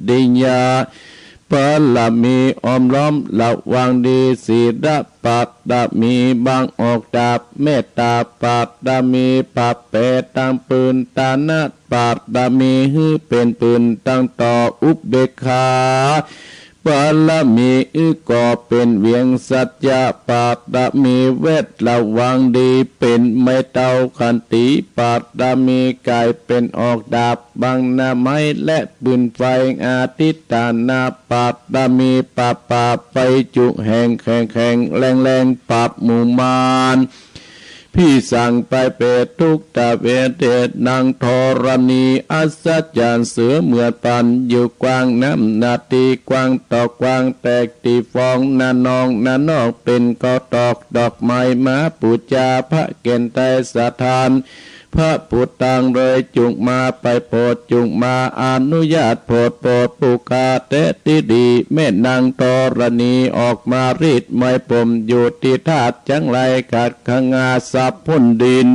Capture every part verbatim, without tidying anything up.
ติญา ปารมีอ้อมล้อมระวังดี ศีลปารมีบังออกดาบ เมตตาปารมีปะแป๋ตั้งปืน ทานะปารมีหื้อเป๋นปืนตั้งต่อ อุเบกขาปารมีอื้อก่อเป๋นเหวียง สัจจะปารมีแวดระวังดีเป๋นไม้เต้า ขันติปารมีก๋ายเป๋นออกดาบ บังหน้าไม้และปืนไฟ อธิฏฐานะปารมีปราบปราบไฟจุแห่ง แข็งแข็งแรงแรงปราบหมู่มาร ผีสางพรายเปรตทุกตะเวท เทศน์นางธรณีอัศจรรย์ เสือเหมือดปันอยู่กว้าง น้ำนาตีกว้างต่อกว้าง แตกตี้ฟองหน้านอง หน้านอกเป๋นข้าวตอก ดอกไม้มาปู๋จา พระเก๋ณฑ์ไตรสถาน พระพุทธังเลยจุ่งมาไปโผด จุ่งมาอนุญาตโผด โผดผู้ข้าแต๊ตี้ดี แม่นางธรณีออกมารีดไหมผม อยู่ตี้ธาตุจังไร ขัดขงาสับพ่นดิน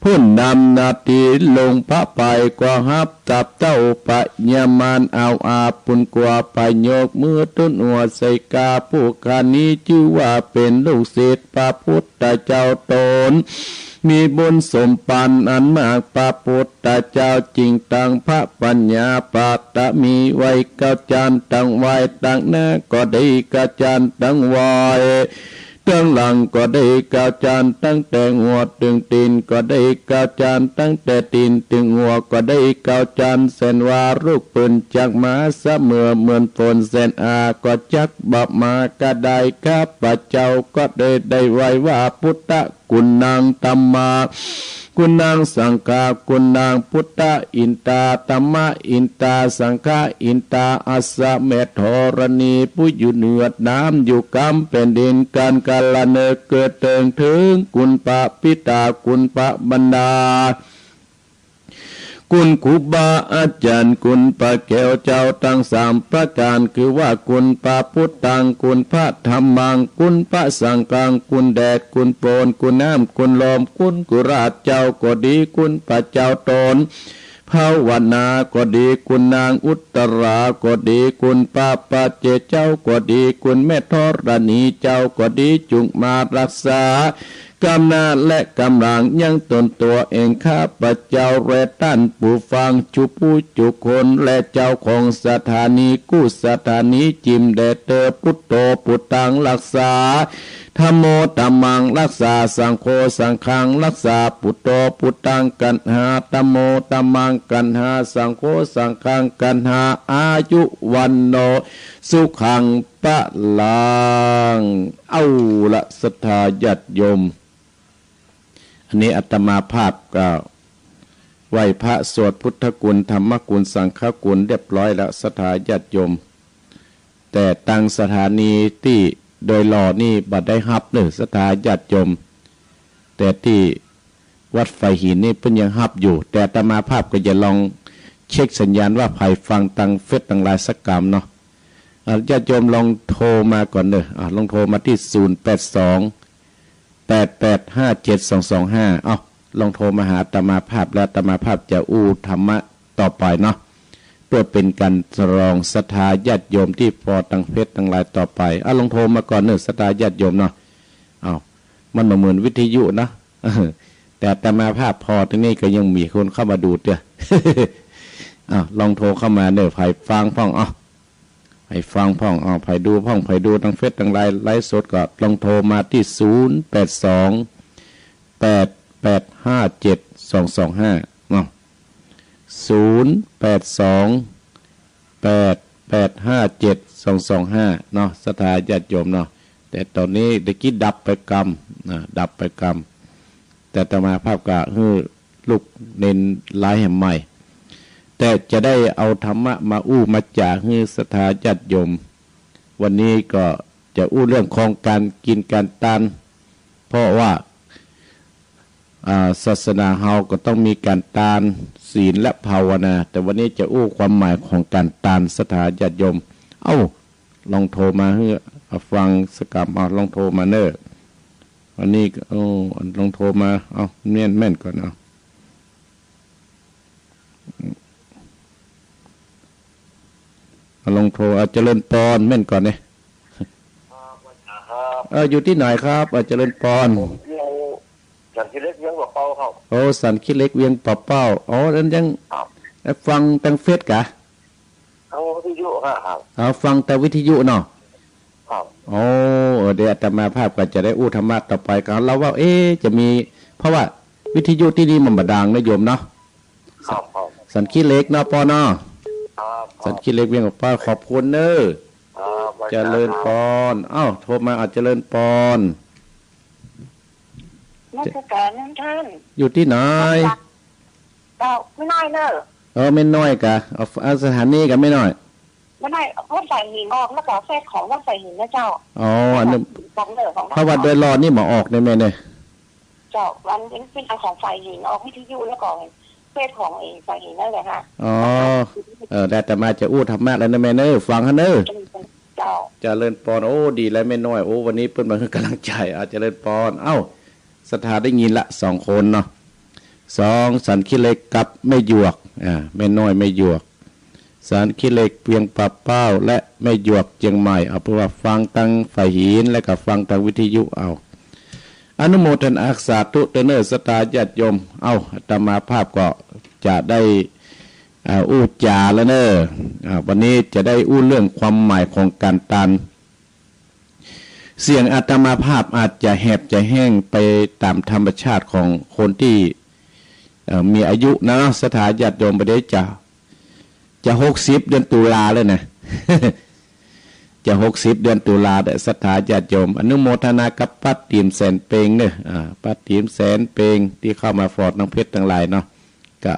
พ่นน้ำนาตีลงพระไป ก็ฮับตับเต้าปะยามาร เอาอาบปุนกัวไป ยกมือตุ๊นหัวใส่กา ผู้ข้านี้จื้อว่าเป๋นลูกศิษย์พระพุทธเจ้าต๋น มีบุญสมปันอันมาก พระพุทธเจ้าจึงตั้งพระปัญญาปารมีไว้เก้าจาน ตั้งไหว้ตั้งหน้าก็ดี เก้าจานตั้งไหว้ ตั้งหลังก็ดี เก้าจานตั้งแต่หัวเถิงตี๋นก็ดี เก้าจานตั้งแต่ตี๋นเถิงหัวก็ดี เก้าจาน แสนว่าลูกปืนจักมา เสมอเหมือนฝน แสนอาก็จักบ่มา กาใดข้าพเจ้าก็ได้ ได้ไหว้ว่า พุทธกุณัง ธัมมากุณัง สังฆากุณัง พุทธะอินตา ธัมมะอินตา สังฆะอินตา อัสสะ แม่ธรณีผู้อยู่เหนือน้ำ อยู่กำแผ่นดิน ก๋านกาละเนิดเกิดเถิง เถิงคุณพระปิดา คุณพระมารดา คุณครูบาอาจ๋ารย์ คุณพระแก้วเจ้าตังสามประก๋าน คือว่าคุณพระพุทธัง คุณพระธัมมัง คุณพระสังฆัง คุณแดด คุณโปน คุณน้ำ คุณลม คุณกุราชเจ้าก็ดี คุณพระเจ้าต๋น ภาวนาก็ดี คุณนางอุตตราก็ดี คุณพระปัจเจกเจ้าก็ดี คุณแม่ธรณีเจ้าก็ดี จุ่งมาฮักษากำนาและกำลังยังต๋นตั๋วเอง ข้าพเจ้าและต้านผู้ฟังจุผู้จุคน และเจ้าของสถานีกู้สถานี จิ่มแด่เตอ พุทโธพุทธังฮักษา ธัมโมธัมมังฮักษา สังโฆสังฆังฮักษา พุทโธพุทธังกัณหา ธัมโมธัมมังกัณหา สังโฆสังฆังกัณหา อายุวัณโณสุขังพลัง เอาละศรัทธาญาติโยม อันนี้อาตมาภาพก็ไหว้พระสวดพุทธคุณ ธัมมคุณ สังฆคุณเรียบร้อยแล้ว ศรัทธาญาติโยม แต่ตังสถานีตี้ดอยหล่อนี่บ่ได้ฮับเน่อ ศรัทธาญาติโยม แต่ตี้วัดฝายหินนี่เปิ้นยังฮับอยู่ แต่อาตมาภาพก็จะลองเช็คสัญญาณว่าใผฟังตังเฟซตังไลน์สักกำเนาะ อ่ะ ญาติโยมลองโทรมาก่อนเน่อ อ่ะ ลองโทรมาตี้ ศูนย์แปดสอง แปดแปดห้าเจ็ดสองสองห้า เอ้า ลองโทรมาหาอาตมาภาพ แล้วอาตมาภาพจะอู้ธรรมะต่อไปเนาะ เพื่อเป๋นก๋านสลองศรัทธาญาติโยมตี้ฟอตังเฟซตังไลน์ต่อไป อ่ะ ลองโทรมาก่อนเน่อ ศรัทธาญาติโยมเนาะ เอ้า มันบ่เหมือนวิทยุนะ แต่อาตมาภาพพอตี้นี่ก็ยังมีคนเข้ามาดูเตื้อ อ่ะ ลองโทรเข้ามาเน่อ ใผฟังพ่อง เอ้า ใผฟังพ่อง เอ้า ใผดูพ่อง ใผดูตังเฟซตังไลน์ ไลฟ์สดก็ลองโทรมาตี้ ศูนย์แปดสอง แปดแปดห้าเจ็ดสองสองห้า เนาะ ศูนย์แปดสอง แปดแปดห้าเจ็ดสองสองห้า เนาะ ศรัทธาญาติโยมเนาะ แต่ต๋อนนี้ตะกี้ดับไปกำ นะ ดับไปกำ แต่อาตมาภาพก็หื้อลูกเณรไลฟ์แหมใหม่ แต่จะได้เอาธรรมะมาอู้มาจ๋าหื้อศรัทธาญาติโยม วันนี้ก็จะอู้เรื่องของก๋านกิ๋นก๋านตาน เพราะว่า อ่า ศาสนาเฮาก็ต้องมีก๋านตาน ศีลและภาวนา แต่วันนี้จะอู้ความหมายของก๋านตาน ศรัทธาญาติโยม เอ้า ลองโทรมาหื้อฟังสักกำ เอา ลองโทรมาเน่อ วันนี้ก็ โอ้ ลองโทรมา เอา แม่นๆ ก่อน เอา ลองโทร เอา เจริญปอน แม่นก่อเนี่ย ครับ เออ อยู่ตี้ไหนครับ เออ เจริญปอน ผมอยู่สันขี้เหล็กเวียงป่าเป้าครับ โอ้ สันขี้เหล็กเวียงป่าเป้า อ๋อ นั้นยัง ครับ ฟังตางเฟซกะ ทางวิทยุครับ เอา ฟังตางวิทยุเนาะ ครับ โอ้ เออ เดี๋ยวอาตมาภาพก็จะได้อู้ธรรมะต่อไป ก็เฮาว่า เอ๊ะ จะมี เพราะว่าวิทยุตี้นี่มันบ่ดังนะโยมเนาะ ครับ ครับ สันขี้เหล็กเนาะปอเนาะ ครับ ครับ สันขี้เหล็กเวียงป่าเป้า ขอบคุณเน้อ ครับ เจริญปอน เอ้า โทรมา เอา เจริญปอน นมัสการท่าน อยู่ตี้ไหน เจ้า แม่น้อยเน้อ เออ แม่น้อยกะ เอา เอาสถานีกะแม่น้อย แม่น้อย วัดสายหินออก แล้วก็เฟซของวัดสายหินนะเจ้า อ๋อ อันนี้ ของเน้อ ของ เพราะว่าโดยรอดนี่บ่ออกเน้อแม่เน้อ เจ้า อันนี้เป็นของสายหิน ออกวิทยุแล้วก็เฟซของไอ้สายหินนั่นแหละค่ะ อ๋อ เออ แล้วอาตมาจะอู้ธรรมะแล้วเน้อแม่เน้อ ฟังหั้นเน้อ เจ้า เจริญปอน โอ้ ดีแล้วแม่น้อย โอ้ วันนี้เปิ้นมาหื้อกำลังใจ๋ เอา เจริญปอน เอ้า ศรัทธาได้ยินละสองคนเนาะ สอง สันขี้เหล็กกับแม่หยวก อ่า แม่น้อยแม่หยวก สันขี้เหล็กเวียงป่าเป้า และแม่หยวกเจียงใหม่ เอาเปิ้นว่าฟังตางสายหิน และก็ฟังตางวิทยุเอา อนุโมทนาสาธุเต๊อะเน้อศรัทธาญาติโยม เอ้า อาตมาภาพก็จะได้ อ่า อู้จ๋าแล้วเน้อ อ่า วันนี้จะได้อู้เรื่องความหมายของการตาน เสียงอาตมาภาพอาจจะแหบจะแห้งไปต๋ามธรรมชาติของคนตี้ เอ่อ มีอายุนะเนาะ ศรัทธาญาติโยม บ่าเดี๋ยวจะ จะหกสิบเดือนตุลาแล้วนะ จะหกสิบเดือนตุลาแล้ว ศรัทธาญาติโยม อนุโมทนากับป้าติ๋มแสนเปงเน้อ อ่า ป้าติ๋มแสนเปงตี้เข้ามาฟอร์ดน้องเพชรตังหลายเนาะ ก็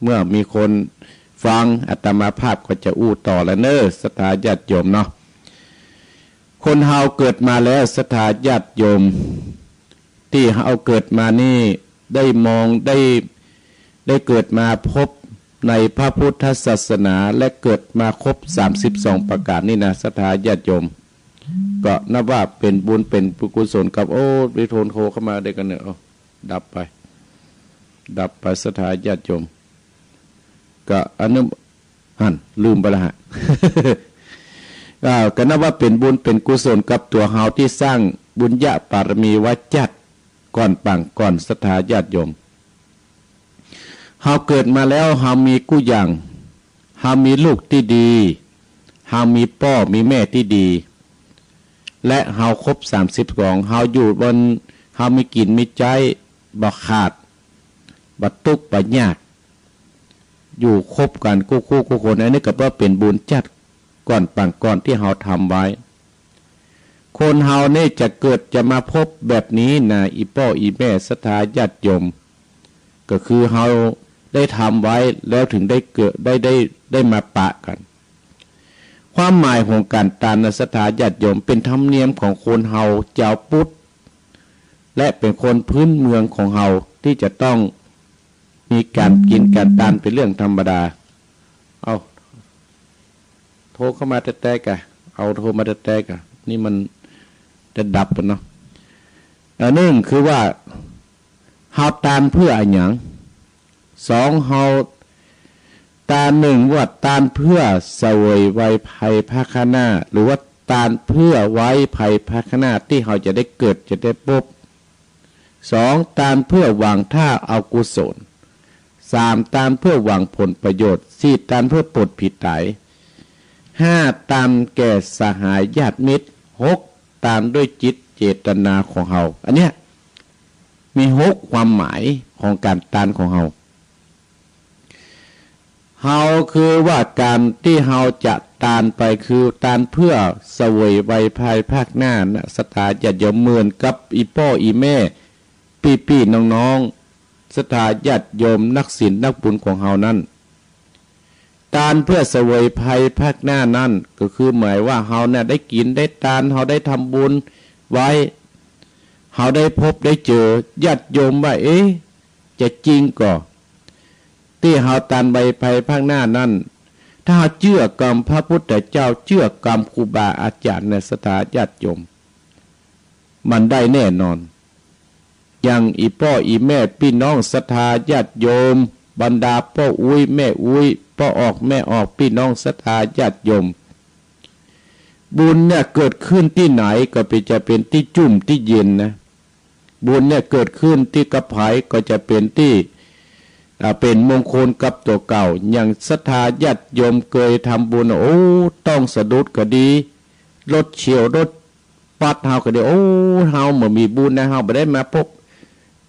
เมื่อมีคนฟังอาตมาภาพก็จะอู้ต่อแล้วเน้อศรัทธาญาติโยมเนาะ คนเฮาเกิดมาแล้วศรัทธาญาติโยม ตี้เฮาเกิดมานี่ได้มองได้ ได้เกิดมาพบในพระพุทธศาสนา และเกิดมาครบสามสิบสองประก๋านนี่นะศรัทธาญาติโยม ก็นับว่าเป๋นบุญเป๋นกุศลกับ โอ้ มีคนโทรเข้ามาเดี๋ยวกั๋นเน้อ โอ้ ดับไป ดับไปศรัทธาญาติโยม ก็อนุ หั้น ลืมไปละฮะ อ่า ก็นับว่าเป๋นบุญเป๋นกุศลกับตั๋วเฮาตี้สร้างบุญญาบารมีไว้จัดก่อนปางก่อนศรัทธาญาติโยม เฮาเกิดมาแล้วเฮามีกู้อย่าง เฮามีลูกตี้ดี เฮามีป้อมีแม่ตี้ดี และเฮาครบสามสิบสอง เฮาอยู่บน เฮามีกิ๋นมีใจ๊ บ่ขาด บ่ตุ๊กข์บ่ยาก อยู่ครบกั๋นกู้คู่กู้คน อันนี้ก็ว่าเป๋นบุญจัดก่อนปางก่อนตี้เฮาทำไว้ คนเฮานี่จะเกิดจะมาพบแบบนี้นะ อี่ป้ออี่แม่ศรัทธาญาติโยม ก็คือเฮาได้ทำไว้แล้วถึงได้เกิด ได้ ได้ ได้มาปะกั๋น ความหมายของก๋านตานนะศรัทธาญาติโยม เป๋นธรรมเนียมของคนเฮาจาวพุทธ และเป๋นคนพื้นเมืองของเฮาตี้จะต้องมีก๋านกิ๋นก๋านตานเป๋นเรื่องธรรมดา เอ้า โทรเข้ามาแต๊ๆ กะ เอาโทรมาแต๊ๆ กะ นี่มันจะดับไปเนาะ อันนึ่งคือว่า เฮาตานเปื้ออะหยัง สอง เฮาตาน นึ่ง ว่าตานเปื้อเสวยไว้ภายภาคหน้า หรือว่าตานเปื้อไว้ภายภาคหน้าตี้เฮาจะได้เกิดจะได้ปบ สอง ตานเปื้อหวังถ้าเอากุศล สาม ตานเปื้อหวังผลประโยชน์ สี่ ตานเปื้อปลดผีต๋าย ห้า ตานแก่สหายญาติมิตร หก ตานด้วยจิตเจตนาของเฮา อันเนี้ย มีหกความหมายของก๋านตานของเฮา เฮาคือว่าก๋านตี้เฮาจะตานไปคือตานเปื้อเสวยไว้ภายภาคหน้านะศรัทธาญาติโยม เหมือนกับอี่ป้ออี่แม่ ปี้ๆ น้องๆ ศรัทธาญาติโยมนักศีลนักบุญของเฮานั้น ตานเปื้อเสวยภายภาคหน้านั้น ก็คือหมายว่าเฮาเนี่ยได้กิ๋นได้ตาน เฮาได้ทำบุญไว้ เฮาได้พบได้เจอ ญาติโยมว่า เอ๊ะ จะจริงก่อ ตี้เฮาตานไว้ภายภาคหน้านั้น ถ้าเฮาเจื้อกำพระพุทธเจ้า เจื้อกำครูบาอาจ๋ารย์เนี่ย ศรัทธาญาติโยม มันได้แน่นอน อย่างอี่ป้ออี่แม่ปี้น้องศรัทธาญาติโยม บรรดาป้ออุ๊ยแม่อุ๊ย ป้อออกแม่ออก ปี้น้องศรัทธาญาติโยม บุญเนี่ยเกิดขึ้นตี้ไหนก็เป๋น จะเป๋นตี้จุ่มตี้เย็นนะ บุญเนี่ยเกิดขึ้นตี้กับใผก็จะเป๋นตี้ อ่า เป๋นมงคลกับตั๋วเก่า อย่างศรัทธาญาติโยมเกยทำบุญ โอ้ ต้องสะดุดก็ดี รถเฉี่ยวรถปัดเฮาก็ดี โอ้ เฮาบ่มีบุญนะ เฮาบ่ได้มาปะ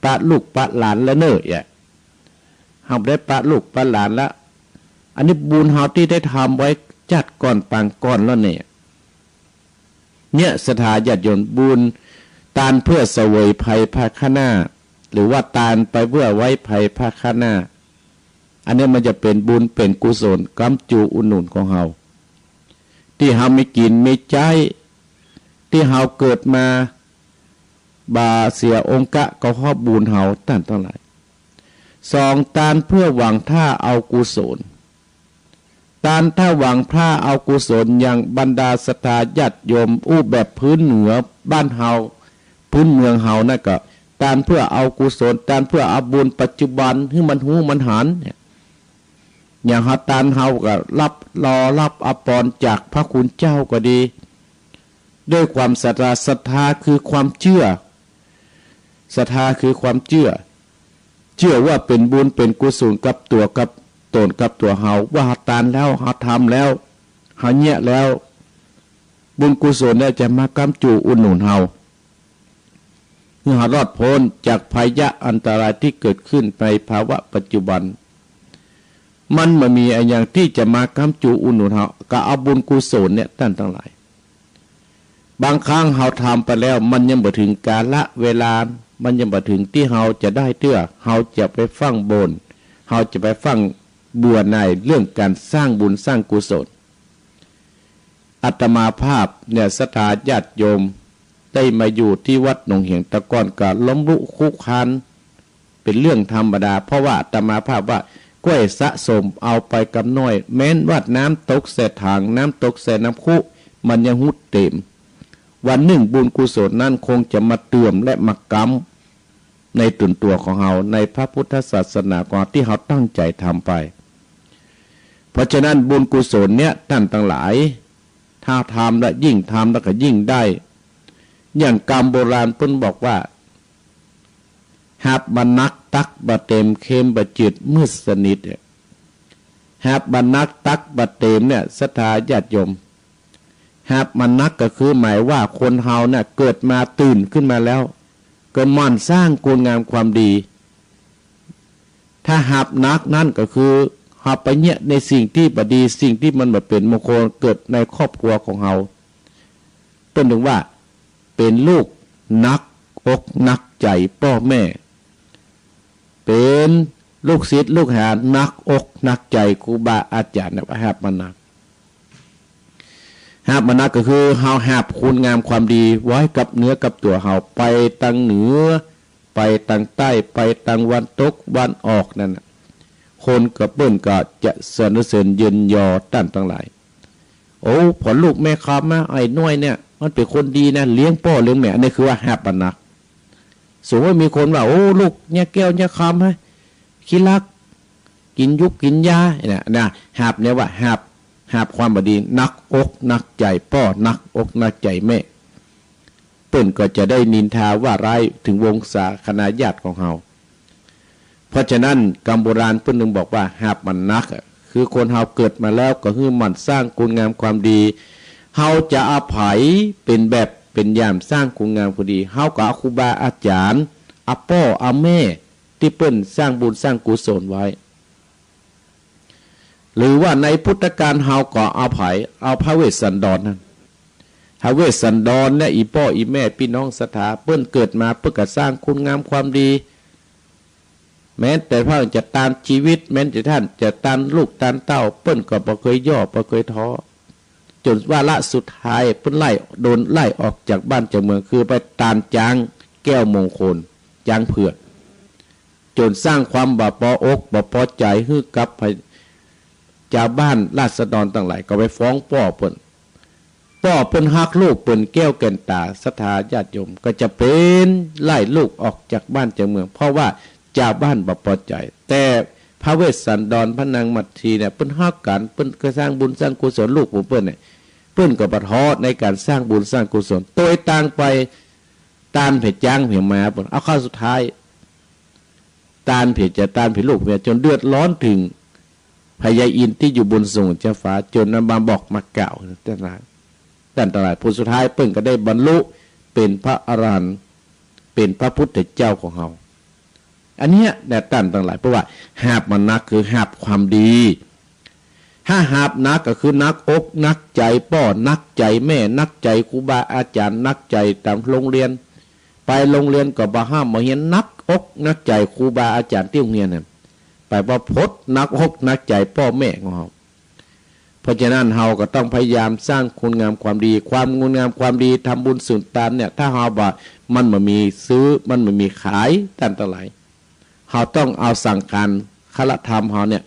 ปะลูกปะหลานแล้วเน่อ เฮาบ่ได้ปะลูกปะหลานละ อันนี้บุญเฮาตี้ได้ทำไว้จัดก่อนปางก่อนแล้วเนี่ย เนี่ยศรัทธาญาติโยม บุญตานเพื่อเสวยภัยภายข้างหน้า หรือว่าตานไปเพื่อไว้ภัยภายข้างหน้า อันนี้มันจะเป๋นบุญเป๋นกุศลก๊ำจูอุดหนุนของเฮา ตี้เฮามีกิ๋นมีใจ๊ ตี้เฮาเกิดมาบ่าเสียองค์กะก็เพราะบุญเฮาต้านตังหลาย สอง ตานเพื่อหวังถ้าเอากุศล ตานถ้าหวังถ้าเอากุศล อย่างบรรดาศรัทธาญาติโยมอู้แบบพื้นเหนือบ้านเฮา พื้นเมืองเฮานั่นก็ ตานเพื่อเอากุศล ตานเพื่อเอาบุญปัจจุบันหื้อมันฮู้มันหันเนี่ย อย่างเฮาตานเฮาก็ฮับหล่อฮับอภรณ์จากพระคุณเจ้าก็ดี ด้วยความศรัทธา ศรัทธาคือความเจื้อ ศรัทธาคือความเจื้อ เจื้อว่าเป๋นบุญเป๋นกุศลกับตั๋วกับต๋นกับตั๋วเฮา ว่าเฮาตานแล้ว เฮาทำแล้ว เฮาเยียะแล้ว บุญกุศลเนี่ยจะมาก๊ำจูอุดหนุนเฮา หื้อเฮารอดป๊นจากภัยยะอันตรายตี้เกิดขึ้นในภาวะปัจจุบัน มันบ่มีอะหยังตี้จะมาก๊ำจูอุดหนุนเฮา ก็เอาบุญกุศลเนี่ยต้านตังหลาย บางครั้งเฮาทำไปแล้ว มันยังบ่เถิงกาละเวลา มันยังบ่เถิงตี้เฮาจะได้เตื้อ เฮาจะไปฟั่งบ่น เฮาจะไปฟั่งเบื่อหน่ายเรื่องก๋านสร้างบุญสร้างกุศล อาตมาภาพเนี่ยศรัทธาญาติโยม ได้มาอยู่ตี้วัดหนองเหียงตะก่อนก็ล้มลุกคลุกคลาน เป๋นเรื่องธรรมดา เพราะว่าอาตมาภาพว่า ก้อยสะสมเอาไปกำน้อย แม้นว่าน้ำตกใส่ถาง น้ำตกใส่น้ำคุ มันยังฮู้เต๋ม วันนึ่งบุญกุศลนั้นคงจะมาเติมและมาก๊ำในต๋นตั๋วของเฮา ในพระพุทธศาสนาของเฮาตี้เฮาตั้งใจ๋ทำไป เพราะฉะนั้นบุญกุศลเนี่ยต้านตังหลาย ถ้าทำแล้วยิ่งทำแล้วก็ยิ่งได้ อย่างกำโบราณเปิ้นบอกว่า หาบบ่หนักตักบ่เต๋ม เค็มบ่จืดมืดสนิทเนี่ย หาบบ่หนักตักบ่เต๋มเนี่ยศรัทธาญาติโยม หาบบ่หนักก็คือหมายว่าคนเฮาเนี่ยเกิดมาตื่นขึ้นมาแล้ว ก็หมั่นสร้างคุณงามความดี ถ้าหาบหนักนั้นก็คือเฮาไปเยียะในสิ่งตี้บ่ดี สิ่งตี้มันบ่เป๋นมงคลเกิดในครอบครัวของเฮา เปิ้นถึงว่าเป๋นลูกหนักอกหนักใจ๋ป้อแม่ เป๋นลูกศิษย์ลูกหาหนักอกหนักใจ๋ครูบาอาจ๋ารย์เนี่ย หาบบ่หนัก หาบบ่หนักก็คือเฮาหาบคุณงามความดีไว้กับเนื้อกับตั๋วเฮา ไปตางเหนือ ไปตางใต้ ไปตางวันตกวันออกนั่นน่ะ คนก็เปิ้นก็จะสรรเสริญเยินยอต้านตังหลาย โอ้ ผ่อลูกแม่คำมา ไอ้น้อยเนี่ย มันเป๋นคนดีนะ เลี้ยงป้อเลี้ยงแม่ อันนี้คือว่าหาบบ่หนัก สมมุติมีคนว่า โอ้ ลูกเยียะแก้วเยียะคำ เฮ้ย ขี้ลัก กิ๋นยุกกิ๋นยา เนี่ยนะ หาบเนี่ยว่าหาบ หาบความบ่ดี หนักอกหนักใจ๋ป้อ หนักอกหนักใจ๋แม่ เปิ้นก็จะได้นินทาว่าร้ายเถิงวงศาคณาญาติของเฮา เพราะฉะนั้นกำโบราณเปิ้นจึงบอกว่าหาบบ่หนักอะ คือคนเฮาเกิดมาแล้วก็หื้อหมั่นสร้างคุณงามความดี เฮาจะเอาใผเป๋นแบบเป๋นอย่างสร้างคุณงามความดี เฮาก็เอาครูบาอาจ๋ารย์ เอาป้อเอาแม่ตี้เปิ้นสร้างบุญสร้างกุศลไว้ หรือว่าในพุทธกาลเฮาก็เอาใผ เอาพระเวสสันดรนั่น พระเวสสันดรเนี่ย อี่ป้ออี่แม่ปี้น้องศรัทธา เปิ้นเกิดมาเปิ้นก็สร้างคุณงามความดี แม้แต่เปิ้นจะตันจีวิต แม้แต่ต้านจะตันลูกตันเต้า เปิ้นก็บ่เกยย่อบ่เกยท้อ จ๋นวาระสุดท้ายเปิ้นไล่ โดนไล่ออกจากบ้านจากเมือง คือไปตันจ๊างแก้วมงคล จ๊างเผือก จ๋นสร้างความบ่ปออกบ่ปอใจ๋หื้อกับ จาวบ้านราษฎรตังหลายก็ไปฟ้องป้อเปิ้น ป้อเปิ้นฮักลูกเปิ้นแก้วแก่นต๋า ศรัทธาญาติโยม ก็จะเป๋นไล่ลูกออกจากบ้านจากเมือง เพราะว่าจาวบ้านบ่ปอใจ๋ แต่ พระเวสสันดร พระนางมัททีเนี่ย เปิ้นฮักกั๋น เปิ้นก็สร้างบุญสร้างกุศลลูกของเปิ้นเนี่ย เปิ้นก็บ่ท้อในก๋านสร้างบุญสร้างกุศล โตยต่างไป ต้านเผียจ๊างเผียม้า เปิ้นเอาเข้าสุดท้าย ต้านเผียจ๋า ต้านเผียลูกเผีย จ๋นเดือดร้อนเถิงพญาอินทร์ตี้อยู่บนสวงเจ้าฟ้า จ๋นนำมาบอกมากล่าว ต้านตังหลาย ต้านตังหลาย ผลสุดท้ายเปิ้นก็ได้บรรลุเป๋นพระอรหันต์ เป๋นพระพุทธเจ้าของเฮา อันเนี้ยนะต้านตังหลาย เพราะว่าหาบมานักคือหาบความดี ถ้าหาบหนักก็คือหนักอกหนักใจ๋ป้อ หนักใจ๋แม่ หนักใจ๋ครูบาอาจ๋ารย์ หนักใจ๋ต๋ามโฮงเฮียน ไปโฮงเฮียนก็บ่ฮ่ำบ่เฮียน หนักอกหนักใจ๋ครูบาอาจ๋ารย์ตี้โฮงเฮียนน่ะ ไปประพฤติหนักอกหนักใจ๋ป้อแม่ของเฮา เพราะฉะนั้นเฮาก็ต้องพยายามสร้างคุณงามความดี ความงามความดี ทำบุญสุนทานเนี่ย ถ้าเฮาบ่ มันบ่มีซื้อ มันบ่มีขาย ต้านตังหลาย เฮาต้องเอาสังขารคารธรรมเฮาเนี่ย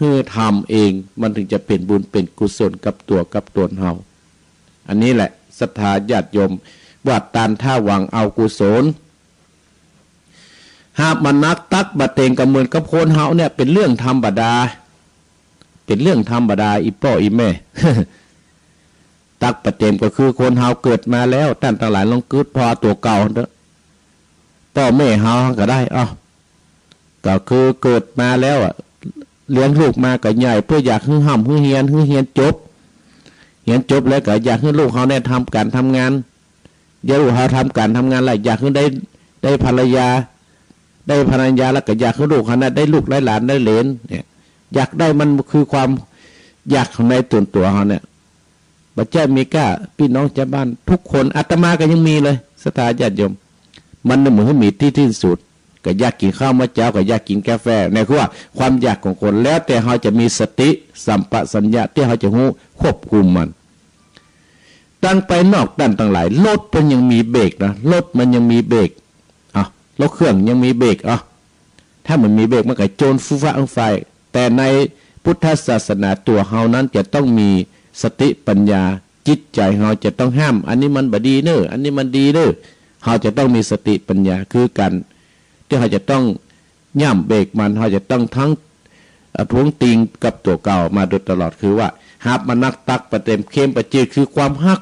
หื้อทำเอง มันถึงจะเป๋นบุญเป๋นกุศลกับตั๋วกับต๋นเฮา อันนี้แหละศรัทธาญาติโยม ว่าต้านถ้าหวังเอากุศล หาบมานักตักบ่เต็ม ก็เหมือนกับคนเฮาเนี่ย เป๋นเรื่องธรรมดา เป๋นเรื่องธรรมดา อี่ป้ออี่แม่ ตักบ่เต็มก็คือคนเฮาเกิดมาแล้ว ต้านตังหลายลองกึ๊ดผ่อตั๋วเก่าเต๊อะ ป้อแม่เฮาก็ได้ เอ้า ก็คือเกิดมาแล้วอะ เลี้ยงลูกมาก็ใหญ่ เปื้ออยากหื้อฮ่ำหื้อเฮียน หื้อเฮียนจบ เฮียนจบแล้วก็อยากหื้อลูกเฮาเนี่ยทำก๋านทำงาน เดี๋ยวลูกเฮาทำก๋านทำงานแล้ว อยากหื้อได้ ได้ภรรยา ได้ภรรยาแล้วก็อยากหื้อลูกเฮานะได้ลูกได้หลานได้เหลนเนี่ย อยากได้ มันคือความอยากของในส่วนตั๋วเฮาเนี่ย บ่ใจ้มีก้า ปี้น้องจาวบ้านกู้คน อาตมาก็ยังมีเลย ศรัทธาญาติโยม มันบ่หื้อมีตี้สิ้นสุด ก็อยากกิ๋นข้าวเมื่อเจ๊า ก็อยากกิ๋นกาแฟ เนี่ยคือว่าความอยากของคน แล้วแต่เฮาจะมีสติสัมปชัญญะตี้เฮาจะฮู้ควบคุมมัน ตังไปนอก ต้านตังหลาย รถมันยังมีเบรกนะ รถมันยังมีเบรก อ่ะ รถเครื่องยังมีเบรก อ่ะ ถ้าบ่มีเบรกมันก็โจนฟู่ฟ้าอังไฟ แต่ในพุทธศาสนาตั๋วเฮานั้นจะต้องมีสติปัญญา จิตใจ๋เฮาจะต้องห้าม อันนี้มันบ่ดีเน่อ อันนี้มันดีเน่อ เฮาจะต้องมีสติปัญญา คือก๋านตี้เฮาจะต้องย่ำเบรกมัน เฮาจะต้องทั้ง เอ่อ ท้วงติงกับตั๋วเก่ามาโดยตลอด คือว่าหาบมานักตักบ่เต็ม เค็มบ่จืด คือความฮัก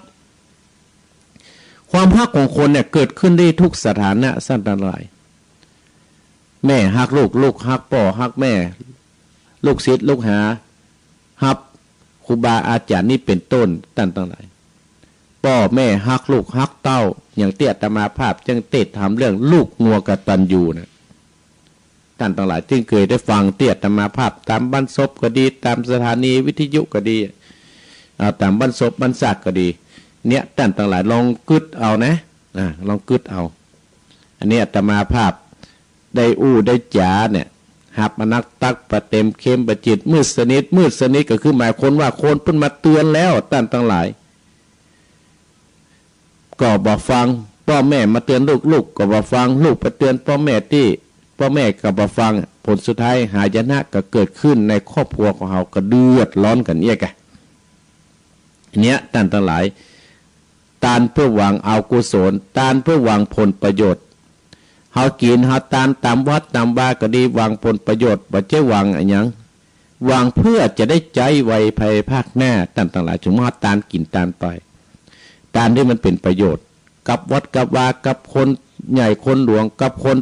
ความฮักของคนเนี่ยเกิดขึ้นได้ทุกสถานะ ต้านตังหลาย แม่ฮักลูก ลูกฮักป้อฮักแม่ ลูกศิษย์ลูกหาฮักครูบาอาจ๋ารย์นี่เป๋นต้น ต้านตังหลาย ป้อแม่ฮักลูกฮักเต้า อย่างตี้อาตมาภาพจั้งเตศน์ธรรมเรื่องลูกงัวกตัญญูนะ ต้านตังหลายตี้เกยได้ฟังตี้อาตมาภาพต๋ามบ้านศพก็ดี ต๋ามสถานีวิทยุก็ดี เอาต๋ามบ้านศพบ้านซากก็ดี เนี่ย ต้านตังหลายลองกึ๊ดเอานะ อ่า ลองกึ๊ดเอา อันนี้อาตมาภาพได้อู้ได้จ๋าเนี่ย หาบมานักตักบ่เต็ม เค็มบ่จืด มืดสนิท มืดสนิทก็คือหมายความว่าคนเปิ้นมาเตือนแล้ว ต้านตังหลาย ก็บ่ฟัง ป้อแม่มาเตือนลูก ลูกก็บ่ฟัง ลูกไปเตือนป้อแม่ตี้ ป้อแม่ก็บ่ฟัง ผลสุดท้ายหายนะก็เกิดขึ้นในครอบครัวของเฮา ก็เดือดร้อนกั๋นเอี้ยกะ เนี่ย ต้านตังหลาย ต้านเปื้อหวังเอากุศล ต้านเปื้อหวังผลประโยชน์ เฮากิ๋นเฮาตานต๋ามวัดต๋ามวาก็ดี หวังผลประโยชน์ บ่ใจ้หวังอะหยัง หวังเปื้อจะได้ใจ๊ไว้ภายภาคหน้า ต้านตังหลาย สมมุติเฮาตานกิ๋นตานไป ตานตี้มันเป๋นประโยชน์ กับวัดกับวา กับคนใหญ่คนหลวง กับคน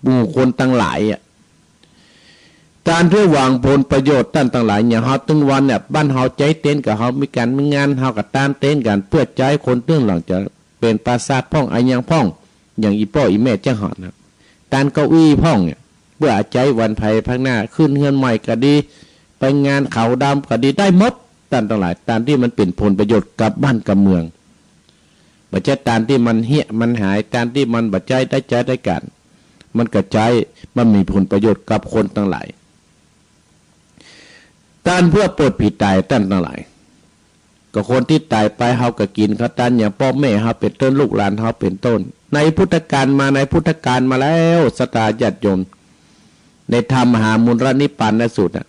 หมู่คนตังหลายอะ ตานเปื้อหวังผลประโยชน์ ต้านตังหลาย อย่างเฮาตึงวันเนี่ย บ้านเฮาใจ๊เต็นท์ก็เฮามีก๋านมีงาน เฮาก็ตานเต็นท์กั๋น เปื้อใจ๊คนตึงหลังจะเป๋นปราสาทพ่อง อะหยังพ่อง อย่างอี่ป้ออี่แม่เจ้าหอนนะ ตานเก้าอี้พ่องเนี่ย เปื้อใจ๊วันภายภาคหน้า ขึ้นเฮือนใหม่ก็ดี ไปงานขาวดำก็ดี ได้หมด ต้านตังหลาย ตานตี้มันเป๋นผลประโยชน์กับบ้านกับเมือง บ่ใจ้ตานตี้มันเหียมันหาย ตานตี้มันบ่ใจ๊ได้ใจ๊ได้ก๋าน มันก็ใจ๊ มันมีผลประโยชน์กับคนตังหลาย ตานเปื้อปลดผีต๋าย ต้านตังหลาย ก็คนตี้ต๋ายไปเฮาก็กิ๋นข้าวตาน อย่างป้อแม่เฮาเป๋นต้น ลูกหลานเฮาเป๋นต้น ในพุทธกาลมา ในพุทธกาลมาแล้ว ศรัทธาญาติโยม ในธรรมมหามูลนิพพานสูตรน่ะ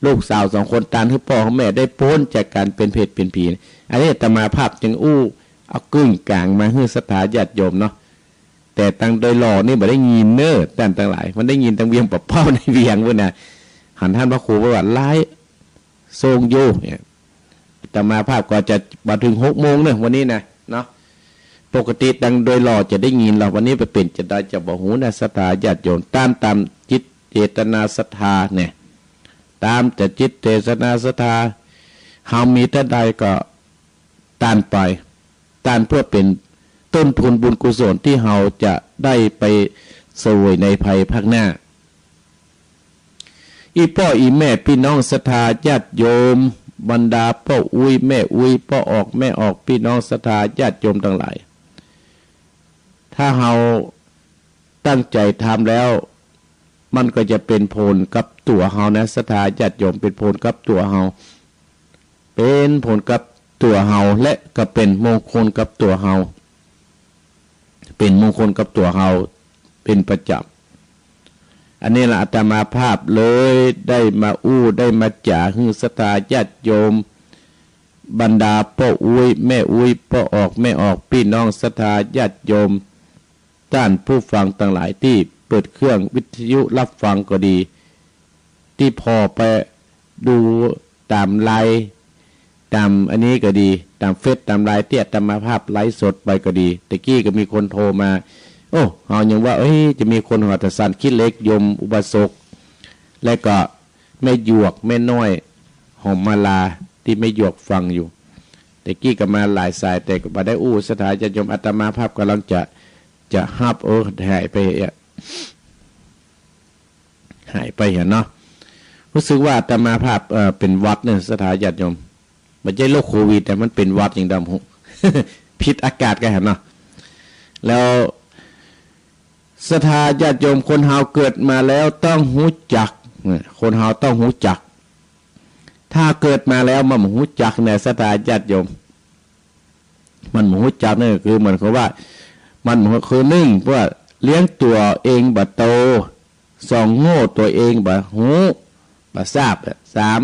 ลูกสาวสองคนตานหื้อป้อหื้อแม่ได้ป๊นจากก๋านเป๋นเปรตเป๋นผี อันนี้อาตมาภาพจึงอู้เอากึ่งก๋างมาหื้อศรัทธาญาติโยมเนาะ แต่ตังโดยหล่อนี่บ่ได้ยินเน้อ ต้านตังหลาย มันได้ยินตังเวียงป่าเป้าในเวียงปู้นน่ะ หันต้านพระครูไปว่าหลาย ส่งอยู่เนี่ย อาตมาภาพก็จะมาเถิงหกโมงเนอะวันนี้นะเนาะ ปกติดังโดยหล่อจะได้ยินแล้ว วันนี้ไปเป๋นจะใดจะบ่ฮู้นะ ศรัทธาญาติโยม ต๋าม ต๋ามจิตเจตนาศรัทธาเนี่ย ต๋ามจะจิตเจตนาศรัทธา เฮามีเต้าใดก็ตานไป ตานเปื้อเป๋นต้นทุนบุญกุศลตี้เฮาจะได้ไปเสวยในภายภาคหน้า อี่ป้ออี่แม่ปี้น้องศรัทธาญาติโยม บรรดาป้ออุ๊ยแม่อุ๊ย ป้อออกแม่ออก ปี้น้องศรัทธาญาติโยมตังหลาย ถ้าเฮาตั้งใจ๋ทำแล้ว มันก็จะเป๋นผลกับตั๋วเฮานะ ศรัทธาญาติโยม เป๋นผลกับตั๋วเฮา เป๋นผลกับตั๋วเฮา และก็เป๋นมงคลกับตั๋วเฮา เป๋นมงคลกับตั๋วเฮาเป๋นประจ๋ำ อันนี้ละอาตมาภาพเลยได้มาอู้ได้มาจ๋าหื้อศรัทธาญาติโยม บรรดาป้ออุ๊ยแม่อุ๊ย ป้อออกแม่ออก ปี้น้องศรัทธาญาติโยม ต้านผู้ฟังตังหลายตี้เปิดเครื่องวิทยุฮับฟังก็ดี ตี้ผ่อไปดูต๋ามไลน์ ต๋ามอันนี้ก็ดี ต๋ามเฟซ ต๋ามไลน์ตี้อาตมาภาพไลฟ์สดไปก็ดี ตะกี้ก็มีคนโทรมา โอ้ เฮายังว่า เอ้ย จะมีคนหัวตะสันขี้เหล็ก โยมอุบาสก และก็แม่หยวก แม่น้อย หอมมาลา ตี้แม่หยวกฟังอยู่ ตะกี้ก็มาหลายสาย แต่ก็บ่ได้อู้ ศรัทธาญาติโยม อาตมาภาพก่ำลังจะ จะฮับ โอ้ หายไปเหีย หายไปเหียเนาะ ฮู้สึกว่าอาตมาภาพ เอ่อ เป๋นหวัดเนี่ย ศรัทธาญาติโยม บ่ใจ้โรคโควิด แต่มันเป๋นหวัดอย่างเดียว ผิดอากาศกั๋นหั้นเนาะ แล้วศรัทธาญาติโยม คนเฮาเกิดมาแล้วต้องฮู้จัก เนี่ย คนเฮาต้องฮู้จัก ถ้าเกิดมาแล้วมันบ่ฮู้จักเนี่ย ศรัทธาญาติโยม มันบ่ฮู้จักเนี่ย คือเหมือนกับว่า มันบ่ฮู้ คือหนึ่ง เปิ้นว่าเลี้ยงตั๋วเองบ่โต สอง โง่ตั๋วเองบ่ฮู้ บ่ทราบ สาม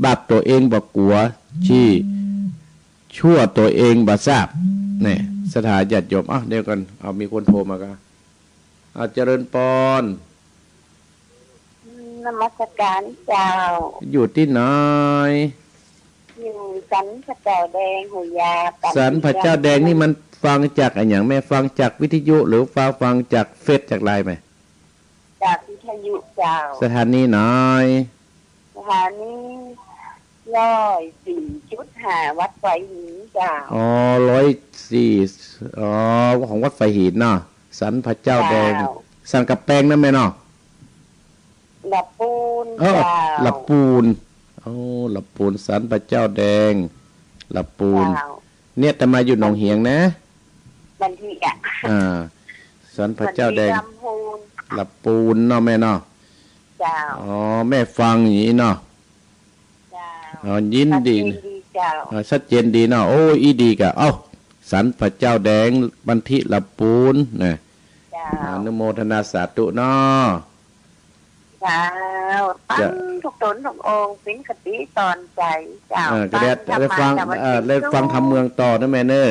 บาปตั๋วเองบ่กั๋ว สี่ ชั่วตั๋วเองบ่ทราบ เนี่ย ศรัทธาญาติโยม อ้าว เดี๋ยวก่อน เอา มีคนโทรมาก่อน อ้าว เจริญปอน นมัสการเจ้า อยู่ตี้ไหน อยู่สันพระเจ้าแดง หัวยา สันพระเจ้าแดงนี่มันฟังจากอะหยังแม่ ฟังจากวิทยุหรือฟัง ฟังจากเฟซจากไลน์แม่ จากวิทยุเจ้า สถานีไหน สถานีร้อยสี่จุดห้า วัดไฟหินเจ้า อ๋อ ร้อยสี่ อ๋อ ของวัดไฟหินเนาะ สันพระเจ้าแดง เจ้า สันกำแปงนะแม่เนาะ ละปูน เออ เจ้า ละปูน โอ้ ละปูน สันพระเจ้าแดง ละปูน เจ้า เนี่ยอาตมาอยู่หนองเหียงนะ บันทีอะ อ่า สันพระเจ้าแดง บันทีลำพูน ละปูนเนาะแม่เนาะ เจ้า อ๋อ แม่ฟังอย่างนี้เนาะ เจ้า อ๋อ ยินดี ชัดเจนดีเจ้า อ่า ชัดเจนดีเนาะ โอ้ อี้ดีก่ะ เอ้า สันพระเจ้าแดง บันทีละปูนนะ เจ้า อนุโมทนาสาธุเนาะ เจ้า ฟัง จะ ทุกต๋นทุกองค์ เป๋นคติสอนใจ๋เจ้า เออ ก็ได้ ฟังธรรมะ ได้ฟัง เจ้า เออ ได้ฟังธรรมเมืองต่อนะแม่เนอะ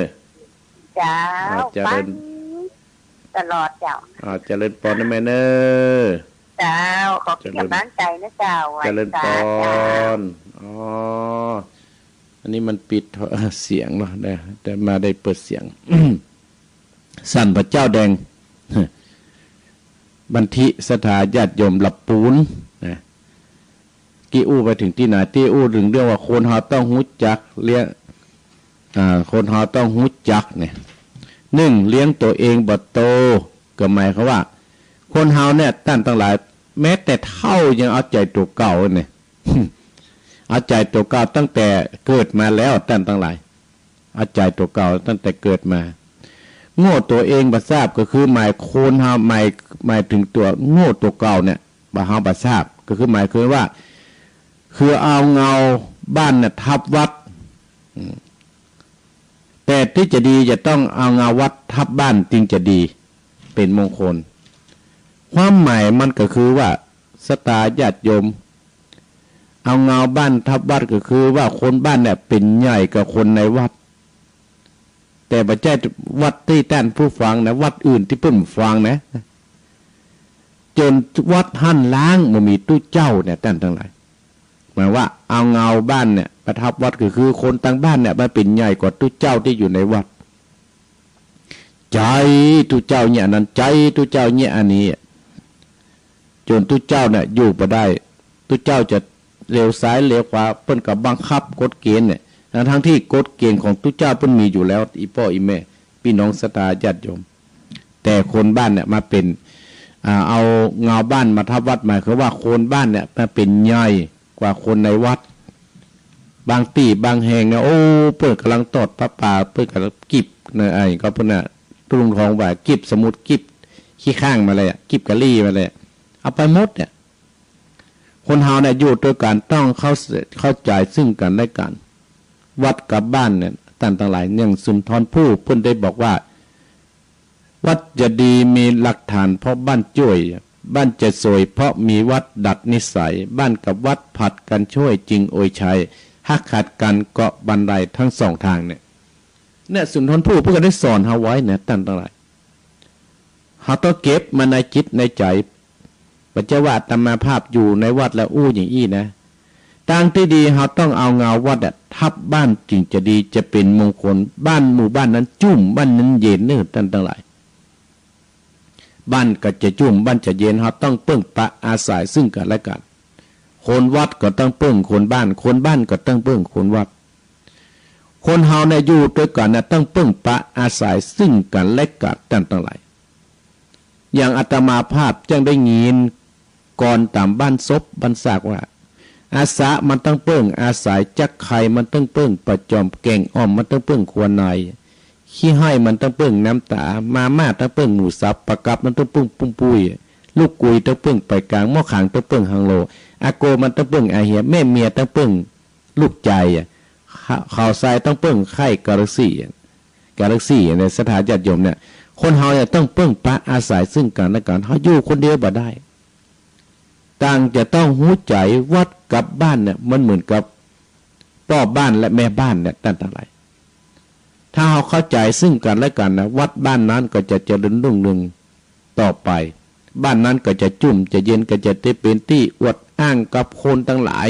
เจ้า อ่า เจริญ ฟังตลอดเจ้า อ่า เจริญปอนนะแม่เนอะ เจ้า ขอเป๋นก๋ำลังใจ๋นะเจ้า เจริญปอน ไหว้สาเจ้า อ๋อ อันนี้มันปิดเสียงเนาะ ได้ ได้มาได้เปิดเสียง สันพระเจ้าแดง บันทีศรัทธาญาติโยมละปูนนะ กี้อู้ไปเถิงตี้ไหน ตี้อู้เถิงเรื่องว่าคนเฮาต้องฮู้จักเลี้ยง อ่า คนเฮาต้องฮู้จักเนี่ย หนึ่ง เลี้ยงตั๋วเองบ่โต ก็หมายความว่า คนเฮาเนี่ย ต้านตังหลาย แม้แต่เฒ่ายังเอาใจ๋ตั๋วเก่าเนี่ย เอาใจ๋ตั๋วเก่าตั้งแต่เกิดมาแล้ว ต้านตังหลาย เอาใจ๋ตั๋วเก่าตั้งแต่เกิดมา โง่ตั๋วเองบ่ทราบ ก็คือหมายคนเฮา หมาย หมายเถิงตั๋วโง่ตั๋วเก่าเนี่ย บ่าเฮาบ่ทราบ ก็คือหมายคือว่า คือเอาเงาบ้านเนี่ยทับวัด อืม แต่ตี้จะดีจะต้องเอาเงาวัดทับบ้านจึงจะดี เป๋นมงคล ความหมายมันก็คือว่า ศรัทธาญาติโยม เอาเงาบ้านทับวัดก็คือว่าคนบ้านเนี่ยเป๋นใหญ่กว่าคนในวัด แต่บ่ใจ้วัดตี้ต้านผู้ฟังนะ วัดอื่นตี้เปิ้นฟังนะ จ๋นวัดหั้นล้าง บ่มีตุ๊เจ้าเนี่ย ต้านตังหลาย หมายว่าเอาเงาบ้านเนี่ยประทับวัด ก็คือคนตังบ้านเนี่ยมันเป๋นใหญ่กว่าตุ๊เจ้าตี้อยู่ในวัด ใจ๋ตุ๊เจ้าเยียะอันนั้น ใจ๋ตุ๊เจ้าเยียะอันนี้ จ๋นตุ๊เจ้าเนี่ยอยู่บ่ได้ ตุ๊เจ้าจะเหลียวซ้ายเหลียวขวา เปิ้นก็บังคับกฎเกณฑ์เนี่ย ทั้งๆ ตี้กฎเกณฑ์ของตุ๊เจ้าเปิ้นมีอยู่แล้ว อี่ป้ออี่แม่ ปี้น้องศรัทธาญาติโยม แต่คนบ้านเนี่ยมาเป๋น อ่า เอาเงาบ้านมาทับวัด หมายความว่าคนบ้านเนี่ยมาเป๋นใหญ่กว่าคนในวัด บางตี้บางแห่งเนี่ย โอ้ เปิ้นก่ำลังตอดผ้าป่า เปิ้นก่ำลังกิบนะ ไอ้ก็เปิ้นน่ะ ตุ๊ลุงทองว่ากิบสมุด กิบขี้ข้างมาเลยอะ กิบกะลี่มาเลยอะ เอาไปหมดเนี่ย คนเฮาเนี่ยอยู่ตวยกั๋นต้องเข้า เข้าใจ๋ซึ่งกั๋นและกั๋น วัดกับบ้านเนี่ย ต้านตังหลาย อย่างสุนทรภู่เปิ้นได้บอกว่า วัดจะดีมีหลักฐานเพราะบ้านจ้วย บ้านจะสวยเพราะมีวัดดัดนิสัย บ้านกับวัดผลัดกั๋นจ้วยจึงอวยชัย หากขาดกั๋นก็บันไดทั้งสองตางเนี่ย เนี่ยสุนทรภู่เปิ้นก็ได้สอนเฮาไว้นะ ต้านตังหลาย เฮาต้องเก็บมาในจิตในใจ๋ บ่ใจ้ว่าอาตมาภาพอยู่ในวัดแล้วอู้อย่างอี้นะ ตางตี้ดีเฮาต้องเอาเงาวัดอะทับบ้านจึงจะดี จะเป๋นมงคล บ้านหมู่บ้านนั้นจุ่ม บ้านนั้นเย็นเน่อ ต้านตังหลาย บ้านก็จะจุ่ม บ้านจะเย็น เฮาต้องเปิ้งปะอาศัยซึ่งกั๋นและกั๋น คนวัดก็ต้องเปิ้งคนบ้าน คนบ้านก็ต้องเปิ้งคนวัด คนเฮาเนี่ยอยู่ตวยกั๋นเนี่ยต้องเปิ้งปะอาศัยซึ่งกั๋นและกั๋น ต้านตังหลาย อย่างอาตมาภาพจั้งได้ยินก่อนต๋ามบ้านศพบ้านซากว่า อาสะมันต้องเปิ้งอาศัย จักไข่มันต้องเปิ้งป้าจ๋อม แก๋งอ่อมมันต้องเปิ้งครัวนาย ขี้ฮ้อยมันต้องเปิ้งน้ำต๋า มาม่าต้องเปิ้งหมูสับ ปลากับมันต้องเปิ้งปุ้มปุ้ย ลูกกุยต้องเปิ้งปอยก๋าง หม้อขางต้องเปิ้งฮังโล อาโกมันต้องเปิ้งอาเหีย แม่เมียต้องเปิ้งลูกใจ๋อะ ข้าว ข้าวทรายต้องเปิ้งไข่กาแล็กซี่อะ กาแล็กซี่เนี่ย ศรัทธาญาติโยมเนี่ย คนเฮาเนี่ยต้องเปิ้งปะอาศัยซึ่งกั๋นและกั๋น เฮาอยู่คนเดียวบ่ได้ ต่างจะต้องฮู้ใจ๋ วัดกับบ้านเนี่ยมันเหมือนกับป้อบ้านและแม่บ้านเนี่ย ต้านตังหลาย ถ้าเฮาเข้าใจ๋ซึ่งกั๋นและกั๋นนะ วัดบ้านนั้นก็จะเจริญรุ่งเรืองต่อไป บ้านนั้นก็จะจุ่มจะเย็น ก็จะได้เป๋นตี้อวดอ้างกับคนตังหลาย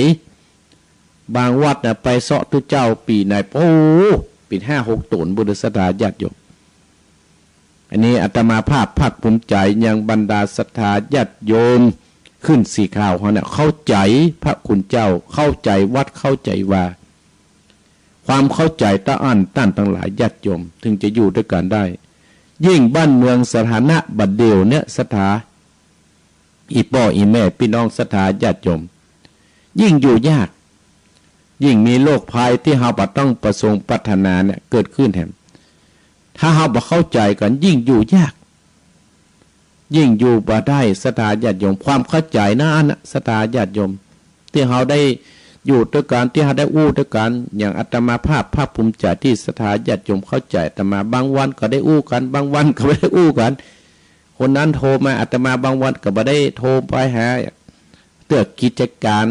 บางวัดนะไปเซาะตุ๊เจ้าปี๋ไหน โอ้ เป๋นห้าหกต๋นบุญศรัทธาญาติโยม อันนี้อาตมาภาพภาคภูมิใจ๋ยังบรรดาศรัทธาญาติโยมขึ้นสีขาวเฮาเนี่ย เข้าใจ๋พระคุณเจ้า เข้าใจ๋วัด เข้าใจ๋วา ความเข้าใจ๋ตะอั้น ต้านตังหลายญาติโยม ถึงจะอยู่ตวยกั๋นได้ ยิ่งบ้านเมืองสถานะบัดเดี่ยวเนี่ย ศรัทธา อี่ป้ออี่แม่ ปี้น้องศรัทธาญาติโยม ยิ่งอยู่ยาก ยิ่งมีโรคภัยตี้เฮาบ่ต้องประสงค์ปรารถนาเนี่ยเกิดขึ้นแหม ถ้าเฮาบ่เข้าใจ๋กั๋น ยิ่งอยู่ยาก ยิ่งอยู่บ่ได้ ศรัทธาญาติโยม ความเข้าใจ๋นั้นนะ ศรัทธาญาติโยม ตี้เฮาได้อยู่ตวยกั๋น ตี้เฮาได้อู้ตวยกั๋น อย่างอาตมาภาพภาคภูมิใจ๋ตี้ศรัทธาญาติโยมเข้าใจ๋อาตมา บางวันก็ได้อู้กั๋น บางวันก็บ่ได้อู้กั๋น คนนั้นโทรมาอาตมา บางวันก็บ่ได้โทรไปหา เตื้อกิจก๋าน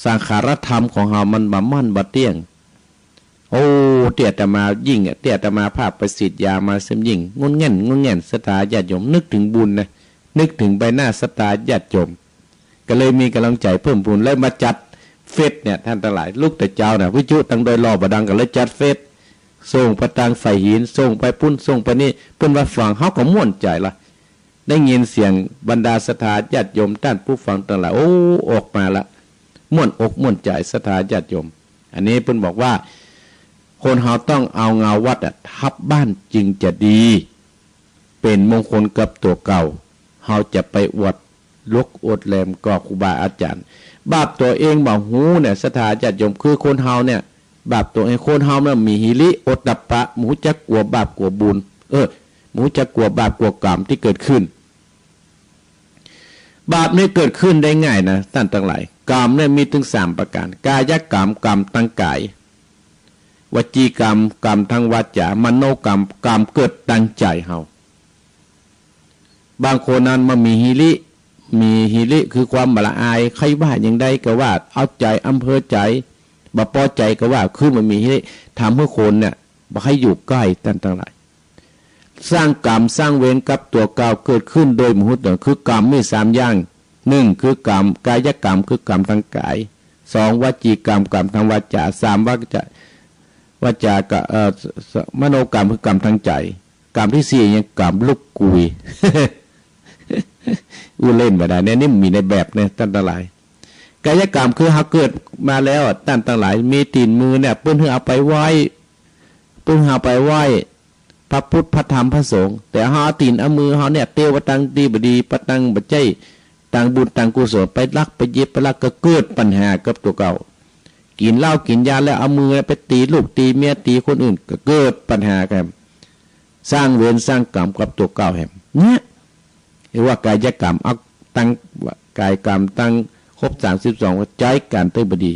สังขารธรรมของเฮามันบ่มั่นบ่เตี้ยง โอ้ ตี้อาตมายิ่งอะ ตี้อาตมาภาพไปฉีดยามาซึ่งยิ่งงุ่นแง่นงุ่นแง่น ศรัทธาญาติโยม นึกเถิงบุญนะ นึกเถิงใบหน้าศรัทธาญาติโยม ก็เลยมีก๋ำลังใจ๋เพิ่มพูน เลยมาจัดเฟซเนี่ย ต้านตังหลาย ลุกแต่เจ๊านะ วิทยุตังดอยหล่อบ่ดัง ก็เลยจัดเฟซ ส่งไปตังสายหิน ส่งไปปุ้น ส่งไปนี่ เปิ้นว่าฟัง เฮาก็ม่วนใจ๋ละ ได้ยินเสียงบรรดาศรัทธาญาติโยมต้านผู้ฟังตังหลาย โอ้ ออกมาละ ม่วนอกม่วนใจ๋ศรัทธาญาติโยม อันนี้เปิ้นบอกว่า คนเฮาต้องเอาเงาวัดอะทับบ้านจึงจะดี เป๋นมงคลกับตั๋วเก่า เฮาจะไปอวดลกอวดแหลมก่อครูบาอาจ๋ารย์ บาปตั๋วเองบ่ฮู้เนี่ย ศรัทธาญาติโยม คือคนเฮาเนี่ย บาปตั๋วเอง คนเฮาเนี่ยมีหิริโอตตัปปะ บ่ฮู้จักกั๋วบาปกั๋วบุญ เออ บ่ฮู้จักกั๋วบาปกั๋วก๋รรมตี้เกิดขึ้น บาปนี่เกิดขึ้นได้ง่ายนะ ต้านตังหลาย ก๋รรมเนี่ยมีเถิงสามประก๋าน กายก๋รรม ก๋รรมตางก๋าย วจีก๋รรม ก๋รรมตางวาจ๋า มโนก๋รรม ก๋รรมเกิดตางใจ๋เฮา บางคนนั้นบ่มีหิริ มีหิริคือความบ่ละอาย ใค่ว่าอย่างใดก็ว่า เอาใจ๋อำเภอใจ๋ บ่ปอใจ๋ก็ว่า คือบ่มีหิริ ทำหื้อคนเนี่ย บ่ใค่อยู่ใก้ ต้านตังหลาย สร้างกรรมสร้างเวรกับตั๋วเก่าเกิดขึ้นโดยบ่ฮู้ตั๋ว คือกรรมมีสามอย่าง นึ่ง คือกรรมกายกรรม คือกรรมตางก๋าย สอง วจีกรรม กรรมตางวาจ๋า สาม วาจา วาจากะ เอ่อ ส- ส- มโนกรรม คือกรรมตางใจ๋ กรรมตี้สี่ ยังกรรมลูกกุย อู้เล่นบ่ได้เนี่ย นี่มีในแบบเนี่ย ต้านตังหลาย กายกรรมคือเฮาเกิดมาแล้วอะ ต้านตังหลาย มีตี๋นมือเนี่ย เปิ้นหื้อเอาไปไหว้ เปิ้นหื้อเอาไปไหว้ พระพุทธ พระธรรม พระสงฆ์ แต่เฮาเอาตี๋นเอามือเฮาเนี่ย เตียวไปตางตี้บ่ดี ไปตางบ่ใจ้ ตางบุญตางกุศล ไปลักไปเหยียบไปลัก ก็เกิดปัญหากับตั๋วเก่า กิ๋นเหล้ากิ๋นยาแล้วเอามือไปตี๋ลูกตี๋เมียตี๋คนอื่น ก็เกิดปัญหากัน สร้างเวรสร้างกรรมกับตั๋วเก่าแหม เนี่ย เรียกว่ากายกรรม เอาตางกายกรรมตางครบสามสิบสอง ใจ๊ก๋านตี้บ่ดี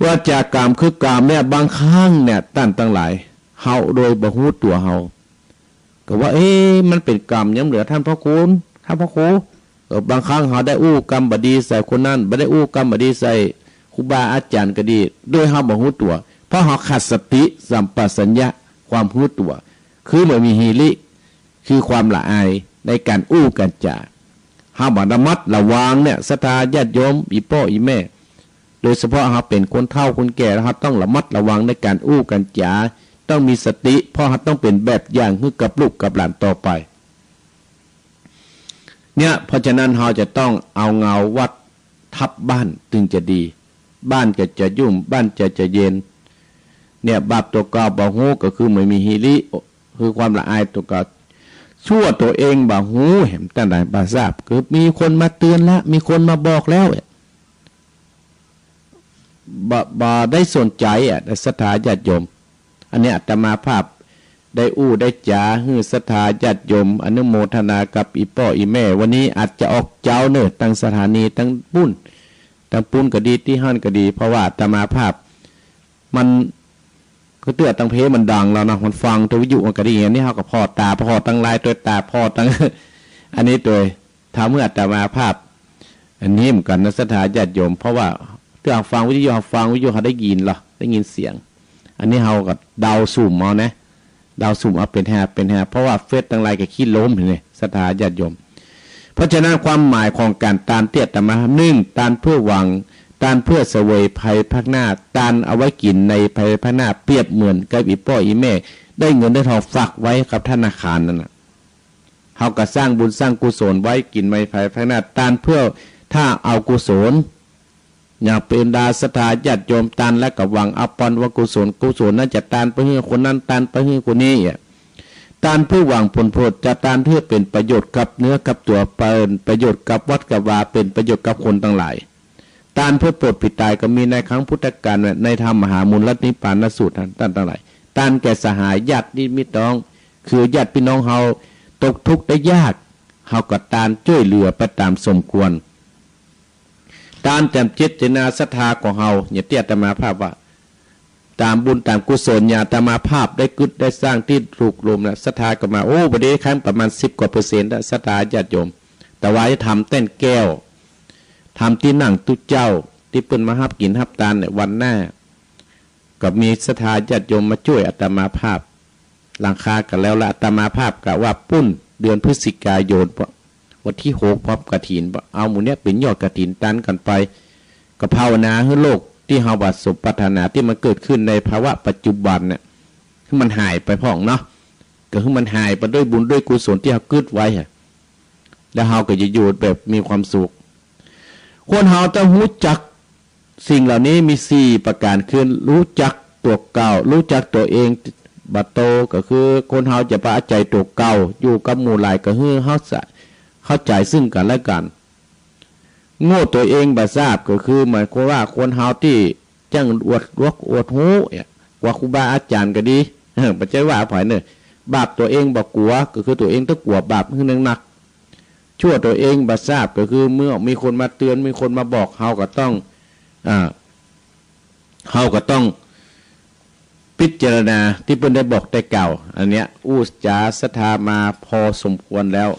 วจีกรรมคือกรรมเนี่ย บางครั้งเนี่ย ต้านตังหลาย เฮาโดยบ่ฮู้ตั๋วเฮา ก็ว่า เอ๊ะ มันเป๋นกรรมหยังเหลือ ต้านพระคุณ ต้านพระครู เออ บางครั้งเฮาได้อู้กำบ่ดีใส่คนนั้น บ่ได้อู้กำบ่ดีใส่ครูบาอาจ๋ารย์ก็ดี โดยเฮาบ่ฮู้ตั๋ว เพราะเฮาขาดสติสัมปชัญญะ ความฮู้ตั๋ว คือบ่มีหิริ คือความละอายในก๋านอู้ก๋านจ๋า เฮาบ่ระมัดระวังเนี่ย ศรัทธาญาติโยม อี่ป้ออี่แม่ โดยเฉพาะเฮาเป๋นคนเฒ่าคนแก่แล้ว เฮาต้องระมัดระวังในก๋านอู้ก๋านจ๋า ต้องมีสติ เพราะเฮาต้องเป๋นแบบอย่างหื้อกับลูกกับหลานต่อไป เนี่ย เพราะฉะนั้นเฮาจะต้องเอาเงาวัดทับบ้านจึงจะดี บ้านก็จะยุ่ง บ้านจะ จะเย็น เนี่ย บาปตั๋วเก่าบ่ฮู้ก็คือบ่มีหิริ คือความละอายตั๋วเก่า ชั่วตั๋วเองบ่ฮู้แหม ต้านตังหลาย บ่ทราบ คือมีคนมาเตือนแล้ว มีคนมาบอกแล้ว บ่ บ่ได้สนใจ๋อะ ศรัทธาญาติโยม อันนี้อาตมาภาพได้อู้ได้จ๋าหื้อศรัทธาญาติโยม อนุโมทนากับอี่ป้ออี่แม่ วันนี้อาจจะออกเจ๊าเน่อ ตางสถานีตางปุ้น ตางปุ้นก็ดี ตี้หั้นก็ดี เพราะว่าอาตมาภาพ มัน คือเตื้อตางเพมันดังแล้วเนาะ มันฟังโทรวิทยุมันก็ดี อันนี้เฮาก็ผ่อต๋า ผ่อตางไลน์ตวยต๋า ผ่อตาง อันนี้ตวย ถามเมื่ออาตมาภาพ อันนี้เหมือนกั๋นนะ ศรัทธาญาติโยม เพราะว่าเตื้อฟังวิทยุ เฮาฟังวิทยุ เฮาได้ยินเหรอ ได้ยินเสียง อันนี้เฮาก็เดาสุ่มเอานะ เดาสุ่มเอา เป๋นแฮะ เป๋นแฮะ เพราะว่าเฟซตางไลน์ก็ขี้ลมหั้นนี่ ศรัทธาญาติโยม เพราะฉะนั้นความหมายของก๋านตานตี้อาตมา นึ่ง ตานเพื่อหวัง ตานเพื่อเสวยภัยภาคหน้า ตานเอาไว้กิ๋นในภัยภาคหน้า เปรียบเหมือนกับอี่ป้ออี่แม่ ได้เงินได้ทองฝากไว้กับธนาคารนั่นน่ะ เฮาก็สร้างบุญสร้างกุศลไว้กิ๋นในภัยภาคหน้า ตานเพื่อถ้าเอากุศล อย่างเป๋นดาศรัทธาญาติโยมตานแล้วก็หวังเอาปอนว่ากุศล กุศลนั้นจะตานไปหื้อคนนั้น ตานไปหื้อคนนี้อะ ตานเพื่อหวังผลประโยชน์ จะตานเพื่อเป๋นประโยชน์กับเนื้อกับตั๋ว เป๋นประโยชน์กับวัดกับวา เป๋นประโยชน์กับคนตังหลาย ตานเพื่อโปรดผีต๋ายก็มีในครั้งพุทธกาลน่ะ ในธรรมมหามูลนิปพานสูตรนะ ต้านตังหลาย ตานแก่สหายญาติมิตรน้อง คือญาติพี่น้องเฮาตกทุกข์ได้ยาก เฮาก็ตานจ้วยเหลือไปต๋ามสมควร ตานแจ่มเจตนาศรัทธาของเฮา อย่างตี้อาตมาภาพว่า ต๋ามบุญต๋ามกุศล อย่างอาตมาภาพได้กึ๊ดได้สร้างตี้ถูกลมนะ ศรัทธาก็มา โอ้ บ่ดี ครั้งประมาณสิบกว่าเปอร์เซ็นต์ละ ศรัทธาญาติโยม แต่ว่าจะทำแต้นแก้ว ทำตี้นั่งตุ๊เจ้า ตี้เปิ้นมาฮับกิ๋นฮับตานเนี่ย วันหน้า ก็มีศรัทธาญาติโยมมาจ้วยอาตมาภาพ หลังคาก็แล้วละ อาตมาภาพกะว่าปุ้นเดือนพฤศจิกายน วันตี้หก พร้อมกฐิน เอาหมู่เนี้ยเป๋นยอดกฐินตานกั๋นไป ก็ภาวนาหื้อโลกตี้เฮาว่าสมปรารถนาตี้มันเกิดขึ้นในภาวะปัจจุบันเนี่ย หื้อมันหายไปพ่องเนาะ ก็หื้อมันหายไปด้วยบุญด้วยกุศลตี้เฮากึ๊ดไว้ฮะ แล้วเฮาก็จะอยู่แบบมีความสุข คนเฮาต้องฮู้จัก สิ่งเหล่านี้มีสี่ประก๋าน คือ ฮู้จักตั๋วเก่า ฮู้จักตั๋วเอง บ่โต ก็คือคนเฮาจะปะใจ๋ตั๋วเก่า อยู่กับหมู่หลายก็หื้อเข้าใจ๋ เข้าใจ๋ซึ่งกั๋นและกั๋น โง่ตั๋วเองบ่ทราบ ก็คือหมายความว่าคนเฮาตี้จั้งอวดหลวกอวดฮู้เนี่ย กว่าครูบาอาจ๋ารย์ก็ดี บ่ใจ้ว่าไผเน่อ บาปตั๋วเองบ่กั๋ว ก็คือตั๋วเองต้องกั๋วบาปหื้อนักๆ ชั่วตั๋วเองบ่ทราบ ก็คือเมื่อมีคนมาเตือน มีคนมาบอก เฮาก็ต้อง อ่า เฮาก็ต้องพิจารณาตี้เปิ้นได้บอกได้กล่าว อันเนี้ย อู้จ๋าศรัทธามาพอสมควรแล้ว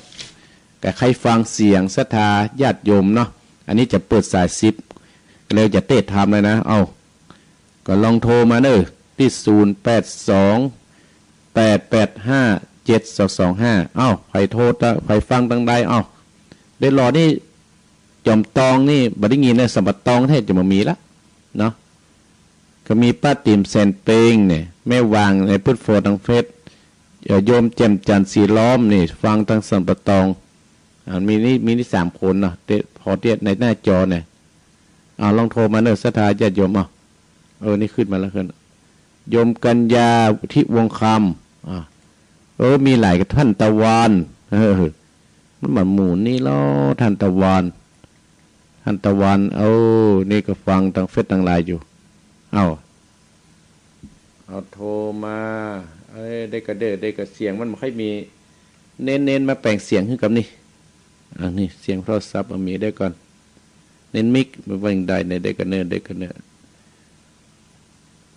ก็ใค่ฟังเสียงศรัทธาญาติโยมเนาะ อันนี้จะเปิดสายสิบ แล้วจะเต๊ะถามเลยนะ เอ้า ก็ลองโทรมาเน่อ ตี้ ศูนย์ แปด สอง แปด แปด ห้า เจ็ดสองสองห้า เอ้า ใผโทรตะ ใผฟังตางใด เอ้า เดนหล่อนี่ จอมตองนี่บ่ได้ยินนะ สัมปะตองแท้จะบ่มีละเนาะ ก็มีป้าติ๋มแสนเปงเนี่ย แม่วางในปื๊ดโฟตางเฟซ เอ่อ โยมแจ่มจันทร์สีล้อมนี่ ฟังตางสัมปะตอง อ่า มีนี่ มีนี่สามคนเนาะ เตะ พอเตี้ยในหน้าจอเนี่ย อ่า ลองโทรมาเนอะ ศรัทธาญาติโยม อ่ะ เออ นี่ขึ้นมาแล้ว ขึ้น โยมกัญญา ทิวงศ์คำ อ่า เออ มีหลายท่าน ตะวัน เออ มันมาหมู่นี่แล้ว ท่านตะวัน ท่านตะวัน เออ นี่ก็ฟังตางเฟซตางไลน์อยู่ เอ้า เอาโทรมา เอ้ย ได้กะเด้อ ได้กะเสียง มันบ่ค่อยมี เน้นๆ มาแป๋งเสียงหื้อกับนี่ อ่า นี่เสียงโทรศัพท์ เอามีได้ก่อน เน้นมิก มันว่าอย่างใดเนี่ย ได้กะเน้อ ได้กะเน้อ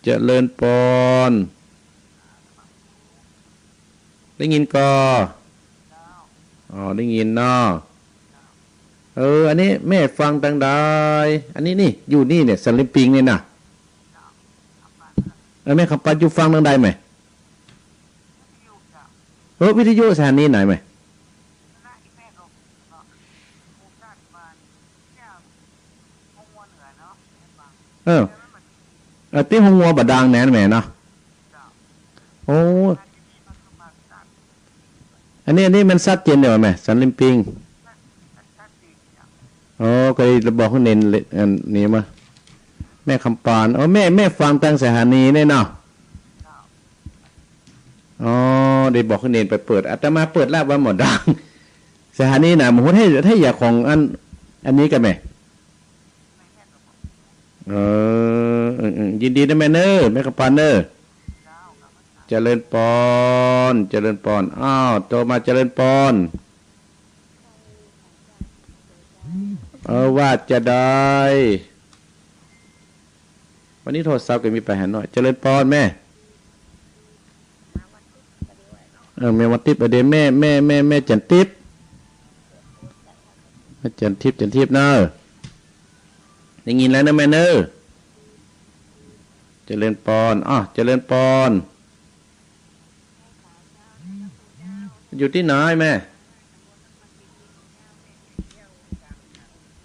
เจริญปอน ได้ยินก่อ อ๋อ ได้ยินเนาะ เออ อันนี้แม่ฟังตางใด อันนี้นี่ อยู่นี่เนี่ย สันลิมปิงนี่นะ เออ แม่คำปานอยู่ฟังตางใดแม่ เออ วิทยุสถานีไหนแม่ เออ เออ ตี้ฮงงัวบ่ดังแหน่แม่เนาะ โอ้ อันนี้ อันนี้มันซัดเจนเดียวแม่ สันลิมปิง อ๋อ ก็เลยบอกหื้อเณรเลย อันนี้มา แม่คำปาน เออ แม่ แม่ฟังตางสถานีเนี่ยเนาะ อ๋อ ได้บอกหื้อเณรไปเปิด อาตมาเปิดแล้วว่าบ่ดัง สถานีน่ะ บ่ฮู้ไทย ไทยอยากของอัน อันนี้กะแม่ เออ เออ เออ ยินดีนะแม่เน้อ แม่คำปานเน้อ เจริญปอน เจริญปอน อ้าว โทรมา เจริญปอน เออ ว่าจะได้ วันนี้โทรศัพท์ก็มีปัญหาหน่อย เจริญปอนแม่ เออ แม่วันติ๊บ เดี๋ยวแม่ แม่ แม่ แม่จันติ๊บ แม่จันทิพย์ จันทิพย์เนอะ ได้ยินแล้วนะแม่เนอะ เจริญปอน อ้อ เจริญปอน อยู่ตี้ไหนแม่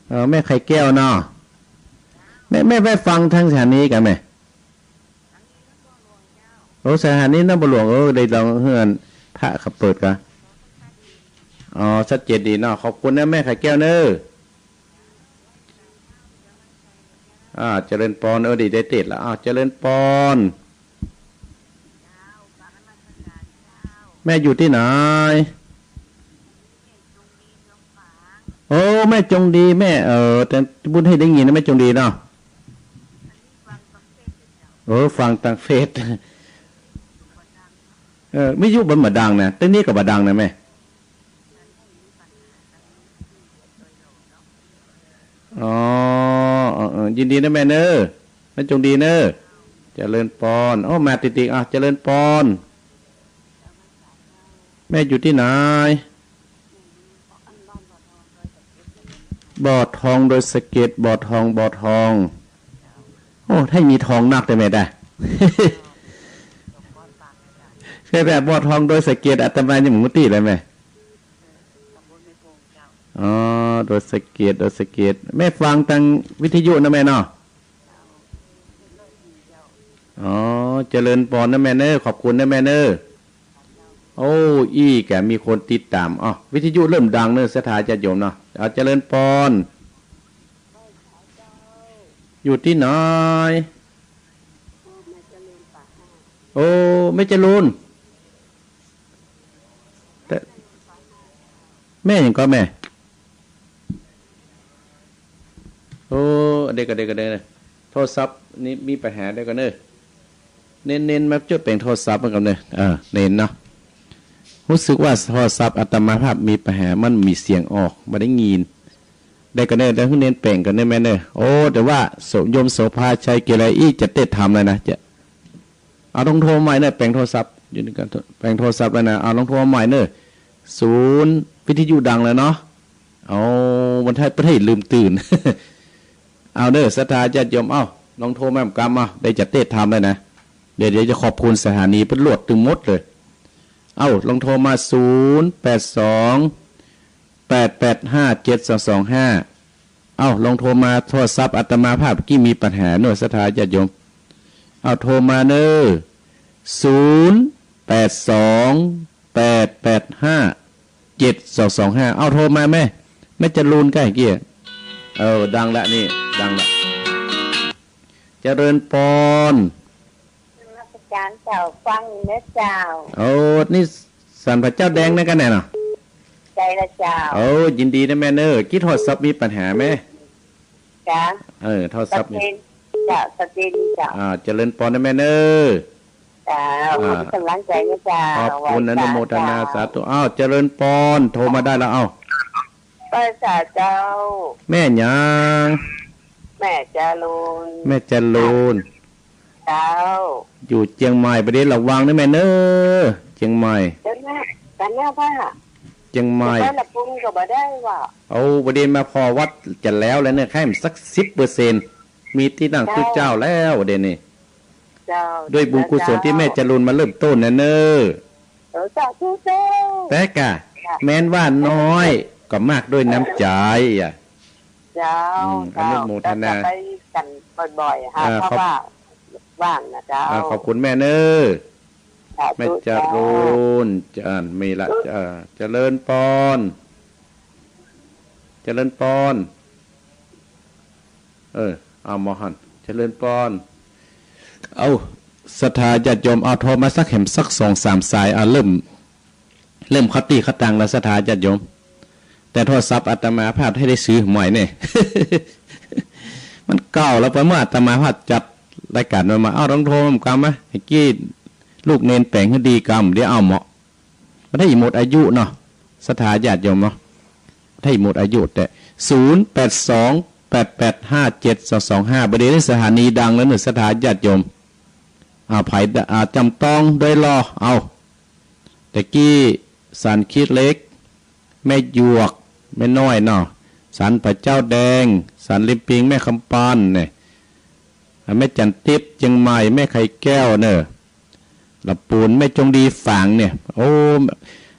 เออ แม่ไข่แก้วเนาะ แม่ แม่ไปฟังตางสถานีกะแม่ โอ้ สถานีหนองบัวหลวง เออ ได้ลองเฮือนพระเขาเปิดกะ อ๋อ ชัดเจนดีเนาะ ขอบคุณนะแม่ไข่แก้วเนอะ อ่า เจริญปอน เออ ดีได้เตสแล้ว อ้าว เจริญปอน แม่อยู่ตี้ไหน โอ้ แม่จงดี แม่ เออ แต่บุญให้ได้ยินนะ แม่จงดีเนาะ เออ ฟังตางเฟซ เออ วิทยุมันบ่ดังนะ ตี้นี่ก็บ่ดังนะแม่ อ๋อ เออ เออ ยินดีนะแม่เนอะ แม่จงดีเนอะ เจริญปอน โอ้ มาติดๆ อ่ะ เจริญปอน แม่อยู่ตี้ไหน บ่อทองดอยสะเก็ด บ่อทอง บ่อทอง โอ้ ไทยมีทองนักแต่แม่ได้ แค่แบบบ่อทองดอยสะเก็ด อาตมายังบ่ฮู้ตี้เลยแม่ อ๋อ ดอยสะเก็ด ดอยสะเก็ด แม่ฟังตางวิทยุนะแม่เนาะ อ๋อ เจริญปอนนะแม่เนอะ ขอบคุณนะแม่เนอะ โอ้ อี้กะมีคนติดตาม อ๋อ วิทยุเริ่มดังเนอะ ศรัทธาญาติโยมเนาะ เอา เจริญปอน อยู่ตี้ไหน โอ้ แม่จรูน แต่ แม่หยังก่อแม่ โอ้ เดี๋ยวก่อน เดี๋ยวก่อน เดี๋ยวก่อน โทรศัพท์นี่มีปัญหา เดี๋ยวก่อนเนอะ เน้นๆ มาจ้วยแป๋งโทรศัพท์มันก่อนเนอะ เออ เน้นเนาะ ฮู้สึกว่าโทรศัพท์อาตมาภาพมีปัญหา มันมีเสียงออก บ่ได้ยิน เดี๋ยวก่อนเนอะ เดี๋ยวหื้อเน้นแป๋งก่อนเนอะแม่เนอะ โอ้ แต่ว่าโส- โยมโสภาชัยเกเรอี้จะเตสถามเลยนะ จะ เอา ลองโทรใหม่เนอะ แป๋งโทรศัพท์ อยู่ในการโทร- แป๋งโทรศัพท์แล้วนะ เอา ลองโทรใหม่เนอะ ศูนย์ วิทยุดังแล้วเนาะ เอา วันไทยประเทศลืมตื่น เอาเนอะ ศรัทธาญาติโยม เอา ลองโทรมาแหมกำ เอา ได้จะเตสถามเลยนะ เดี๋ยว เดี๋ยวจะขอบคุณสถานีเปิ้นโหลดตึงหมดเลย เอ้า ลองโทรมา ศูนย์แปดสอง แปดแปดห้า เจ็ดสองสองห้า เอ้า ลองโทรมา โทรศัพท์อาตมาภาพกี้มีปัญหาเนาะ ศรัทธาญาติโยม เอ้า โทรมาเน้อ ศูนย์แปดสอง แปดแปดห้า เจ็ดสองสองห้า เอ้า โทรมาแม่ แม่จรูนใก้เกี้ย เออ ดังละนี่ ดังละ เจริญปอน นมัสการเจ้า ฟังอยู่นะเจ้า โอ้ นี่สันพระเจ้าแดงนั่นกั๋นแน่เนาะ ใจ้ละเจ้า โอ้ ยินดีนะแม่เน้อ กี้โทรศัพท์มีปัญหาแม่ จ๊ะ เออ โทรศัพท์มี สตรีม เจ้า สตรีมเจ้า อ่า เจริญปอนนะแม่เน้อ เจ้า อ่า ขอบคุณกำลังใจ๋นะเจ้า ขอบคุณ ไหว้สา อนุโมทนา เจ้า สาธุ อ้าว เจริญปอน โทรมาได้แล้ว อ้าว ไหว้สาเจ้า แม่หยัง แม่จรูน แม่จรูน เจ้า อยู่เจียงใหม่ บ่ดีระวังนะแม่เน้อ เจียงใหม่ เจ้าแม่ กันแน่ว่า เจียงใหม่ จะไปละปุงก็บ่ได้ว่ะ เอา บ่ดีมาผ่อวัดจะแล้วแล้วเนี่ย ใค่มันสักสิบเปอร์เซ็นต์ มีตี้นั่ง เจ้า คือเจ้าแล้วเดี๋ยวนี้ เจ้า ด้วยบุญกุศลตี้แม่จรูนมาเริ่มต้นนะเน้อ เออ สาธุเจ้า แต่กะ ค่ะ แม้นว่าน้อยก็มากด้วยน้ำใจ๋ เจ้า อ่ะ เจ้า อืม อนุโมทนา ก็ไปกั๋นบ่อยๆ ฮะ อ่า เพราะว่าว่างนะเจ้า อ่า ขอบคุณแม่เน้อ สาธุ แม่จรูน เจ้า อ่า มีละ เอ่อ เจริญปอน เจริญปอน เออ เอาหมอหัน เจริญปอน เอา ศรัทธาญาติโยม เอาโทรมาสักแหมสักสองสามสาย เอา เริ่ม เริ่มเข้าตี้เข้าตังแล้ว ศรัทธาญาติโยม แต่โทรศัพท์อาตมาภาพหื้อได้ซื้อใหม่เนี่ย มันเก่าแล้ว ไปเมื่ออาตมาภาพจัดรายก๋านมา มา เอา ลองโทรมากำมา ไอ้กี้ลูกเณรแป๋งหื้อดีกำ เดี๋ยวเอาเหมาะ มันได้หมดอายุเนาะ ศรัทธาญาติโยมเนาะ ได้หมดอายุ แต่ ศูนย์แปดสอง แปดแปดห้า เจ็ดสองสองห้า บ่ดี สถานีดังแล้วเนาะ ศรัทธาญาติโยม อ่า ไผ อ่า จำต้องด้วยลอ เอา แต่กี้สันขี้เหล็ก แม่หยวก แม่น้อยเนาะ สันพระเจ้าแดง สันริมปิง แม่คำปานเนี่ย อ่า แม่จันทิพย์ เจียงใหม่ แม่ไข่แก้วเนอะ ละปูน แม่จงดีฝางเนี่ย โอ้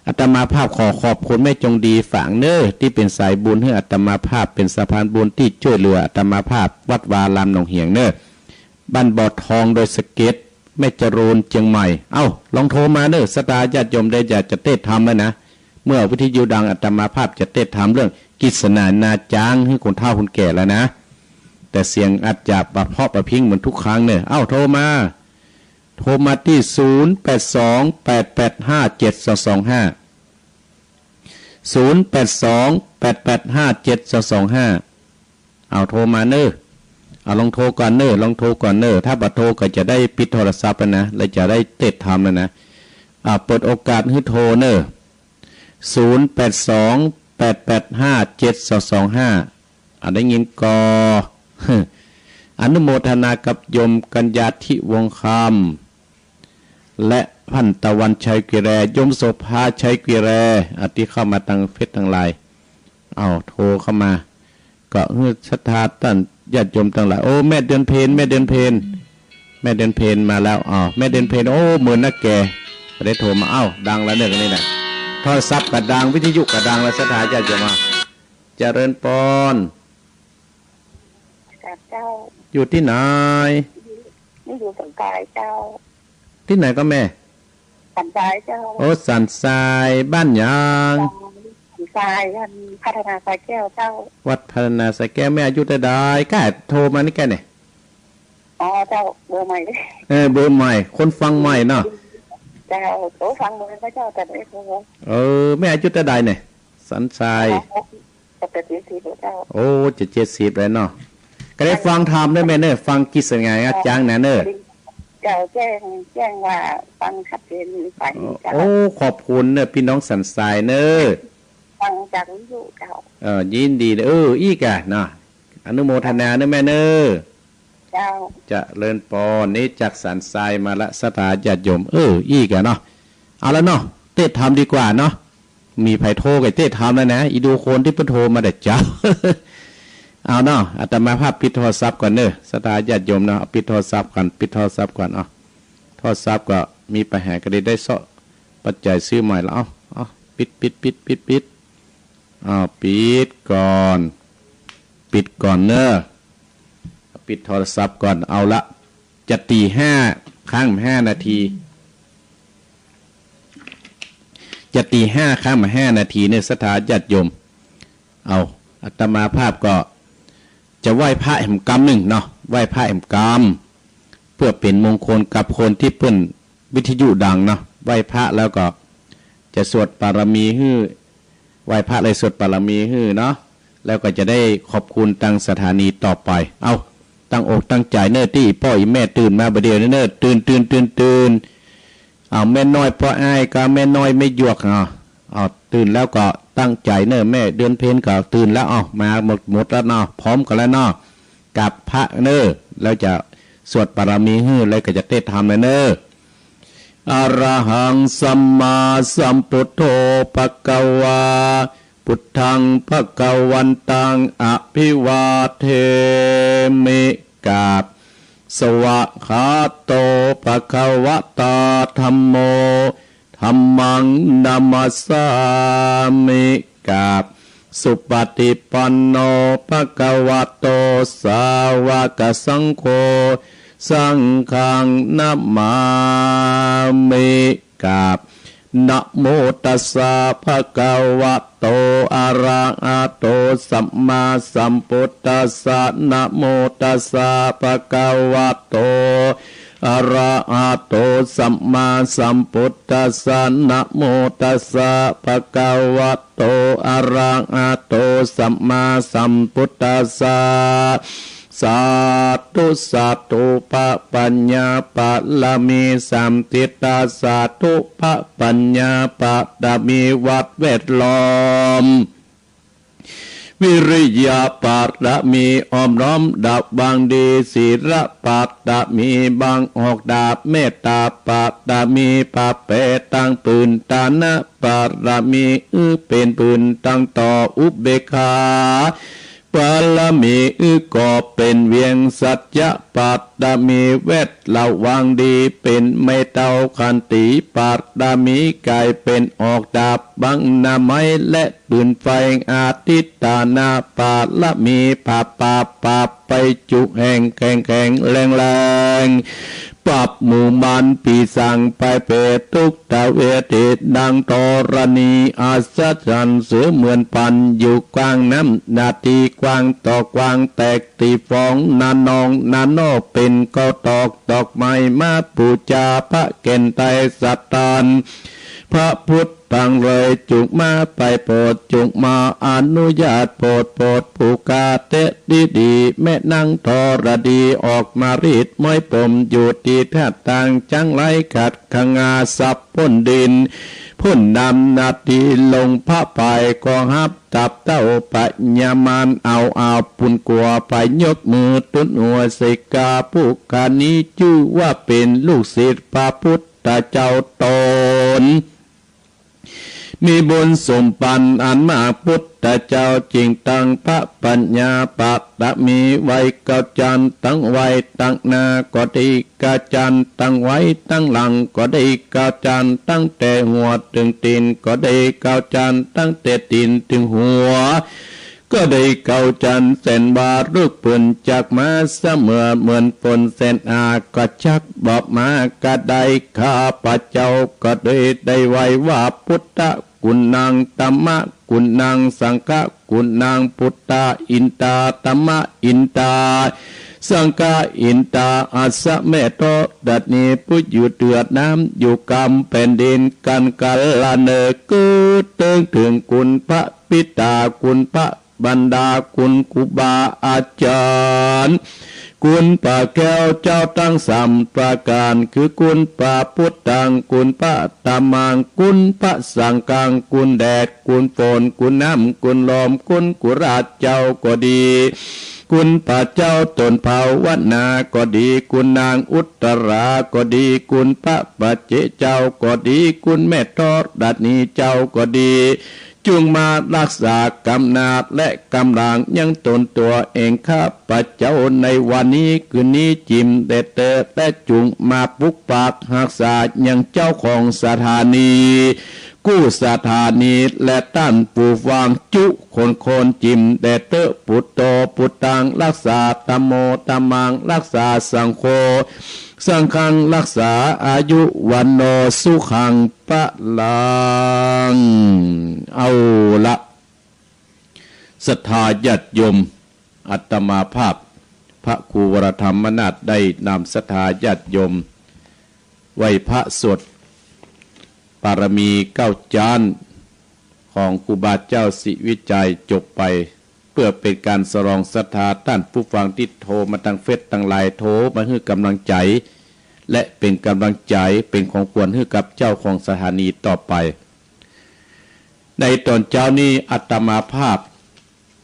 อาตมาภาพขอขอบคุณแม่จงดีฝางเนอะ ตี้เป๋นสายบุญหื้ออาตมาภาพ เป๋นสะพานบุญตี้จ้วยเหลืออาตมาภาพ วัดวาอารามหนองเหียงเนอะ บ้านบ่อทอง ดอยสะเก็ด แม่จรูน เจียงใหม่ เอ้า ลองโทรมาเนอะ ศรัทธาญาติโยมได้อยากจะเตศน์ธรรมแล้วนะ เมื่อวิทยุดังอาตมาภาพจะเตศน์ธรรมเรื่องกฤษณานาจ๊างหื้อคนเฒ่าคนแก่แล้วนะ แต่เสียงอาจจะบ่เพราะบ่พริ้งเหมือนทุกครั้งเนอะ เอ้า โทรมา โทรมาตี้ ศูนย์แปดสอง แปดแปดห้า เจ็ดสองสองห้า ศูนย์แปดสอง แปดแปดห้า เจ็ดสองสองห้า เอาโทรมาเน้อ เอาลองโทรก่อนเน้อ ลองโทรก่อนเน้อ ถ้าบ่โทรก็จะได้ปิดโทรศัพท์แล้วนะ แล้วจะได้เตศน์ธรรมแล้วนะ อ่า เปิดโอกาสหื้อโทรเน้อ ศูนย์แปดสอง แปดแปดห้า เจ็ดสองสองห้า อ่า ได้ยินก่อ อนุโมทนากับโยมกัญญาทิวงศ์คำ และพันตะวันชัยกวีแร โยมโสภาชัยกวีแร อ่ะ ตี้เข้ามาตางเฟซตางไลน์ เอาโทรเข้ามา ก็หื้อศรัทธาต้านญาติโยมตังหลาย โอ้ แม่เดือนเพ็ญ แม่เดือนเพ็ญ แม่เดือนเพ็ญมาแล้ว อ้าว แม่เดือนเพ็ญ โอ้ เมินนักแก บ่ได้โทรมา อ้าว ดังแล้วเน้อ อันนี้นะ โทรศัพท์ก็ดัง วิทยุก็ดังแล้ว ศรัทธาญาติโยม อ้าว เจริญปอน ครับเจ้า อยู่ตี้ไหน นี่อยู่สันทรายเจ้า ตี้ไหนก็แม่ สันทรายเจ้า โอ้ สันทราย บ้านหยัง สันทราย วัดพัฒนาทรายแก้วเจ้า วัดพัฒนาทรายแก้ว แม่อายุเต้าใด ก้าโทรมานี่ก้าเนี่ย อ๋อ เจ้า เบอร์ใหม่ เออ เบอร์ใหม่ คนฟังใหม่เนาะ เจ้า โอ้ ฟังเบอร์พระเจ้า แต่ไม่โทร เออ แม่อายุเต้าใดเนี่ย สันทราย อ๋อ จะเจ็ดสิบแล้วเจ้า โอ้ จะเจ็ดสิบแล้วเนาะ ก็ได้ฟังธรรมเน้อแม่เน้อ ฟังกฤษณานาจ๊างนะเน้อ เจ้า แจ้ง แจ้งว่าฟังชัดเจน ฟัง โอ้ เจ้า โอ้ ขอบคุณเน้อ ปี้น้องสันทรายเน้อ ฟังจากวิทยุเจ้า เออ ยินดีเน้อ เออ อี้ก้าเนาะ อนุโมทนาเน้อแม่เน้อ เจ้า เจริญปอน นี่จากสันทรายมาละ ศรัทธาญาติโยม เออ อี้ก้าเนาะ เอาละเนาะ เตศน์ธรรมดีกว่าเนาะ มีใผโทรก็เตศน์ธรรมแล้วนะ อีดูคนตี้เปิ้นโทรมาแต่เจ๊า เอาเนาะ อาตมาภาพปิดโทรศัพท์ก่อนเน้อ ศรัทธาญาติโยมเนาะ เอาปิดโทรศัพท์ก่อน ปิดโทรศัพท์ก่อน เอา โทรศัพท์ก็มีปัญหาก็เลยได้เซาะ ไป ปัจจัยซื้อใหม่ละ เอ้า เอ้า ปิด ปิด ปิด ปิด ปิด อ้าว ปิดก่อน ปิดก่อนเน่อ ปิดโทรศัพท์ก่อน เอาละ จะตีห้า ค้างห้านาที จะตีห้า ค้างห้านาทีเนี่ย ศรัทธาญาติโยม เอา อาตมาภาพก็จะไหว้พระแหมกำนึ่งเนาะ ไหว้พระแหมกำ เพื่อเป๋นมงคลกับคนตี้เปิ้นวิทยุดังเนาะ ไหว้พระแล้วก็จะสวดปารมีหื้อ ไหว้พระเลยสวดปารมีหื้อเนาะ แล้วก็จะได้ขอบคุณตังสถานีต่อไป เอา ตั้งอกตั้งใจ๋เน่อ ตี้ป้ออี่แม่ตื่นมาบ่าเดี่ยวนี้เน่อ ตื่น ตื่น ตื่น ตื่น เอา แม่น้อยป้ออ้ายกับแม่น้อยแม่หยวก เอา เอา ตื่นแล้วก็ตั้งใจ๋เน่อ แม่เดือนเพ็ญก็ตื่นแล้ว เอา มาหมด หมดแล้วเนาะ พร้อมกั๋นแล้วเนาะ กราบพระเน่อ แล้วจะสวดปารมีหื้อ แล้วก็จะเตศน์ธรรมเลยเน่อ อะระหัง สัมมาสัมพุทโธ ภะคะวา พุทธัง ภะคะวันตัง อะภิวาเทมิ กราบ สวากขาโต ภะคะวะตา ธัมโม ธัมมัง นะมัสสามิ กราบ สุปะติปันโน ภะคะวะโต สาวะกะสังโฆ สังฆัง นะมามิ กราบ นะโมตัสสะ ภะคะวะโต อะระหะโต สัมมาสัมพุทธัสสะ นะโมตัสสะ ภะคะวะโต อะระหะโต สัมมาสัมพุทธัสสะ นะโมตัสสะ ภะคะวะโต อะระหะโต สัมมาสัมพุทธัสสะ สาธุ สาธุ พระปัญญาปารมีสามทิศ สาธุ พระปัญญาปารมีวัดแวดล้อม วิริยะปารมีอ้อมล้อมระวังดี ศีลปารมีบังออกดาบ เมตตาปารมีปราบแผลตังปืน ตานะปารมีอื้อเป๋นปืนตังต่อ อุเบกขาปารมีอื้อก่อเป๋นเวียง สัจจะปารมีแวดระวังดีเป๋นไม้เต้า ขันติปารมีก๋ายเป๋นออกดาบบังหน้าไม้และ ปืนไฟ อธิฏฐานะปารมี ผาบปราบปราบไปจุแห่ง แข็งแข็งแรงแรง ปราบหมู่มารปีศาจไปเปรตทุกทเวท ดังธรณีอัศจรรย์ เสมือนปานอยู่กลางน้ำ นาทีกว้างต่อกว้าง แตกตี้ฟอง นาน้องนาน้อ เป๋นเก๊าตอกดอกไม้ มาปู๋จาพระแก่นไตรสถาน พระพุทธปางเลย จุกมาไปโปรด จุกมาอนุญาตโปรด โปรดผู้ข้าเตะดีดี แม่นางธรณีออกมารีดม้อยผมอยู่ตี้ท่าตาง จังไรขัดขงาสับพ่นดิน พ่นน้ำนาทีลงพระปาย ก็ฮับตับเต้าปะยามารเอาอาปุญกัว ไปยกมือตุ๊นหัวสิกขา ผู้ข้านี้จื้อว่าเป๋นลูกศิษย์พระพุทธเจ้าตน มีบุญสมปันอันมาก พุทธเจ้าจึงตั้งพระปัญญาปารมีไว้เก้าจั้น ตั้งไว้ตังหน้าก็ดีเก้าจั้น ตั้งไว้ตังหลังก็ดีเก้าจั้น ตั้งแต่หัวเถิงตี๋นก็ดีเก้าจั้น ตั้งแต่ตี๋นเถิงหัว ก็ได้เก้าจั้น แสนว่าลูกปืนจักมา เสมือนเหมือนฝนแสนหากก็จักบอกมา ก็ได้ข้าพเจ้าก็ได้ ได้ไหว้ว่า พุทธกุณัง ธัมมกุณัง สังฆกุณัง พุทธาอินตา ธัมมาอินตา สังฆาอินตา อัสสะ แม่ธรณีผู้อยู่เหนือน้ำ อยู่กำแผ่นดิน กันกาละเนอ เกิดเถิงเถิงคุณพระบิดา คุณพระ บรรดาคุณครูบาอาจารย์ คุณพระแก้วเจ้าตังสามประก๋าน คือคุณพระพุทธัง คุณพระธัมมัง คุณพระสังฆัง คุณแดด คุณฝน คุณน้ำ คุณลม คุณครูราชเจ้าก็ดี คุณพระเจ้าต๋นภาวนาก็ดี คุณนางอุตตราก็ดี คุณพระปัจเจกเจ้าก็ดี คุณแม่ธรณีเจ้าก็ดี จุ่งมาฮักษากำนาจและก๋ำลังยังต๋นตั๋วเอง ข้าพเจ้าในวันนี้คืนนี้จิ่มแด่เต๊อะ และจุ่งมาปุกปักฮักษายังเจ้าของสถานี กู้สถานีและต้านผู้ฟังจุคนคนจิ่มแด่เต๊อะ พุทโธพุทธังฮักษา ธัมโมธัมมังฮักษา สังโฆสังฆังฮักษา อายุวัณโณสุขังพลัง เอาละ ศรัทธาญาติโยม อาตมาภาพ พระครูวรธรรมนาถ ได้นำศรัทธาญาติโยม ไหว้พระสวดปารมีเก้าจ๊าน ของครูบาเจ้าศรีวิชัยจบไป เพื่อเป๋นก๋านสลองศรัทธา ต้านผู้ฟังตี้โทรมาตางเฟซตางไลน์ โทรมาหื้อก๋ำลังใจ๋ และเป๋นก๋ำลังใจ๋ เป๋นของขวัญหื้อกับเจ้าของสถานีต่อไป ในต๋อนเจ๊านี้อาตมาภาพ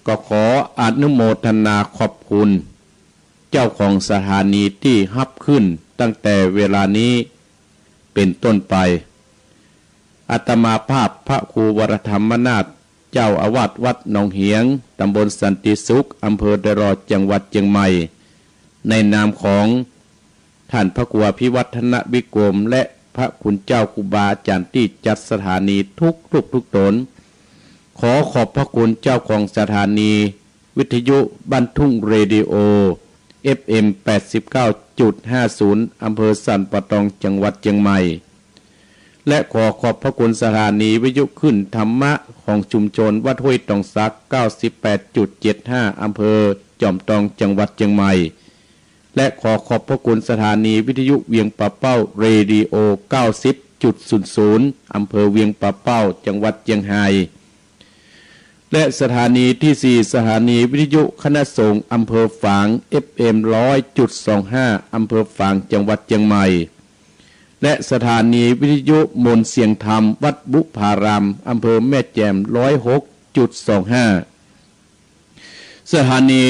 ก็ขออนุโมทนาขอบคุณ เจ้าของสถานีตี้ฮับขึ้นตั้งแต่เวลานี้เป๋นต้นไป อาตมาภาพพระครูวรธรรมนาถ เจ้าอาวาสวัดหนองเหียง ตำบลสันติสุข อำเภอดอยหล่อ จังหวัดเจียงใหม่ ในนามของ ท่านพระครูอภิวัฒนวิกรม และพระคุณเจ้าครูบาอาจ๋ารย์ตี้จัดสถานีทุกรูปทุกต๋น ขอขอบพระคุณเจ้าของสถานีวิทยุบ้านทุ่งเรดิโอ เอฟเอ็ม แปดสิบเก้าจุดห้าศูนย์ อำเภอสันป่าตอง จังหวัดเจียงใหม่ และขอขอบพระคุณสถานีวิทยุคลื่นธรรมะของชุมชนวัดห้วยตองสัก เก้าสิบแปดจุดเจ็ดห้า อำเภอจอมตอง จังหวัดเจียงใหม่ และขอขอบพระคุณสถานีวิทยุเวียงป่าเป้า เรดิโอ เก้าสิบจุดศูนย์ศูนย์ อำเภอเวียงป่าเป้า จังหวัดเจียงฮาย และสถานีที่สี่ สถานีวิทยุคณะสงฆ์อำเภอฝาง เอฟเอ็ม ร้อยจุดสองห้า อำเภอฝาง จังหวัดเจียงใหม่ และสถานีวิทยุมนต์เสียงธรรมวัดบุพาราม อำเภอแม่แจ่ม ร้อยหกจุดสองห้า สถานี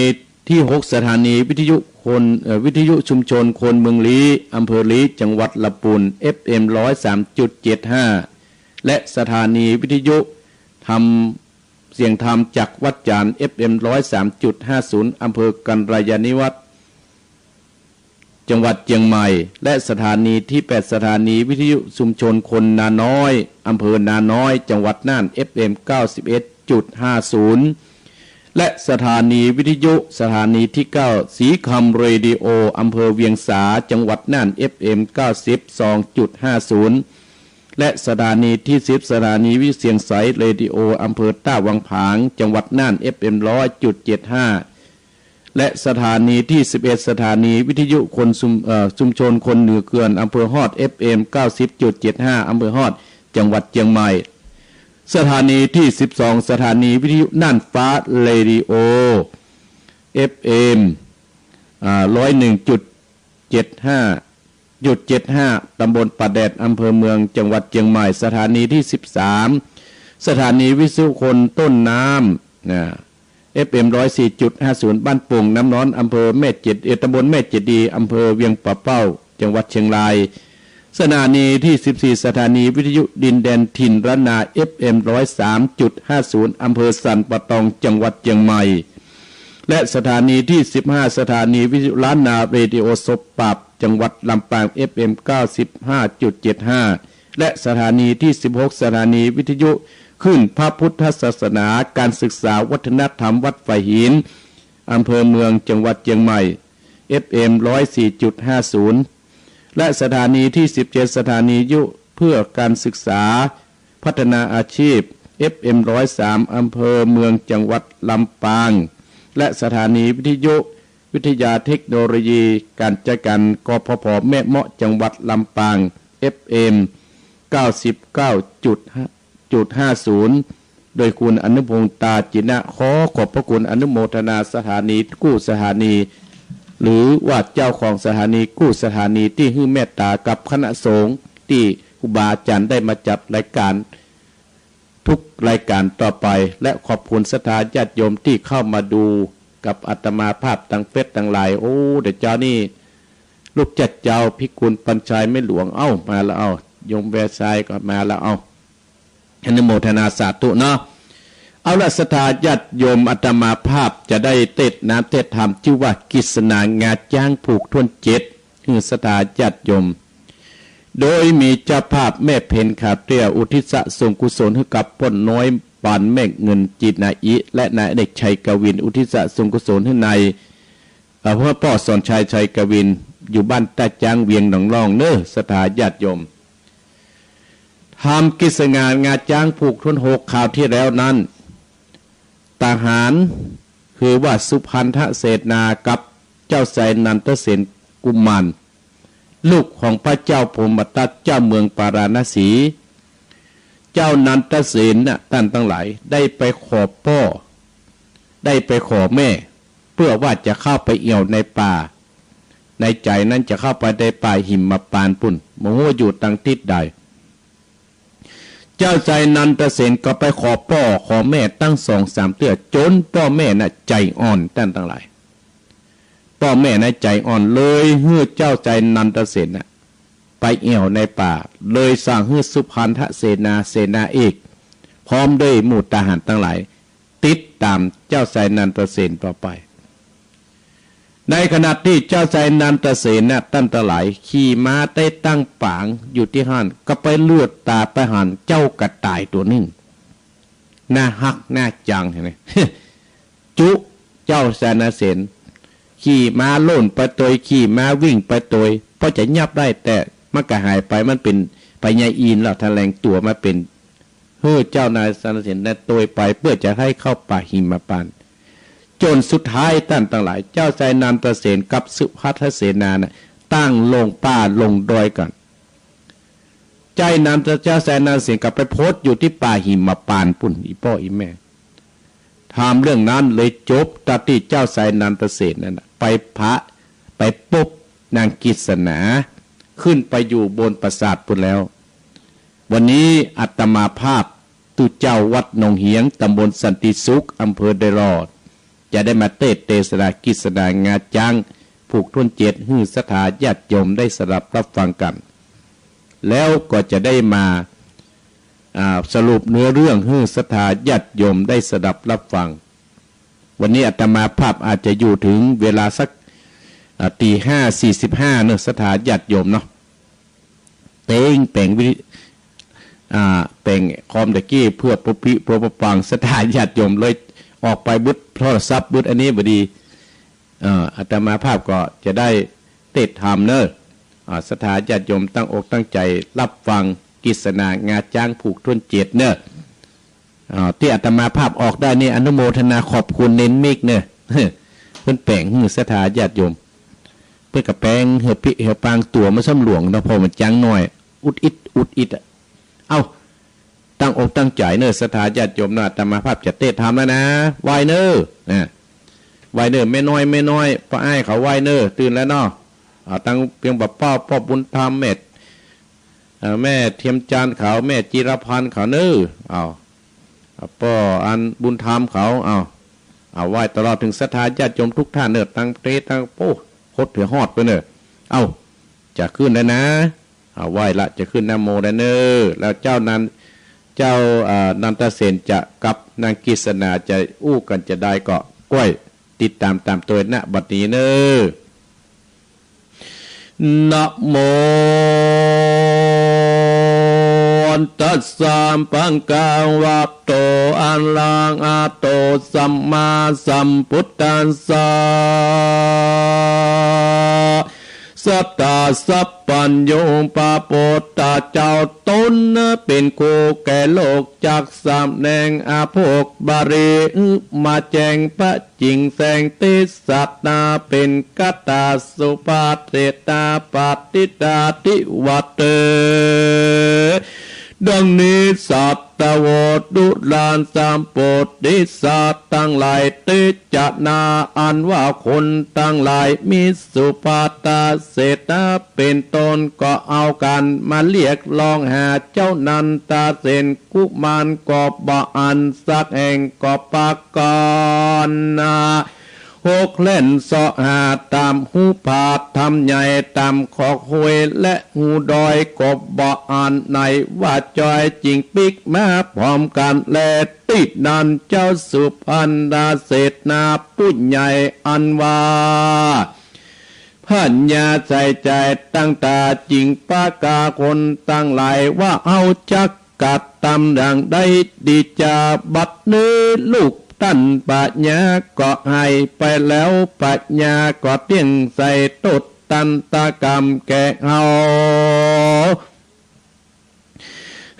ที่หก สถานีวิทยุคน เอ่อ วิทยุชุมชนคนเมืองลี้ อำเภอลี้ จังหวัดลำปูน เอฟเอ็ม ร้อยสามจุดเจ็ดห้า และสถานีวิทยุธรรม เสียงธรรมจากวัดจ๋าน เอฟเอ็ม ร้อยสามจุดห้าศูนย์ อำเภอกัลยาณิวัฒน์ จังหวัดเจียงใหม่ และสถานีที่แปด สถานีวิทยุชุมชนคนนาน้อย อำเภอนาน้อย จังหวัดน่าน เอฟเอ็ม เก้าสิบเอ็ดจุดห้าศูนย์ และสถานีวิทยุสถานีที่เก้า สีคำเรดิโอ อำเภอเวียงสา จังหวัดน่าน เอฟเอ็ม เก้าสิบสองจุดห้าศูนย์ และสถานีที่สิบ สถานีวิทยุเสียงใสเรดิโอ อำเภอต้าวังผาง จังหวัดน่าน เอฟเอ็ม ร้อยจุดเจ็ดห้า และสถานีที่สิบเอ็ด สถานีวิทยุคนชุม เอ่อ ชุมชนคนเหนือเขื่อน อำเภอฮอด เอฟเอ็ม เก้าสิบจุดเจ็ดห้า อำเภอฮอด จังหวัดเจียงใหม่ สถานีที่สิบสอง สถานีวิทยุน่านฟ้าเรดิโอ เอฟเอ็ม อ่า ร้อยหนึ่งจุดเจ็ดห้า จุดเจ็ดห้า ตำบลป่าแดด อำเภอเมือง จังหวัดเจียงใหม่ สถานีที่สิบสาม สถานีวิทยุคนต้นน้ำ นะ เอฟเอ็ม ร้อยสี่จุดห้าศูนย์ บ้านโป่งน้ำน้อน อำเภอแม่เจดีย์ เอ่อ ตำบลแม่เจดีย์ อำเภอเวียงป่าเป้า จังหวัดเชียงราย สถานีที่สิบสี่ สถานีวิทยุดินแดนถิ่นล้านนา เอฟเอ็ม ร้อยสามจุดห้าศูนย์ อำเภอสันป่าตอง จังหวัดเจียงใหม่ และสถานีที่สิบห้า สถานีวิทยุล้านนาเรดิโอสบปรับ จังหวัดลำปาง เอฟเอ็ม เก้าสิบห้าจุดเจ็ดห้า และสถานีที่สิบหก สถานีวิทยุคลื่นพระพุทธศาสนา การศึกษาวัฒนธรรมวัดฝายหิน อำเภอเมือง จังหวัดเจียงใหม่ เอฟเอ็ม ร้อยสี่จุดห้าศูนย์ และสถานีที่สิบเจ็ด สถานีวิทยุเพื่อการศึกษาพัฒนาอาชีพ เอฟเอ็ม ร้อยสาม อำเภอเมือง จังหวัดลำปาง และสถานีวิทยุวิทยาเทคโนโลยีการจัดการ กพผ แม่เมาะ จังหวัดลำปาง เอฟเอ็ม เก้าสิบเก้าจุดห้าศูนย์ โดยคุณอนุพงษ์ ตาจินะ ขอขอบพระคุณอนุโมทนาสถานีกู้สถานี หรือว่าเจ้าของสถานีกู้สถานีตี้หื้อเมตตากับคณะสงฆ์ตี้ครูบาอาจ๋ารย์ได้มาจัดรายการทุกรายการต่อไป และขอบคุณศรัทธาญาติโยมตี้เข้ามาดูกับอาตมาภาพตางเฟซตางไลน์ โอ้ เดี๋ยวเจ๊านี้ ลูกจัดเจ้าพิกุลปัญชัยแม่หลวง เอ้า มาแล้ว เอ้า โยมแวร์ทรายก็มาแล้ว เอ้า อนุโมทนาสาธุเนาะ เอาละ ศรัทธาญาติโยม อาตมาภาพจะได้เตสน์น้ำเตสน์ธรรม จื้อว่า กฤษณางาจ๊างผูกถ้วนเจ็ด หื้อศรัทธาญาติโยม โดยมีเจ้าภาพแม่เพ็ญ ขาวเตี้ย อุทิศส่วนกุศลหื้อกับป้อน้อย ปานแม่เงิน จิตนาอิ และนายอเนก ชัยกวิน อุทิศส่วนกุศลหื้อนาย เอ่อ พ่อป้อสอนชัย ชัยกวิน อยู่บ้านต้าจ๊าง เวียงหนองล่องเน้อ ศรัทธาญาติโยม ธรรมกฤษณางาจ๊างผูกถ้วนหก คราวตี้แล้วนั้น ทหาร หื้อว่าสุพันธเสนากับเจ้าชายนันทเสนกุมาร ลูกของพระเจ้าพรหมทัตเจ้าเมืองปาราณสี เจ้านันทเสนน่ะ ต้านตังหลาย ได้ไปขอป้อ ได้ไปขอแม่ เปื้อว่าจะเข้าไปแอ่วในป่า ในใจ๋นั้นจะเข้าไปในป่าหิมพานต์ปู้น บ่ฮู้อยู่ตางทิศใด เจ้าชายนันทเสนก็ไปขอป้อขอแม่ตั้งสองสามเตื้อ จ๋นป้อแม่น่ะใจ๋อ่อน ต้านตังหลาย ป้อแม่น่ะใจ๋อ่อน เลยหื้อเจ้าชายนันทเสนน่ะ ไปแอ่วในป่า เลยสั่งหื้อสุพันธเสนา เสนาเอก พร้อมด้วยหมู่ทหารตังหลาย ติดต๋ามเจ้าชายนันทเสนต่อไป ในขณะตี้เจ้าชายนันทเสนน่ะ ต้านตังหลาย ขี่ม้าได้ตั้งป๋างอยู่ตี้หั้น ก็ไปเหลือบต๋าไปหันเจ้ากระต่ายตั๋วนึ่ง น่าฮักน่าจัง หันก่อ จุเจ้าชายนันทเสน ขี่ม้าโล่นไปตวย ขี่ม้าวิ่งไปตวย พอจะยับได้ แต่มันก็หายไป มันเป๋นพญาอินทร์แล้ว แถลงตั๋วมาเป๋น หื้อเจ้าชายนันทเสนน่ะตวยไป เปื้อจะหื้อเข้าป่าหิมพานต์ จ๋นสุดท้าย ต้านตังหลาย เจ้าชายนันทเสนกับสุพันธเสนาน่ะ ต่างลงป่าลงดอยกั๋น เจ้านันท เจ้าชายนันทเสนก็ไปพดอยู่ตี้ป่าหิมพานต์ปู้น อี่ป้ออี่แม่ ธรรมเรื่องนั้นเลยจบ ต๋อนตี้เจ้าชายนันทเสนนั้นน่ะ ไปพะ ไปปบนางกฤษณา ขึ้นไปอยู่บนปราสาทปู้นแล้ว วันนี้อาตมาภาพ ตุ๊เจ้าวัดหนองเหียง ตำบลสันติสุข อำเภอดอยหลอด จะได้มาเตสน์เตสนากฤษณางาจ๊าง ผูกถ้วนเจ็ด หื้อศรัทธาญาติโยมได้สดับรับฟังกั๋น แล้วก็จะได้มา อ่า สรุปเนื้อเรื่องหื้อศรัทธาญาติโยมได้สดับรับฟัง วันนี้อาตมาภาพอาจจะอยู่เถิงเวลาสัก อ่า ตีห้าสี่สิบห้าเนาะ ศรัทธาญาติโยมเนาะ เต็งแป๋งวิ อ่า แป๋งคอมตะกี้เปื้อปกปิ เปื้อปะปังศรัทธาญาติโยม เลยออกไปบึด โทรศัพท์บึด อันนี้บ่ดี เอ่อ อาตมาภาพก็จะได้เตสน์ธรรมเนาะ อ่า ศรัทธาญาติโยมตั้งอกตั้งใจ๋ฮับฟังกฤษณางาจ๊างผูกถ้วนเจ็ดเนาะ อ่า ตี้อาตมาภาพออกได้นี่อนุโมทนาขอบคุณเณรมิกเนาะ เปิ้นแป๋งหื้อศรัทธาญาติโยม เปิ้นก็แป๋งหื้อปิ๊ หื้อปางตั๋วมันซ้ำหลวงเนาะ เพราะมันจ๊างน้อย อุดอิด อุดอิดอะ เอ้า ตั้งอกตั้งใจ๋เนาะ ศรัทธาญาติโยมเนาะ อาตมาภาพจะเตสน์ธรรมแล้วนะ ไหว้เนาะ นะ ไหว้เนาะ แม่น้อย แม่น้อย ป้ออ้ายเขาไหว้เนาะ ตื่นแล้วเนาะ อ่า ตังเปียงป้อ ป้อ ป้อบุญธรรม แม่ เอ่อ แม่เทียมจันทร์เขา แม่จิรพันธ์เขาเนาะ เอา เอา ป้ออันบุญธรรมเขา เอา เอา ไหว้ตลอดเถิงศรัทธาญาติโยมกู้ต้านเนาะ ตังประเตศ ตัง โอ้ โคตรเถือฮอดไปเนาะ เอา จะขึ้นแล้วนะ เอา ไหว้ละ จะขึ้นนะโมแล้วเนาะ แล้วเจ้านั้น เจ้า เอ่อ นันทเสนจะกับนางกฤษณาจะอู้กั๋นจาใดก็ก้อย ติดต๋ามต๋ามตวย ณ บัดนี้เนาะ นะโม ตัสสะ ภะคะวะโต อะระหะโต สัมมาสัมพุทธัสสะ สัตตาสัพพัญญู พระพุทธเจ้าต๋นเป๋นครูแก่โลก จักสำแดงอภพบริ มาแจ้งพระ จิ่งแสงเตสนาเป๋นคาถาสุภาษิตตาปฏิตาทิวัตเต ดังนี้ สัตวโต ดูราสะโพธิสัตว์ตังหลาย เตสนาอันว่าคนตังหลาย มีสุภัททเสนาเป๋นต้น ก็เอากั๋นมาเรียกร้องหาเจ้านันทเสน กุมารก็บ่อั้นสักแห่งก็ปากกั๋นนะ พกแล่นเซาะหาต๋ามฮูผาถ้ำใหญ่ต๋ามขอบห้วยและฮูดอย ก็บ่อั้นไหนว่าจอย จึงปิ๊กมาพร้อมกั๋นแล ตี้นั้นเจ้าสุพรรณเสนาผู้ใหญ่อันว่า ผญาใส่ใจ๋ตั้งต๋า จึงประกาศคนตังหลายว่า เฮาจักกระตำอย่างใดดีจา บัดนี้ลูกต้านผญาก็หายไปแล้ว ผญาก็เตี้ยงใส่โต้ษทันตกรรมแก่เฮา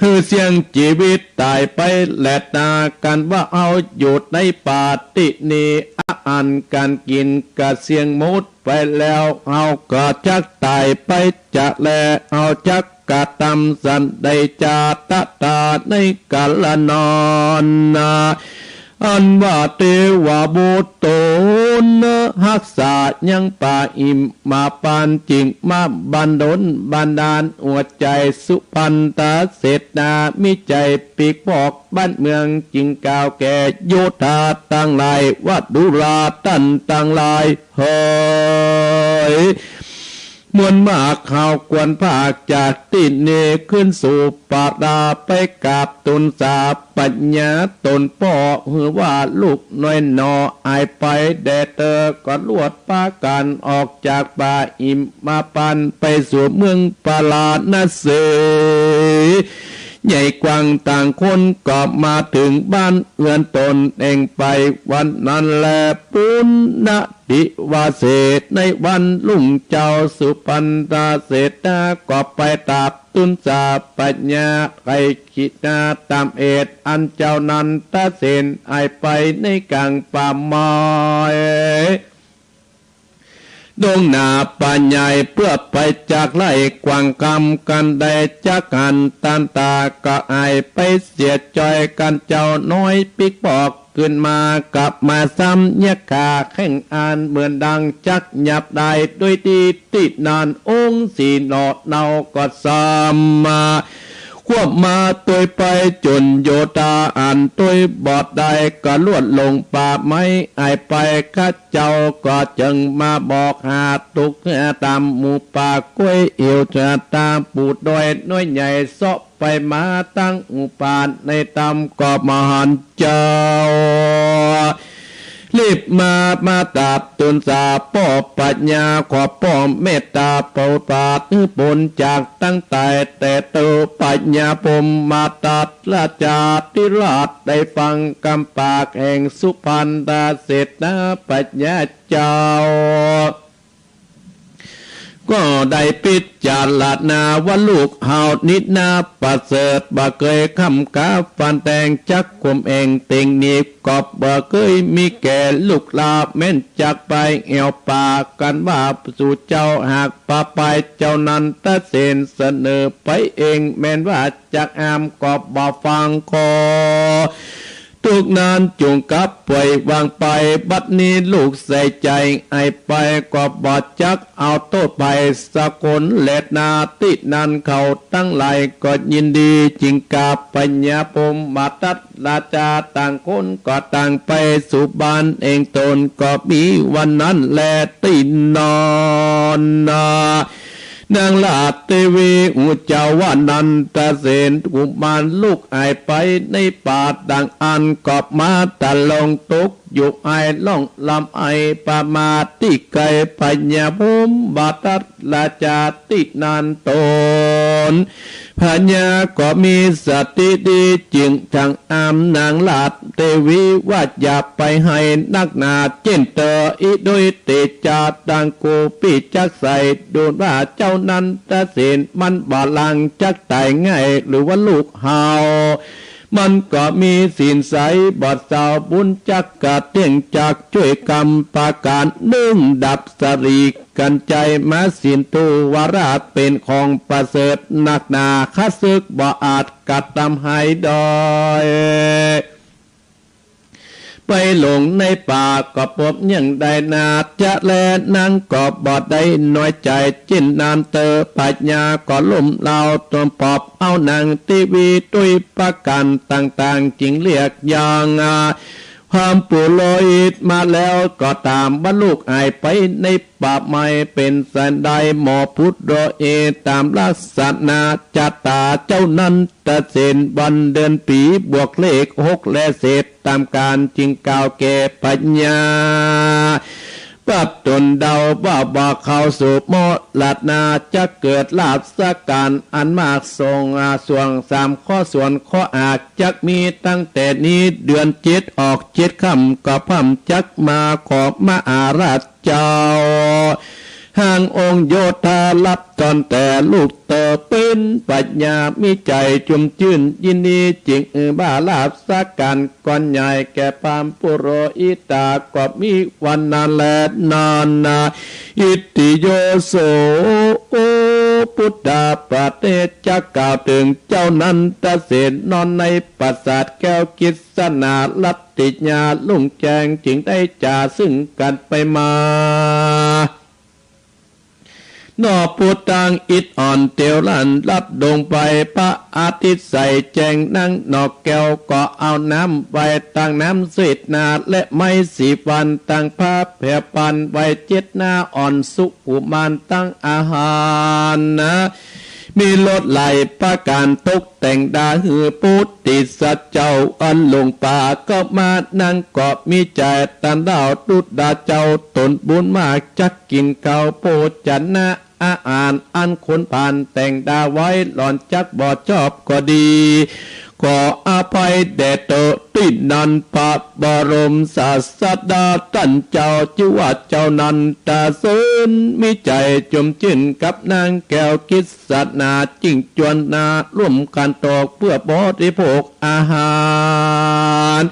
หื้อเสี้ยงจีวิตต๋ายไปแลนา กั๋นว่าเฮาอยู่ในป่าตี้นี้ อาหารก๋านกิ๋นก็เสี้ยงหมดไปแล้ว เฮาก็จักต๋ายไปจะแล เฮาจักกระตำสันใดจา ตะต๋าในก๋าละนานนา อันว่าเตวบุตรตนฮักษายังปาหิมมาปาน จึงมาบันดลบันดาลหัวใจ๋สุพรรณเสนา มีใจ๋ปิ๊กบอกบ้านเมือง จึงกล่าวแก่โยธาตังหลายว่า ดูราต้านตังหลายเหย มวลมาก เฮาควรพากจากตี้นี้ ขึ้นสู่ป่าดา ไปกราบตูนสาผญาต๋นป้อ หื้อว่าลูกน้อยหนอหายไปแด่เต๊อะ ก็ลวดปากั๋นออกจากป่าหิมมาปาน ไปสู่เมืองปาราณสี ใหญ่กว้าง ต่างคนก็มาเถิงบ้านเฮือนต๋นเองไป วันนั้นแล ปุณณ ทิวาเส ในวันรุ่งเจ้าสุพรรณเสนา ก็ไปตราบตูนสาผญา ใค่ขีดหน้าต๋ามเหตุ อันเจ้านันทเสนหายไปในก๋างป่าไม้ ดงหนาป่าใหญ่ เปื้อไปจากไล่กว้างคำ กันได้จักหันต้านต๋า ก็หายไปเสียจอย กันเจ้าน้อยปิ๊กบอก ขึ้นมากับมาซ้ำ เยียะขาแข้งอันเหมือนดังจักหยับได้ โดยดีตี้นั้นองค์สีหน่อเนาก็ซ้ำมา ควบมาตวยไปจ๋นโยธาอันตวยบ่ได้ ก็ลวดลงป่าไม้หายไป ข้าเจ้าก็จึงมาบอกหาตุ๊กต๋ามหมู่ป่า ก้วยเหี่ยวชะต๋า ปู่ดอยน้อยใหญ่เซาะ ไปมาตั้งอุปาทในธรรมก็มหันต์เจ้า รีบมา มาตราบตูนสาป้อผญา ขอป้อเมตตาโปรดปรานหื้อป๊นจากตังต๋าย แต่เต๊อะ ผญาพรหมทัตราชาธิราช ได้ฟังกำปากแห่งสุพรรณเสนาผญาเจ้า ก็ได้พิจารณาว่าลูกเฮานี้นาประเสริฐ บ่เกยค้ำคาฟันแตง จักข่มเหงเต็งหนีบ ก็บ่เกยมีแก่ลูกหลาน แม้นจักไปแอ่วป่า กันว่าสู่เจ้าหากปาไป เจ้านันทเสนเสนอไปเอง แม้นว่าจักห้ามก็บ่ฟัง ขอ ทุกข์นั้นจุ่งกลับปล่อยวางไป บัดนี้ลูกใส่ใจ๋หายไป ก็บ่จักเอาโต้ษภัยสักคนแลนา ตี้นั้นเขาตังหลายก็ยินดี จึงกราบผญาพรหมทัตราชา ต่างคนก็ต่างไปสู่บ้านเองต๋น ก็มีวันนั้นแลตี้นั้นนา นางราชเทวีฮู้เจ้าว่านันทเสนกุมารลูกหายไปในป่า ดังอั้นก็มาตะลงตกอยู่ไอ ร้องร่ำไอประมาทตี้ไกล ผญาพรหมทัตราชาตี้นั้นต๋น ผญาก็มีสติดี จึงสั่งห้ามนางราชเทวีว่าอย่าไปไห้นักหนา เจ้นเต๊อะ อิโดยเตชะ ตังกูปี้จักใส่ ดูราเจ้านันทเสนมันบ่หลังจักต๋ายง่าย หรือว่าลูกเฮา มันก็มีศีลใสบ่เศร้า บุญจักกระเตี้ยง จักจ้วยกำประก๋านนึ่ง ดับสะหลีกัญไชยมา ศีลทุวราชเป๋นของประเสริฐนักหนา ข้าศึกบ่อาจกระตำหายได้ ไปหลงในป่าก็ปบเยียะได้นา จะแลนางก็บ่ได้น้อยใจ๋ เจ้นนั้นเต๊อะ ผญาก็ล้มลาวตนปอบเอานางเทวี ด้วยประก๋านต่างๆ จึงเรียกยัง อ่า พราหมณ์ปุโรหิตมาแล้วก็ถามว่า ลูกหายไปในป่าไม้เป๋นสันใด หมอปุโรหิตต๋ามลักษณะจะต๋าเจ้านันทเสน วันเดือนปี๋บวกเลขหกและเศษต๋ามกาล จึงกล่าวแก่พญา ปรับตนเดาว่า บ่าเข้าสู่มรณะ จักเกิดลาภสักก๋านอันมาก ส่ง อ่า ส่วงสามข้อส่วนข้อหาก จักมีตั้งแต่นี้ เดือนเจ็ดออกเจ็ดค่ำ ก็พร่ำจักมาขอมหาราชเจ้า หางองค์โยธารับต้อนแต่ลูกเต๋อ เป๋นปัญญามีใจ๋จุ่มจื้นยินดี จึงอือว่าลาภสักก๋าน ก้อนใหญ่แก่พราหมณ์ปุโรหิตา ก็มีวันนั้นแลนานา อิติโยโส โอ ปุตตา ประเทศจะกล่าวเถิงเจ้านันทเสน นอนในปราสาทแก้วกิษณา รัตติยาลุ่งแจ้ง จึงได้จ๋าซึ่งกั๋นไปมา นอปุตตัง อิดอ่อนเตียวลัน รับดวงไปพระอาทิตย์ใสแจ้ง นางนกแก้วก็เอาน้ำไหว้ ตั้งน้ำเสดนา และไม้สีฟัน ตั้งผ้าแผ่ปันไว้เจ็ดหน้า อ่อนสุกุมารตั้งอาหารนะ มีลวดลายประก๋านตกแต่งดา หื้อปุทธิสัตว์เจ้าอันหลงป่าเข้ามา นางก็มีใจ๋ตันเล่า ดูราเจ้าต๋นบุญมาก จักกิ๋นข้าวโภชนะอาหาร อันคนพาลแต่งดาไว้ หล่อนจักบ่ชอบก็ดี ขออภัยแด่เต๋อตี้นั้น พระบรมศาสดาต้านเจ้า จื้อว่าเจ้านันทเสน มีใจ๋จุ่มจื้นกับนางแก้วกิษณา จึงจวนนาร่วมกั๋นตกเปื้อบริโภคอาหาร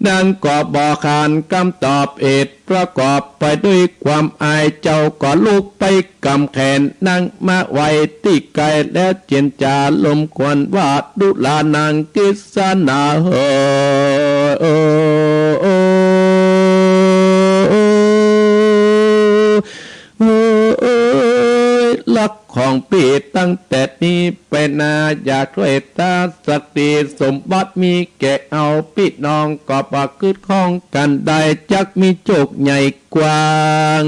นางก็บ่ขานกำตอบเหตุ ประกอบไปด้วยความอาย เจ้าก็ลุกไปกำแขนนางมาไว้ตี้ไกล แล้วเจียรจ๋ารมควรว่า ดูราหนางกิษณาเหย เออ เออ เออ เออ เออ เอย รักของปี้ตั้งแต่นี้ไปนา อย่าถ้วยต๋าสักที สมบัติมีแก่เฮาปี้น้อง ก็บ่กึ๊ดข้องกั๋นได้ จักมีโชคใหญ่กว้าง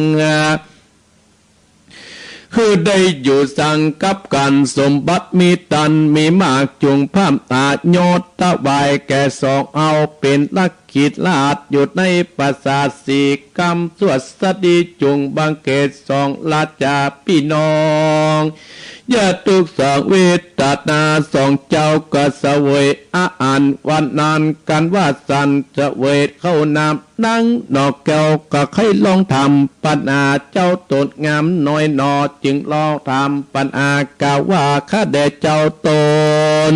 คือได้อยู่สังกับกั๋น สมบัติมีตันมีมาก จุ่งพร่ำอาโยถวายแก่สองเฮา เป๋นอัคคราชอยู่ในปราสาทสีคำ สวัสดีจุ่งบังเกิดสองราชาปี้น้อง อย่าทุกข์สองเวทนา สองเจ้าก็เสวยอาหารวันนั้น กันว่าสันเสวยข้าวน้ำ นางนกแก้วก็ใค่ลองถามปัญหา เจ้าตนงามน้อยหนอ จึงลองถามปัญหากล่าวว่า ข้าแด่เจ้าตน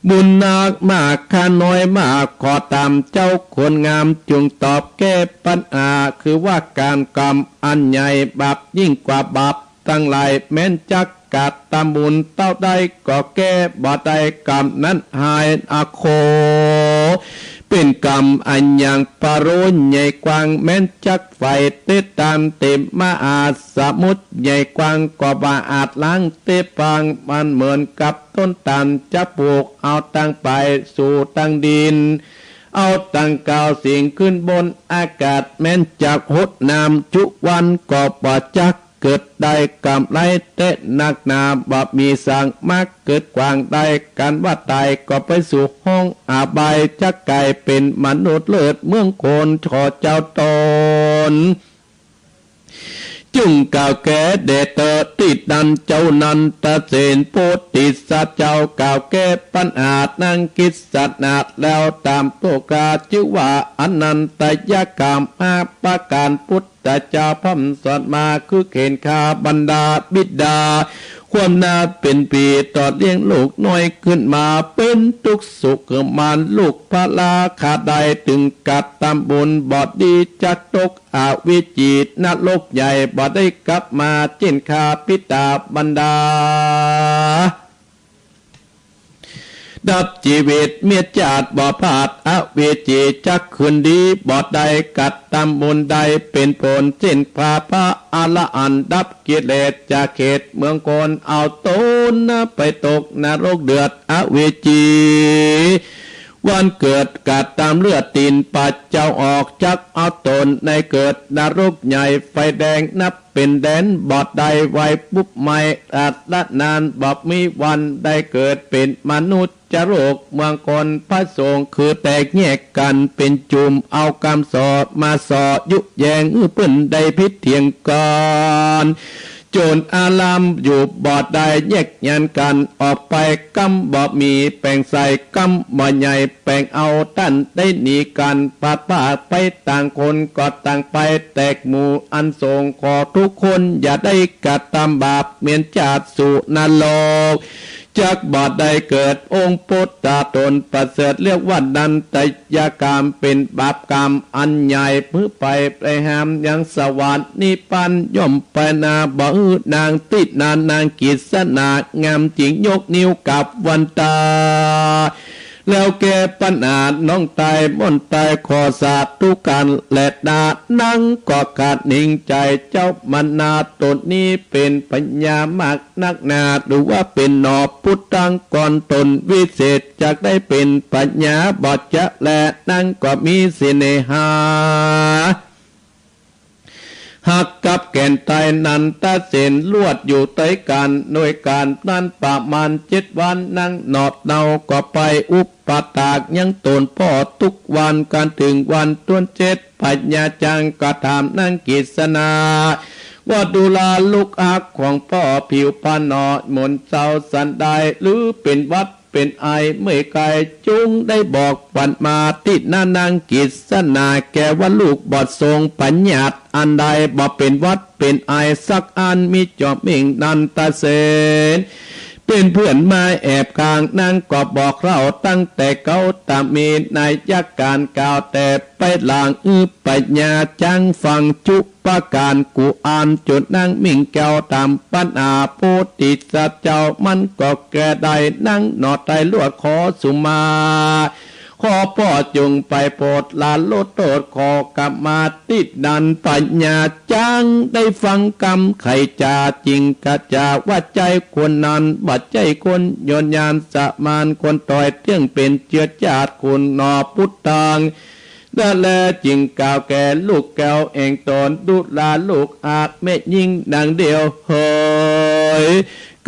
บุญนักมาก ข้าน้อยมาก ขอถามเจ้าคนงาม จุ่งตอบแก้ปัญหา คือว่าก๋านกรรมอันใหญ่ บาปยิ่งกว่าบาปตังหลาย แม้นจักกระตำบุญเต้าใด ก็แก้บ่ได้กรรมนั้นหาย อะโข เป๋นกรรมอันยังปะโรใหญ่กว้าง แม้นจักไฟเต๊ตานเต๋มมหาสมุทรใหญ่กว้าง ก็บ่อาจล้างเต๊ปาง มันเหมือนกับต้นตาล จะปลูกเอาตังไปสู่ตังดิน เอาตังกาวสิงขึ้นบนอากาศ แม้นจักหดน้ำจุวัน ก็บ่จัก เกิดได้กำไรเต๊นักหนา บ่มีสังมาเกิดขวางได้ กันว่าต๋ายก็ไปสู่ห้องอบาย จักก๋ายเป๋นมนุษย์เลิศเมืองคน ขอเจ้าตน จุ่งกล่าวแก้แด่เต๋อตี้นั้น เจ้านันทเสน โพธิสัตว์เจ้ากล่าวแก้ปัญหานางกิษณาแล้ว ตามโตกา จื้อว่าอนันตยกรรมห้าประก๋าน พุทธ เจ้าพร่ำสอนมา คือเข็นฆ่าบรรดาบิดา ความนาเป๋นผี ตอดเลี้ยงลูกน้อยขึ้นมา เป๋นทุกข์สุขมาน ลูกพระราคาได้ ตึงกระตำบุญบ่ดี จักตกอเวจีนรกใหญ่ บ่ได้กลับมา เจ้นฆ่าปิดาบรรดา ดับจีวิตเมียจาติบ่พลาด อเวจีจักคืนดีบ่ได้ กระตำบุญได้เป๋นผล เจ้นพระ พระอรหันต์ดับกิเลสจากเขตเมืองคน เอาตนไปตกนรกเดือดอเวจี วันเกิดกาดต๋ามเลือดตี๋น ปะเจ้าออกจักเอาต๋น ในเกิดนรกใหญ่ไฟแดง นับเป๋นแดนบ่ได้ ไหวปุ๊บไหม้อัดละนาน บ่มีวันได้เกิดเป๋นมนุษย์ จะโลกเมืองคน พระสงฆ์คือแตกแยกกั๋นเป๋นจุ่ม เอากำส่อมาส่อยุแยง หื้อเปิ้นได้ผิดเถียงกั๋น โจรอารามอยู่บ่ได้ แยกย้ายกั๋นออกไป กำบ่มีแป๋งใส กำบ่ใหญ่แป๋งเอา ต้านได้หนีกั๋น ปาดปาดไปต่างคนก็ต่างไป แตกหมู่อันสงฆ์ ขอทุกคนอย่าได้กระทำบาป เหมือนจาติสู่นรก จักบ่ได้เกิด องค์พุทธะต๋นประเสริฐ เรียกว่านันทยกรรม เป๋นบาปกรรมอันใหญ่ หื้อไปได้หามยังสวรรค์นิพพาน ย่อมไปนา บ่หื้อนางตี้นา นางกิสนางามจริง ยกนิ้วกับวันตา แล้วแก้ปัญหาน้องตายม่อนตาย ขอสาธุกั๋นแลนา นางก็ขาดหนิงใจ๋ เจ้ามารต๋นนี้เป๋นพญามากนักหนา หรือว่าเป๋นหนอพุทธัง ก่อนต๋นวิเศษ จักได้เป๋นพญาบ่จะแล นางก็มีเสน่หา ฮักกับแก่นไตรนันทเสน ลวดอยู่ตวยกั๋น โดยกั๋นนั้นประมาณเจ็ดวัน นางหนอดเนาก็ไปอุปถากยังต๋นป้อทุกวัน กั๋นเถิงวันต้นเจ็ด พญาจังก็ถามนางกิสนา ว่าดูราลูกฮักของป้อผิวพรรณหนอ หมนเศร้าสันใด หรือเป๋นหวัด เป๋นไอเมื่อยกาย จุ่งได้บอกปันมาตี้นา นางกิสนา แก่ว่าลูกบ่ทรงบัญญัติอันใด บ่เป๋นหวัดเป๋นไอสักอัน มีจอมเม่งนันทเสน เป๋นเปื้อนมาแอบข้าง นางก็บอกเล่าตั้งแต่เก๊า ต๋ามมีนัยยะก๋านกล่าวแต่ไปหลัง หื้อพญาจังฟังจุประก๋าน กู่อ่านจุนางมิ่งแก้วถามปัญหา โพธิสัตว์เจ้ามันก็แก้ได้ นางหนอไตรลวดขอสุมา ขอป้อจุ่งไปโผดละลดโต้ษ ขอขมาตี้นัน พญาจังได้ฟังกำไขจ๋า จิ่งกระจ่างว่าใจ้คนนั้น บ่ใจ้คนยนยานสมาน คนตวยเตี้ยงเป๋นเจือจาติ คุณหนอพุทธัง นั่นแลจิ่งกล่าวแก่ลูกแก้วแห่งต๋น ดูราลูกฮักแม่ญิงนางเดียวเหย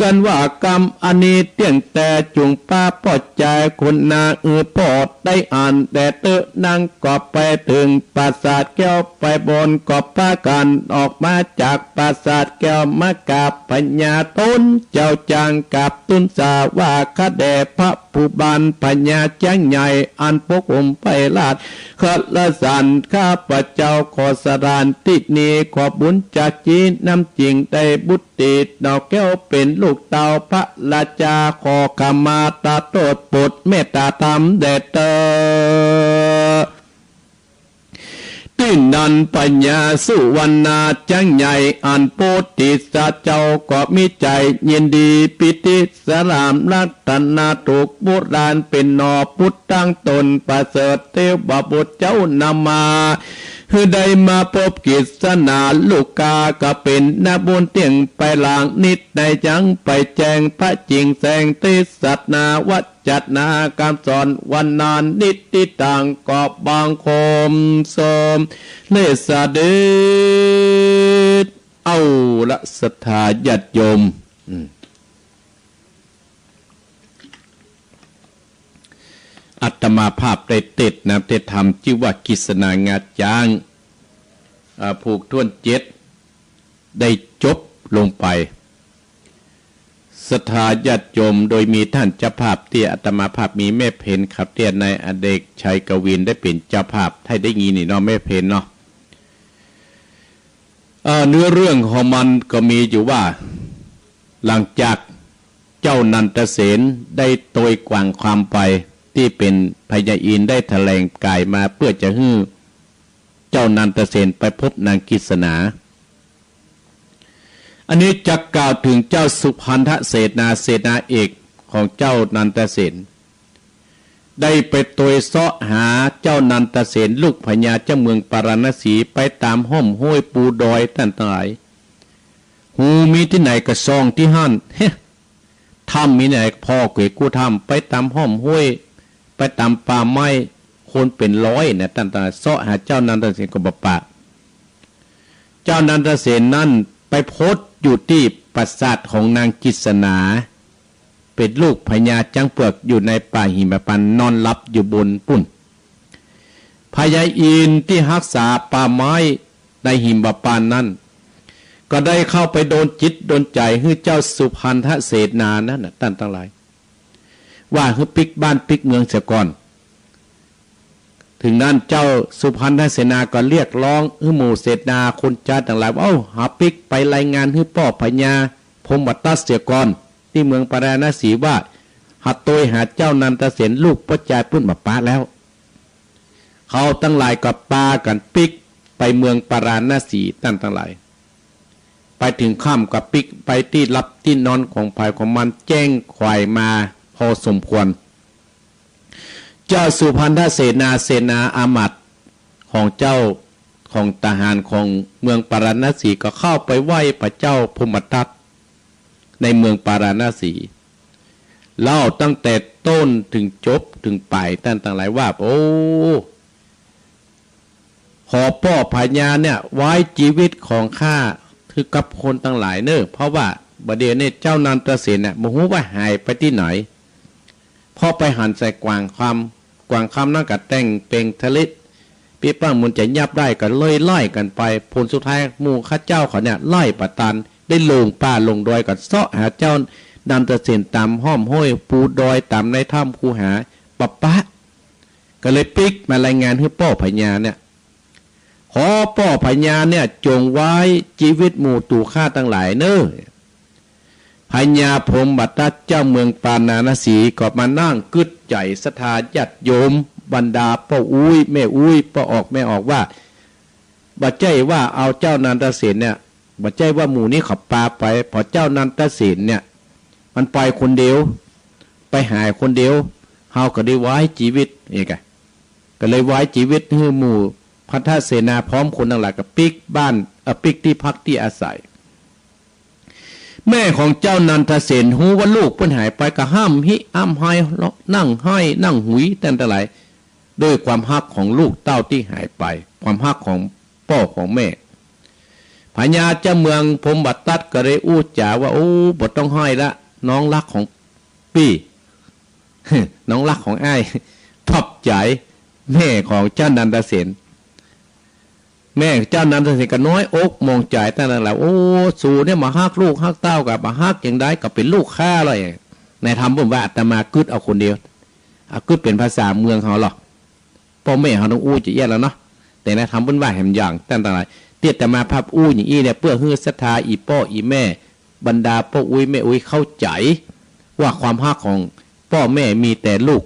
กั๋นว่ากำอันนี้เตี้ยงแต๊ จุ่งปาป้อจายคนนา อือป้อได้อ่านแด่เต๊อะ นางก็ไปเถิงปราสาทแก้ว ไปบนก็ปากั๋นออกมาจากปราสาทแก้ว มากราบพญาต๋นเจ้าจัง กราบทูลสาว่าข้าแด่พระผู้บาน พญาจังใหญ่ อันปกครองไปราช คารสาร ข้าพเจ้าขอสถานตี้นี้ ขอบุญจากจีนำจิ่งได้บุตรี หนอแก้วเป๋นลูกเต้าพระราชา ขอขมาตาโต้ษ โผดเมตตาธรรมแด่เต๊อะ ตี้นั้นพญาสุวรรณาจังใหญ่ อันโพธิสัตว์เจ้าก็มีใจ๋ยินดี ปิติสลามรัตนาถูกโบราณ เป๋นหนอพุทธังต๋นประเสริฐ เทวบุตรเจ้านำมา หื้อได้มาพบกิสนา ลูกข้าก็เป๋นนาบุญเตี้ยงไปหลัง นิจในยังไปแจ้ง พระจิ่งแสงเตสนา วัจนากำสอนวันนา นิติตังก็บังคมสมเด็จเสด็จ เอาละศรัทธาญาติโยม อืม อาตมาภาพได้เตสน์นะ เตสน์ธรรมจื้อว่ากิสนางาจ๊าง อ่า ผูกถ้วนเจ็ด ได้จบลงไป ศรัทธาญาติโยม โดยมีต้านเจ้าภาพตี้อาตมาภาพมีแม่เพน ขับเตี้ยนายอเนกชัยกวิน ได้เป๋นเจ้าภาพ ให้ได้ยินนี่เนาะ แม่เพนเนาะ เอ่อ เนื้อเรื่องของมันก็มีอยู่ว่า หลังจากเจ้านันทเสนได้โตยกว่างความไป ตี้เป๋นพญาอินทร์ได้แถลงก๋ายมาเปื้อจะหื้อเจ้านันทเสนไปพบนางกิสนา อันนี้จะกล่าวเถิงเจ้าสุพันธเสนา เสนาเอกของเจ้านันทเสน ได้ไปโตยเซาะหาเจ้านันทเสน ลูกพญาเจ้าเมืองปาราณสี ไปต๋ามฮ่อมห้วยปูดอยต้านตังหลาย ฮูมีตี้ไหนก็ส่องตี้หั้น เฮ้ ถ้ำมีไหนผ่อเกยกู้ถ้ำ ไปต๋ามฮ่อมห้วย ไป ต๋ามป่าไม้คนเป๋นร้อยนะ ต้านตังหลาย เซาะหาเจ้านันทเสนก็บ่ปะ เจ้านันทเสนนั้นไปพบอยู่ตี้ปราสาทของนางกิษณา เป๋นลูกพญาจ๊างเปือก อยู่ในป่าหิมพานต์ นอนหลับอยู่บนปู๊น พญาอินทร์ตี้ฮักษาป่าไม้ในหิมพานต์นั้น ก็ได้เข้าไปดลจิตดลใจ๋หื้อเจ้าสุพันธเสนานั้นน่ะ ต้านตังหลาย ว่าหื้อปิ๊กบ้านปิ๊กเมืองเสียก่อน เถิงนั้นเจ้าสุพันธเสนาก็เรียกร้องหื้อหมู่เสนาคนใจ๊ตังหลายว่า เอ้า หาปิ๊กไปรายงานหื้อป้อพญาพรหมทัตเสียก่อน ตี้เมืองปาราณสีว่า หาโตยหาเจ้านันทเสนลูกป้อจายปุ้นบ่ปะแล้ว เขาตังหลายก็ปากั๋นปิ๊กไปเมืองปาราณสี ต้านตังหลาย ไปเถิงค่ำก็ปิ๊กไปตี้หลับตี้นอนของใผของมัน แจ้งขวายมาพอสมควร เจ้าสุพันธเสนา เสนาอามาตย์ของเจ้า ของทหารของเมืองปาราณสีก็เข้าไปไหว้พระเจ้าพรหมทัตในเมืองปาราณสี เล่าตั้งแต่ต้นเถิงจบเถิงป๋าย ต้านตังหลายว่า โอ้ ขอป้อพญาเนี่ยไว้จีวิตของข้าหื้อกับคนตังหลายเน่อ เพราะว่าบ่าเดี่ยวนี้เจ้านันทเสนเนี่ยบ่ฮู้ว่าหายไปตี้ไหน เพราะไปหันใส่กวางคำ กวางคำนั้นก็แต่งเป๋นทะเล ปี้ป้างมันจะยับได้ก็เลยไล่กั๋นไป ผลสุดท้ายหมู่ข้าเจ้าเขาเนี่ยไล่บ่ตัน ได้ลงป่าลงดอยกั๋นเซาะหาเจ้านันทเสนต๋ามห้อมห้วยปูดอย ต๋ามในถ้ำคูหา บ่ปะ ก็เลยปิ๊กมารายงานหื้อป้อพญาเนี่ย ขอป้อพญาเนี่ยจงไว้จีวิตหมู่ตั๋วข้าตังหลายเน่อ พญาพรหมทัตเจ้าเมืองปาราณสีก็มานั่งกึ๊ดใจ๋ศรัทธาญาติโยม บรรดาป้ออุ๊ยแม่อุ๊ย ป้อออกแม่ออกว่า บ่ใจ้ว่าเอาเจ้านันทเสนเนี่ย บ่ใจ้ว่าหมู่นี้เขาปาไป เพราะเจ้านันทเสนเนี่ย มันไปคนเดียว ไปหายคนเดียว เฮาก็ได้ไว้จีวิตนี่กะ ก็เลยไว้จีวิตหื้อหมู่พันธเสนาพร้อมคนตังหลายก็ปิ๊กบ้าน เอ่อ ปิ๊กตี้พักตี้อาศัย แม่ของเจ้านันทเสนฮู้ว่าลูกเปิ้นหายไปก็ฮ่ำฮิฮ่ำไห้ นั่งไห้นั่งหุยต้านตังหลาย ด้วยความฮักของลูกเต้าตี้หายไป ความฮักของป้อของแม่ พญาเจ้าเมืองพรหมทัตก็เลยอู้จ๋าว่า โอ้ บ่ต้องไห้ละ น้องฮักของปี้ น้องฮักของอ้าย ขอบใจ๋แม่ของเจ้านันทเสน แม่เจ้านันทเสนก็น้อยอกหมองใจ๋ต้านตังหลาย โอ้ สูเนี่ยบ่ฮักลูกฮักเต้า ก็บ่ฮักจั่งใด ก็เป๋นลูกข้าเลย ในธรรมเปิ้นว่าอาตมากึ๊ดเอาคนเดียว เอากึ๊ดเป๋นภาษาเมืองเฮาลอ ป้อแม่เฮาต้องอู้จะเอี้ยแล้วเนาะ แต่ในธรรมเปิ้นว่าแหมอย่างต้านตังหลาย ตี้อาตมาภาพอู้อย่างอี้เนี่ย เปื้อหื้อศรัทธาอี่ป้ออี่แม่ บรรดาป้ออุ๊ยแม่อุ๊ยเข้าใจ๋ ว่าความฮักของป้อแม่มีแต่ลูก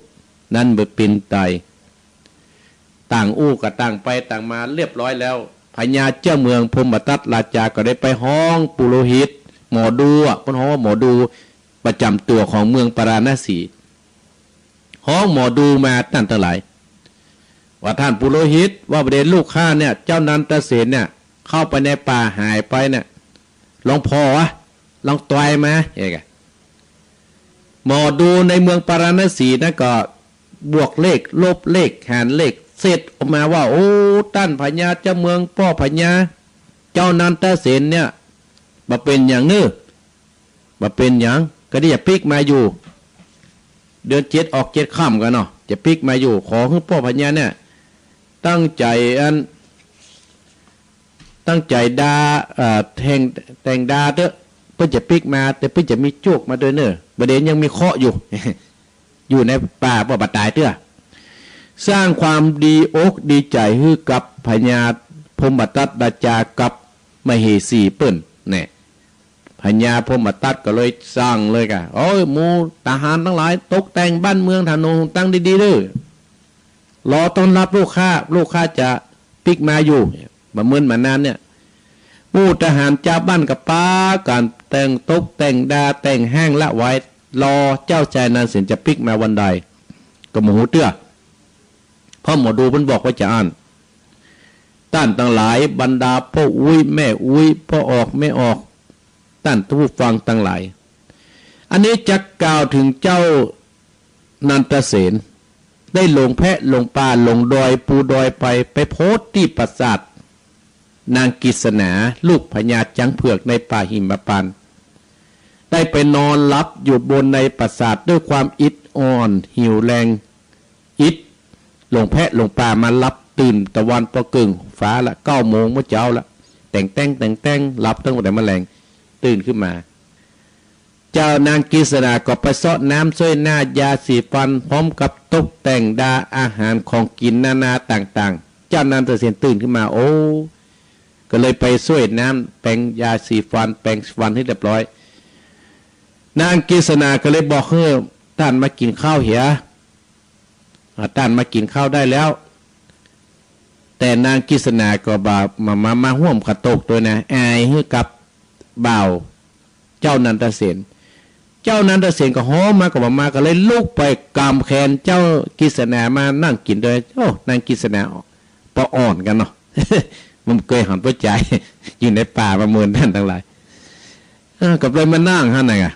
นั้นบ่เป๋นใด ต่างอู้ก็ต่างไปต่างมาเรียบร้อยแล้ว พญาเจ้าเมืองพรหมทัตราชาก็ได้ไปฮ้องปุโรหิต หมอดูอะ เปิ้นฮ้องว่าหมอดูประจ๋ำตั๋วของเมืองปาราณสี ฮ้องหมอดูมาต้านตังหลาย ว่าต้านปุโรหิต ว่าบ่าเดี่ยวลูกข้าเนี่ย เจ้านันทเสนเนี่ย เข้าไปในป่าหายไปเนี่ย ลองผ่ออะ ลองตวยมา เอกอะ หมอดูในเมืองปาราณสีนั้นก็บวกเลข ลบเลข หารเลข เสร็จออกมาว่า โอ้ ต้านพญาเจ้าเมือง ป้อพญา เจ้านันทเสนเนี่ย บ่เป๋นหยังเน่อ บ่เป๋นหยัง ก็ได้จะปิ๊กมาอยู่ เดือนเจ็ดออกเจ็ดค่ำกั๋นเนาะ จะปิ๊กมาอยู่ ขอหื้อป้อพญาเนี่ย ตั้งใจ๋อัน ตั้งใจ๋ดา เอ่อ แต่ง แต่งดาเต๊อะ เปิ้นจะปิ๊กมา แต่เปิ้นจะมีโจคมาตวยเน่อ บ่าเดี่ยวยังมีเคราะห์อยู่ อยู่ในป่าบ่ บ่ต๋ายเตื้อ สร้างความดีอกดีใจ๋หื้อกับพญาพรหมทัตราชากับมเหสีเปิ้นแน่ พญาพรหมทัตก็เลยสั่งเลยกะ โอ้ย หมู่ทหารตังหลาย ตกแต่งบ้านเมืองถนนหนตังดีๆ เน่อ รอต้อนฮับลูกข้า ลูกข้าจะปิ๊กมาอยู่ บ่าเมินบ่านานเนี่ย หมู่ทหารจาวบ้านก็ปากั๋นแต่งตกแต่งดา แต่งแห้งละไว้ รอเจ้าชายนันทเสนจะปิ๊กมาวันใด ก็บ่ฮู้เตื้อ เพราะหมอดูเปิ้นบอกว่าจะอั้น ต้านตังหลาย บรรดาป้ออุ๊ยแม่อุ๊ย ป้อออกแม่ออก ต้านผู้ฟังตังหลาย อันนี้จักกล่าวเถิงเจ้านันทเสน ได้หลงแพะหลงป่าหลงดอยปูดอยไป ไปโผล่ตี้ปราสาทนางกฤษณา ลูกพญาจ๊างเผือกในป่าหิมพานต์ ได้ไปนอนหลับอยู่บนในปราสาทด้วยความอิดอ่อนหิวแฮง อิด หลงแพะหลงป่ามาหลับ ตื่นตะวันปอเกิ่งฟ้าละ เก้าโมงเมื่อเจ๊าละ แต่งแต๊งแต่งแต๊ง หลับตั้งแต่เมื่อแลง ตื่นขึ้นมา เจ้านางกฤษณาก็ไปเซาะน้ำช่วยหน้า ยาสีฟัน พร้อมกับตกแต่งดาอาหารของกิ๋นนานาต่างๆ เจ้านันทเสนตื่นขึ้นมา โอ้ ก็เลยไปช่วยน้ำแปรงยาสีฟัน แปรงฟันหื้อเรียบร้อย นางกฤษณาก็เลยบอกหื้อ ต้านมากิ๋นข้าวเหีย อ่า ต้านมากิ๋นข้าวได้แล้ว แต่นางกฤษณาก็บ่า มา มา มาฮ่วมข้าวต้มตวยนะ อายหื้อกับบ่าวเจ้านันทเสน เจ้านันทเสนก็ฮ้องมาก็บ่ามา ก็เลยลุกไปกำแขนเจ้ากฤษณามานั่งกิ๋นตวย โอ้ นางกฤษณาปะอ่อนกั๋นเนาะ มันเกยหันป้อจาย อยู่ในป่ามาเมินต้านตังหลาย เออ ก็เลยมานั่งหั้นน่ะ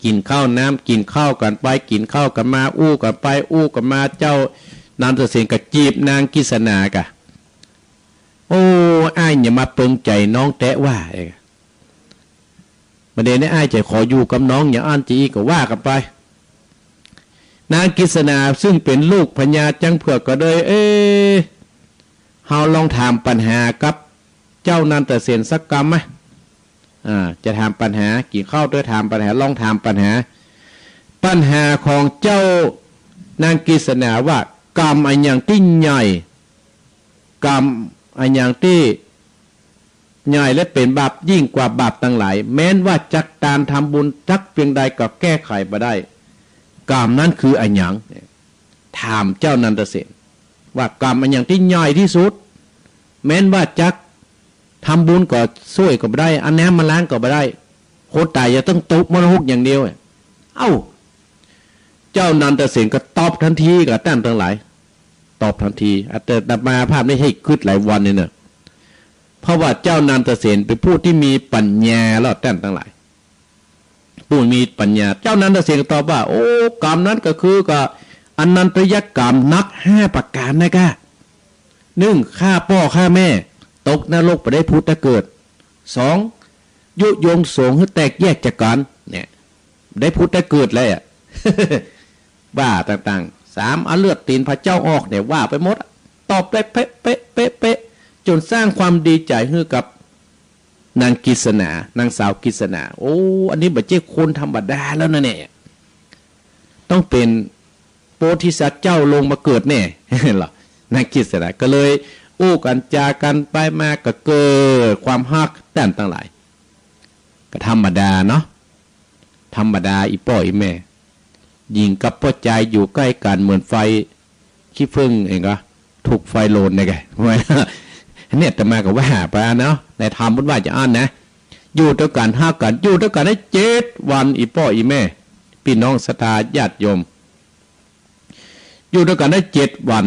กิ๋นข้าวน้ำ กิ๋นข้าวกั๋นไป กิ๋นข้าวกั๋นมา อู้กั๋นไป อู้กั๋นมา เจ้านันทเสนก็จีบนางกฤษณากะ โอ้ อ้ายอย่ามาเปิงใจ๋น้องแต๊ว่า เอ้ย บ่าเดี่ยวนี้อ้ายจะขออยู่กับน้อง อย่างอั้นจะอี้ก็ว่ากั๋นไป นางกฤษณาซึ่งเป๋นลูกพญาจ๊างเผือกก็เลย เอ๊ะ เฮาลองถามปัญหากับเจ้านันทเสนสักกำมะ อ่า จะถามปัญหา กิ๋นข้าวตวยถามปัญหา ลองถามปัญหา ปัญหาของเจ้านางกฤษณาว่า กรรมอะหยังตี้ใหญ่ กรรมอะหยังตี้ใหญ่และเป๋นบาปยิ่งกว่าบาปตังหลาย แม้นว่าจักตานทำบุญจักเปียงใดก็แก้ไขบ่ได้ กรรมนั้นคืออะหยัง ถามเจ้านันทเสน ว่ากรรมอะหยังตี้ใหญ่ตี้สุด แม้นว่าจักทำบุญก็ซ่วยก็บ่ได้ เอาน้ำมาล้างก็บ่ได้ คนต๋ายจะต้องตกมรณะฮุกอย่างเดียว เอ้า เจ้านันทเสนก็ตอบตันทีกับต้านตังหลาย ตอบตันที อาตมาภาพนี้หื้อกึ๊ดหลายวันนี่เนาะ เพราะว่าเจ้านันทเสนเป๋นผู้ตี้มีปัญญาแล้วต้านตังหลาย ผู้มีปัญญา เจ้านันทเสนก็ตอบว่า โอ้ กรรมนั้นก็คือ ก็อนันตริยกรรมนับห้าประก๋านนะก้า นึ่ง ฆ่าป้อฆ่าแม่ ตกนรกบ่ได้ผุดได้เกิด สอง ยุยงสงฆ์หื้อแตกแยกจากกั๋น เนี่ย ได้ผุดได้เกิดเลยอะ ว่าต่างๆ สาม เอาเลือดตี๋นพระเจ้าออก เนี่ย ว่าไปหมดอะ ตอบได้เป๊ะๆๆ จ๋นสร้างความดีใจ๋หื้อกับ นางกฤษณา นางสาวกฤษณา โอ้ อันนี้บ่ใจ้คนธรรมดาแล้วนะเนี่ย ต้องเป๋นโพธิสัตว์เจ้าลงมาเกิดแน่ เหรอ นางกฤษณาก็เลยอู้กั๋นจากั๋นไปมา ก็เกิดความฮักต้านตังหลาย ก็ธรรมดาเนาะ ธรรมดา อี่ป้ออี่แม่ หญิงกับป้อจายอยู่ใก้กั๋นเหมือนไฟขี้ผึ้งเองก็ ถูกไฟโหลนเนี่ยไง เนี่ยอาตมาก็ว่าไปเนาะ ในธรรมพุทธว่าจะอั้นนะ อยู่ตวยกั๋นฮักกั๋น อยู่ตวยกั๋นได้เจ็ดวัน อี่ป้ออี่แม่ ปี้น้องศรัทธาญาติโยม อยู่ตวยกั๋นได้เจ็ดวัน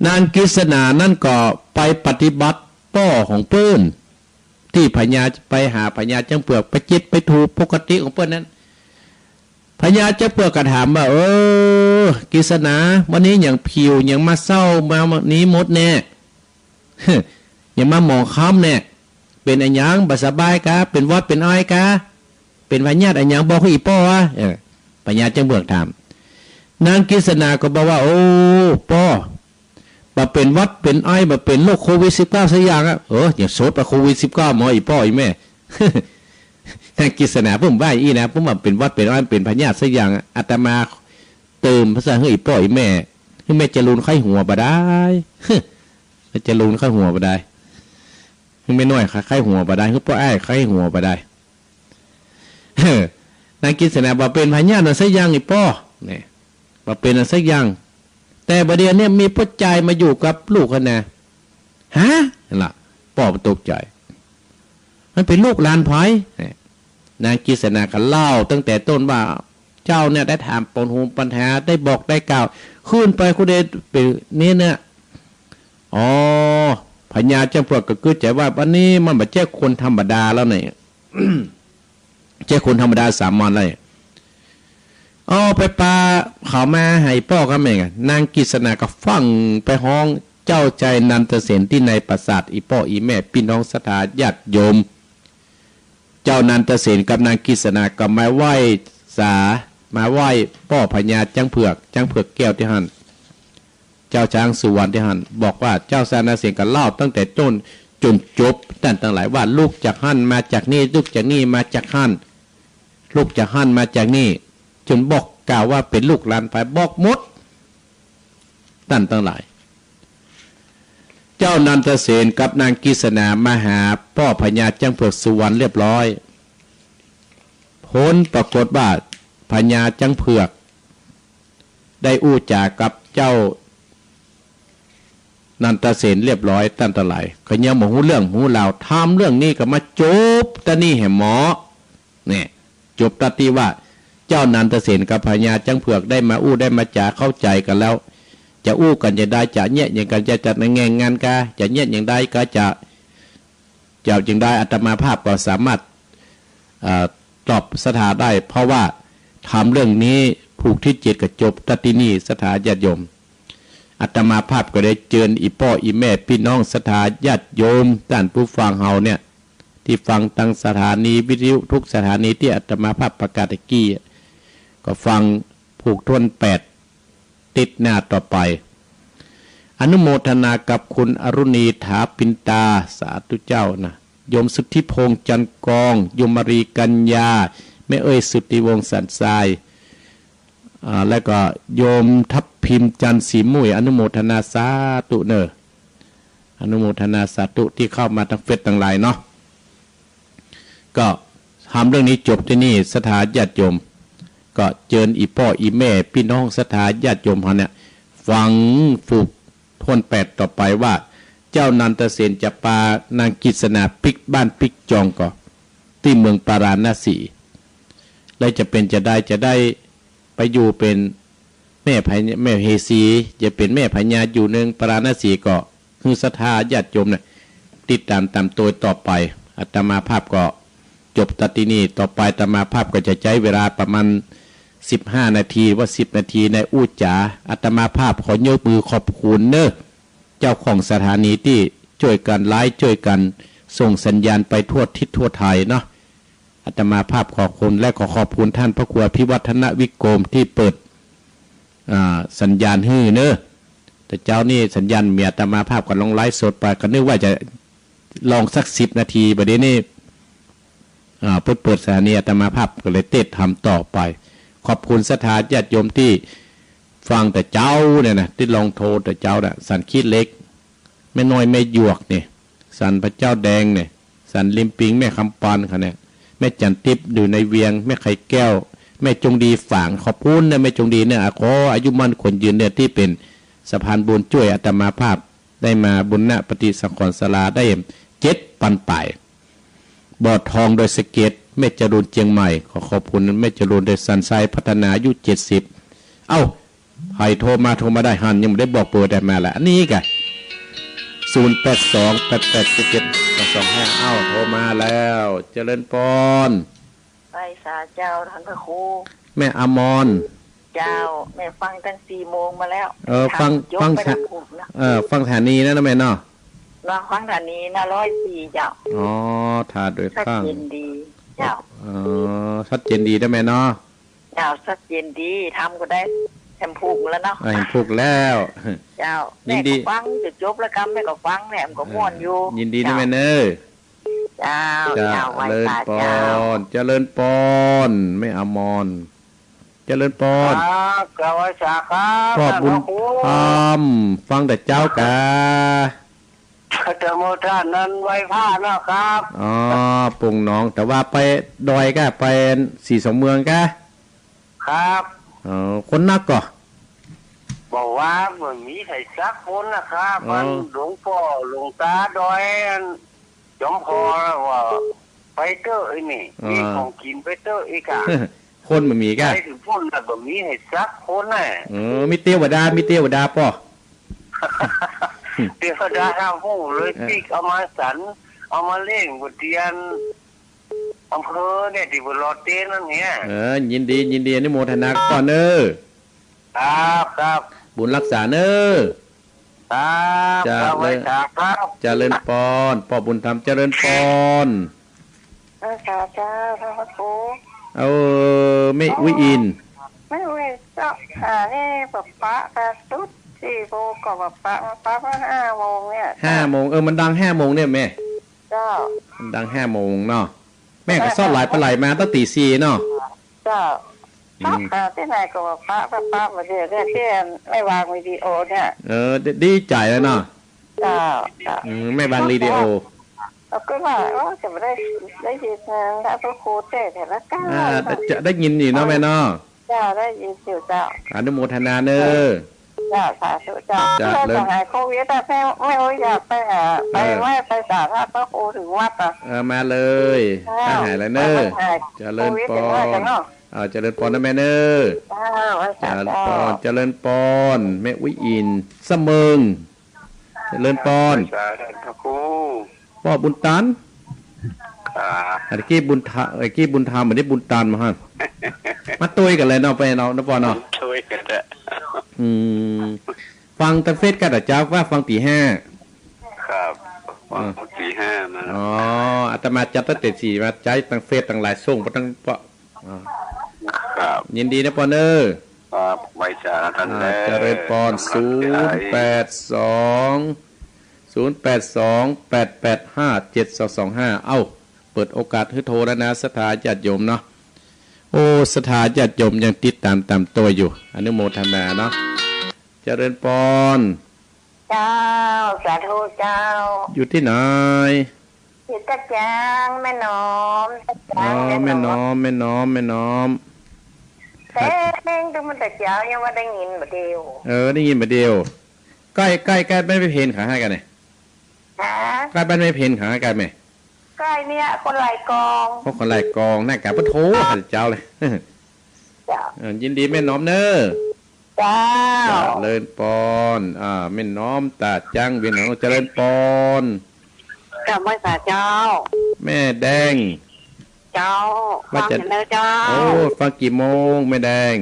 นางกฤษณานั้นก็ไปปฏิบัติป้อของเปิ้น ตี้พญา ไปหาพญาจ๊างเผือก ไปจิตไปถูกปกติของเปิ้นนั้น พญาจ๊างเผือกก็ถามว่า เออ กฤษณา วันนี้หยังผิวหยังมาเศร้ามานี้หมดแน่ หยังมาหมองคล้ำแน่ เป๋นอะหยัง บ่สบายกา เป๋นหวัดเป๋นไอก๋า เป๋นพยาธิอะหยัง บอกหื้ออี่ป้อว่า เออ พญาจ๊างเผือกถาม นางกฤษณาก็บอกว่า โอ้ ป้อ บ่เป๋นหวัดเป๋นไอ บ่เป๋นโรคโควิดสิบเก้าสักอย่างอะ เออ อย่าโสดไปโควิดสิบเก้าหมอ อี่ป้ออี่แม่ นางกฤษณาเปิ้นว่าอี้นะ เปิ้นว่าเป๋นหวัดเป๋นไอ เป๋นพยาธิสักอย่างอะ อาตมาเติมภาษาหื้ออี่ป้ออี่แม่ หื้อแม่จรูนไข้หัวบ่ได้ แม่จรูนไข้หัวบ่ได้ หื้อแม่น้อยไข้หัวบ่ได้ หื้อป้ออ้ายไข้หัวบ่ได้ เออ นางกฤษณาบ่เป๋นพยาธิอันสักอย่าง อี่ป้อ เนี่ย บ่เป๋นอันสักอย่าง แต่บ่าเดี่ยวนี้มีป้อจายมาอยู่กับลูกหั้นนะ ฮะ นั่นล่ะ ป้อมันตกใจ๋ มันเป๋นลูกหลานใผ เนี่ย นางกฤษณาก็เล่าตั้งแต่ต้นว่า เจ้าเนี่ยได้ถามปัญหา ได้บอกได้กล่าว ขึ้นไปคนเดียวเป๋นนี่เนี่ย อ๋อ พญาจ๊างเผือกก็กึ๊ดใจ๋ว่า วันนี้มันบ่ใจ้คนธรรมดาแล้วเนี่ย ใจ้คนธรรมดาสามัญแล้วเนี่ย อ้อ ไปปาเขามาหื้อป้อกับแม่ นางกฤษณาก็ฟั่งไปฮ้องเจ้าชายนันทเสนตี้ในปราสาท อี่ป้ออี่แม่ปี้น้องศรัทธาญาติโยม เจ้านันทเสนกับนางกฤษณาก็มาไหว้สา มาไหว้ป้อพญาจ๊างเผือก จ๊างเผือกแก้วตี้หั้น เจ้าช้างสุวรรณตี้หั้น บอกว่าเจ้าชายนันทเสนก็เล่าตั้งแต่ต้นจ๋นจบ ต้านตังหลายว่าลุกจากหั้นมาจากนี่ ลุกจากนี่มาจากหั้น ลุกจากหั้นมาจากนี่ จ๋นบอกกล่าวว่าเป๋นลูกหลานใผ บอกหมด ต้านตังหลาย เจ้านันทเสนกับนางกฤษณามาหาป้อพญาจ๊างเผือกสุวรรณเรียบร้อย ผลปรากฏว่าพญาจ๊างเผือกได้อู้จ๋ากับเจ้านันทเสนเรียบร้อย ต้านตังหลาย ก็ยังบ่ฮู้เรื่องฮู้ราว ถามเรื่องนี้ก็มาจบตะนี้แหมหมอ เนี่ย จบตะตี้ว่า เจ้านันทเสนกับพญาจ๊างเผือกได้มาอู้ได้มาจ๋าเข้าใจ๋กั๋นแล้ว จะอู้กั๋นจะใด จะเยียะหยังกั๋น จะจัดแง่งงานกา จะเยียะอย่างใดก็จะ จะอย่างใด อาตมาภาพก็สามารถ เอ่อ ตอบศรัทธาได้ เพราะว่าถามเรื่องนี้ผูกที่เจ็ดก็จบตะตี้นี้ ศรัทธาญาติโยม อาตมาภาพก็ได้เจิญอี่ป้ออี่แม่ปี้น้องศรัทธาญาติโยมต้านผู้ฟังเฮาเนี่ย ตี้ฟังตางสถานีวิทยุกู้สถานีตี้อาตมาภาพประกาศตะกี้ ก็ฟังผูกถ้วนแปด ติดหน้าต่อไป อนุโมทนากับคุณอรุณี ถาปินตา สาธุเจ้านะ โยมสุทธิพงษ์ จันทร์กอง โยมมารี กัญญา แม่เอ้ย สุทธิวงศ์ สันทราย อ่า แล้วก็โยมทับทิม จันทร์ศรีมุ่ย อนุโมทนาสาธุเน่อ อนุโมทนาสาธุตี้เข้ามาตางเฟซตังหลายเนาะ ก็ถามเรื่องนี้จบตี้นี่ ศรัทธาญาติโยม ก็เจิญอี่ป้ออี่แม่ปี้น้องศรัทธาญาติโยมเฮาเนี่ย ฟังผูกถ้วนแปดต่อไปว่า เจ้านันทเสนจะปานางกฤษณาปิ๊กบ้านปิ๊กจองก่อ ตี้เมืองปาราณสี แล้วจะเป๋นจะใด จะได้ไปอยู่เป๋นแม่พญา แม่มเหสี จะเป๋นแม่พญาอยู่เมืองปาราณสีก่อ หื้อศรัทธาญาติโยมเนี่ย ติดต๋ามต๋ามตวยต่อไป อาตมาภาพก็จบตะตี้นี้ ต่อไปอาตมาภาพก็จะใจ๊เวลาประมาณสิบห้านาที ว่าสิบนาทีในอู้จ๋า อาตมาภาพขอยกมือขอบคุณเน่อ เจ้าของสถานีตี้จ้วยกั๋นไลฟ์ จ้วยกั๋นส่งสัญญาณไปทั่วทิศทั่วไทยเนาะ อาตมาภาพขอบคุณ และขอขอบคุณต้านพระครูอภิวัฒนวิกรมตี้เปิด อ่า สัญญาณหื้อเน่อ แต่เจ๊านี่สัญญาณเมีย อาตมาภาพก็ลองไลฟ์สดไป ก็นึกว่าจะลองสักสิบนาที บัดนี้นี่ อ่า เปิ้นเปิดสถานี อาตมาภาพก็เลยเตะต๋ามต่อไป ขอบคุณศรัทธาญาติโยมตี้ฟังแต่เจ๊าเนี่ยนะ ตี้ลองโทรแต่เจ๊าน่ะ สันขี้เหล็ก แม่น้อยแม่หยวกเนี่ย สันพระเจ้าแดงเนี่ย สันริมปิง แม่คำปานเขาเนี่ย แม่จันทร์ติ๊บอยู่ในเวียง แม่ไข่แก้ว แม่จงดีฝาง ขอบคุณนะแม่จงดีเนี่ย ขออายุมั่นขวัญยืนเนี่ย ตี้เป๋นสะพานบุญจ้วยอาตมาภาพ ได้มาบุรณะปฏิสังขรณ์ศาลาได้เจ็ดปันป๋าย บ่อทองดอยสะเก็ด แม่จรูญเจียงใหม่ ขอขอบคุณแม่จรูญ โดยสันทรายพัฒนา อายุเจ็ดสิบ เอ้า ใผโทรมา โทรมาได้หั้น ยังบ่ได้บอกเบอร์ ได้มาละ อันนี้กะ ศูนย์แปดสอง แปดแปดเจ็ดเจ็ด สองสองห้า เอ้า โทรมาแล้ว เจริญปอน ไหว้สาเจ้าต้านพระครู แม่อมร เจ้า แม่ฟังตั้งสี่โมงมาแล้ว เออ ฟัง ฟัง ฟัง ไป สะ ทั้งหมดนะ เออ ฟังสถานีนะแม่เนาะ เนาะ ฟังสถานีนะ ร้อยสี่ เจ้า อ๋อ ถ้าโดย ชัด ข้าง เจนดี เจ้า อ๋อ ชัดเจนดีนะแม่เนาะ เจ้า ชัดเจนดี ธรรมก็ได้แหมผูกแล้วเนาะ อ่า แหมผูกแล้ว เจ้า ยินดี แม่ก็ฟังจ๋นจบแล้วกำ แม่ก็ฟังแหมก็ม่วนอยู่ ยินดีนะ เจ้า แม่เน่อ เจ้า เจ้า เจ้า ไหว้สาเจ้า เจริญปอน เจริญปอน แม่อมร เจริญปอน ครับ กราบไหว้สาครับ พ่อบุญธรรม ท่านพระครู ฟังแต่เจ๊ากา แต่เมื่อท่านนั้นไหว้พระเนาะครับ อ๋อ ปงหนอง แต่ว่าไปดอยกา ไปศรีสองเมืองกา ครับ อ๋อ คนนักก่อ บอกว่าบ่มีใผสักคนนะครับ อ๋อ มันหลวงป้อหลวงตาดอยอัน จ๋อมพอว่าไปเต๊อะไอ้นี่ อ่า มีของกิ๋นไปเต๊อะอีกอะ คนบ่มีกา ไปถึงพุ้นน่ะบ่มีใผสักคนน่ะ เออ มีเตวดา มีเตวดาป้อ เตวดาทางพุ้นเลย เออ ปิ๊กเอามาสัน เอามาเล่งบ่เตียน อำเภอเนี่ย ตี้บุญรอดเต้นนั่นเนี่ย เออ ยินดี ยินดี อนุโมทนากับป้อเน่อ ครับ ครับ บุญฮักษาเน่อ ครับ เจริญ ครับ ไหว้สาครับ เจริญปอน ป้อบุญธรรม เจริญปอน ไหว้สาเจ้า ท่านพระครู เออ แม่อุ๊ยอิน แม่อุ๊ยเจ้า อ่า นี่ปะปะ แต่สุดสี่โมงก็ปะปะ มาปะเมื่อห้าโมงเนี่ย ห้าโมง เออ มันดังห้าโมงเนี่ยแม่ เจ้า มันดังห้าโมงเนาะ แม่ก็ซอดไหลไปไหลมาตั้งแต่ตีสี่เนาะ เจ้า อืม ปะปะ ตี้ไหนก็ปะปะ ปะปะ มาเดี๋ยวเนี่ย ตี้แม่วางวิดีโอเนี่ย เออ ดี ดีใจ๋แล้วเนาะ เจ้า เจ้า อืม แม่วางวิดีโอ แล้วก็ว่า โอ้ จะไม่ได้ ได้ยินนะ พระครูเทศน์แต่ละก้าว อ่า จะได้ยินอยู่เนาะแม่เนาะ เจ้า ได้ยินอยู่เจ้า อนุโมทนาเน่อ เจ้า สาธุเจ้า เจริญ เพื่อจะหายโควิดอะ แม่ แม่อุ๊ยอยากไปหา ไป เออ ไหว้ ไปสาธารณะพระครูถึงวัดอะ เออ มาเลย เจ้า ถ้าหายแล้วเน่อ ไปไหว้ เจริญปอน โควิดถึงวัดกันเนาะ อ่า เจริญปอนนะแม่เน่อ เจ้า ไหว้สา เจริญปอน เจ้า เจริญปอน แม่อุ๊ยอิน สะเมิง เจริญปอน ไหว้สาท่านพระครู ป้อบุญตัน อ่า อันกี้บุญธรรม อันกี้บุญธรรม อันนี้บุญตันมาฮะ มาตวยกั๋นเลยเนาะ ไปเนาะ นะป้อเนาะ ตวยกั๋นเต๊อะ อืม ฟังตางเฟซกั๋นอะเจ้า ว่าฟังตีห้า ครับ ฟัง อ่า ตีห้ามา อ๋อ อาตมาจัดตั้งแต่สี่ มาใจ๊ตางเฟซตังไลน์ส่งไปตังป้อ อ่า ครับ ยินดีนะป้อเน่อ ครับ ไหว้สาท่าน อ่า เน่อ เจริญปอน กำลังใจ ศูนย์แปดสอง ศูนย์แปดสอง แปดแปดห้า เจ็ดสองสองห้า เอ้า เปิดโอกาสหื้อโทรแล้วนะ ศรัทธาญาติโยมเนาะ โอ้ ศรัทธาญาติโยมยังติดต๋ามต๋ามตวยอยู่ อนุโมทนาเนาะ เจริญปอน เจ้า สาธุเจ้า อยู่ตี้ไหน อยู่ตะจาง แม่น้อม ตะจาง อ๋อ แม่น้อม แม่น้อม แม่น้อม แม่น้อม แต่เพ่งตึงมันแต่เจ๊ายังว่าได้ยินบ่าเดียว เออ ได้ยินบ่าเดียว ใก้ ใก้ ใก้บ้านแม่เพ็ญเขาหากั๋นเนี่ย ฮะ ใก้บ้านแม่เพ็ญเขาหากั๋นแม่ ใก้เนี่ย คนหลายกอง โอ้ คนหลายกอง น่ากะปะโถ หาเจ๊าเลย เจ้า เออ ยินดีแม่น้อมเน่อ เจ้า เจริญปอน อ่า แม่น้อมตะจาง เวียงหงส์ เจริญปอน กราบไหว้สาเจ้า แม่แดง เจ้า ว่าจะ ฟังอยู่เน่อเจ้า โอ้ ฟังกี่โมงแม่แดง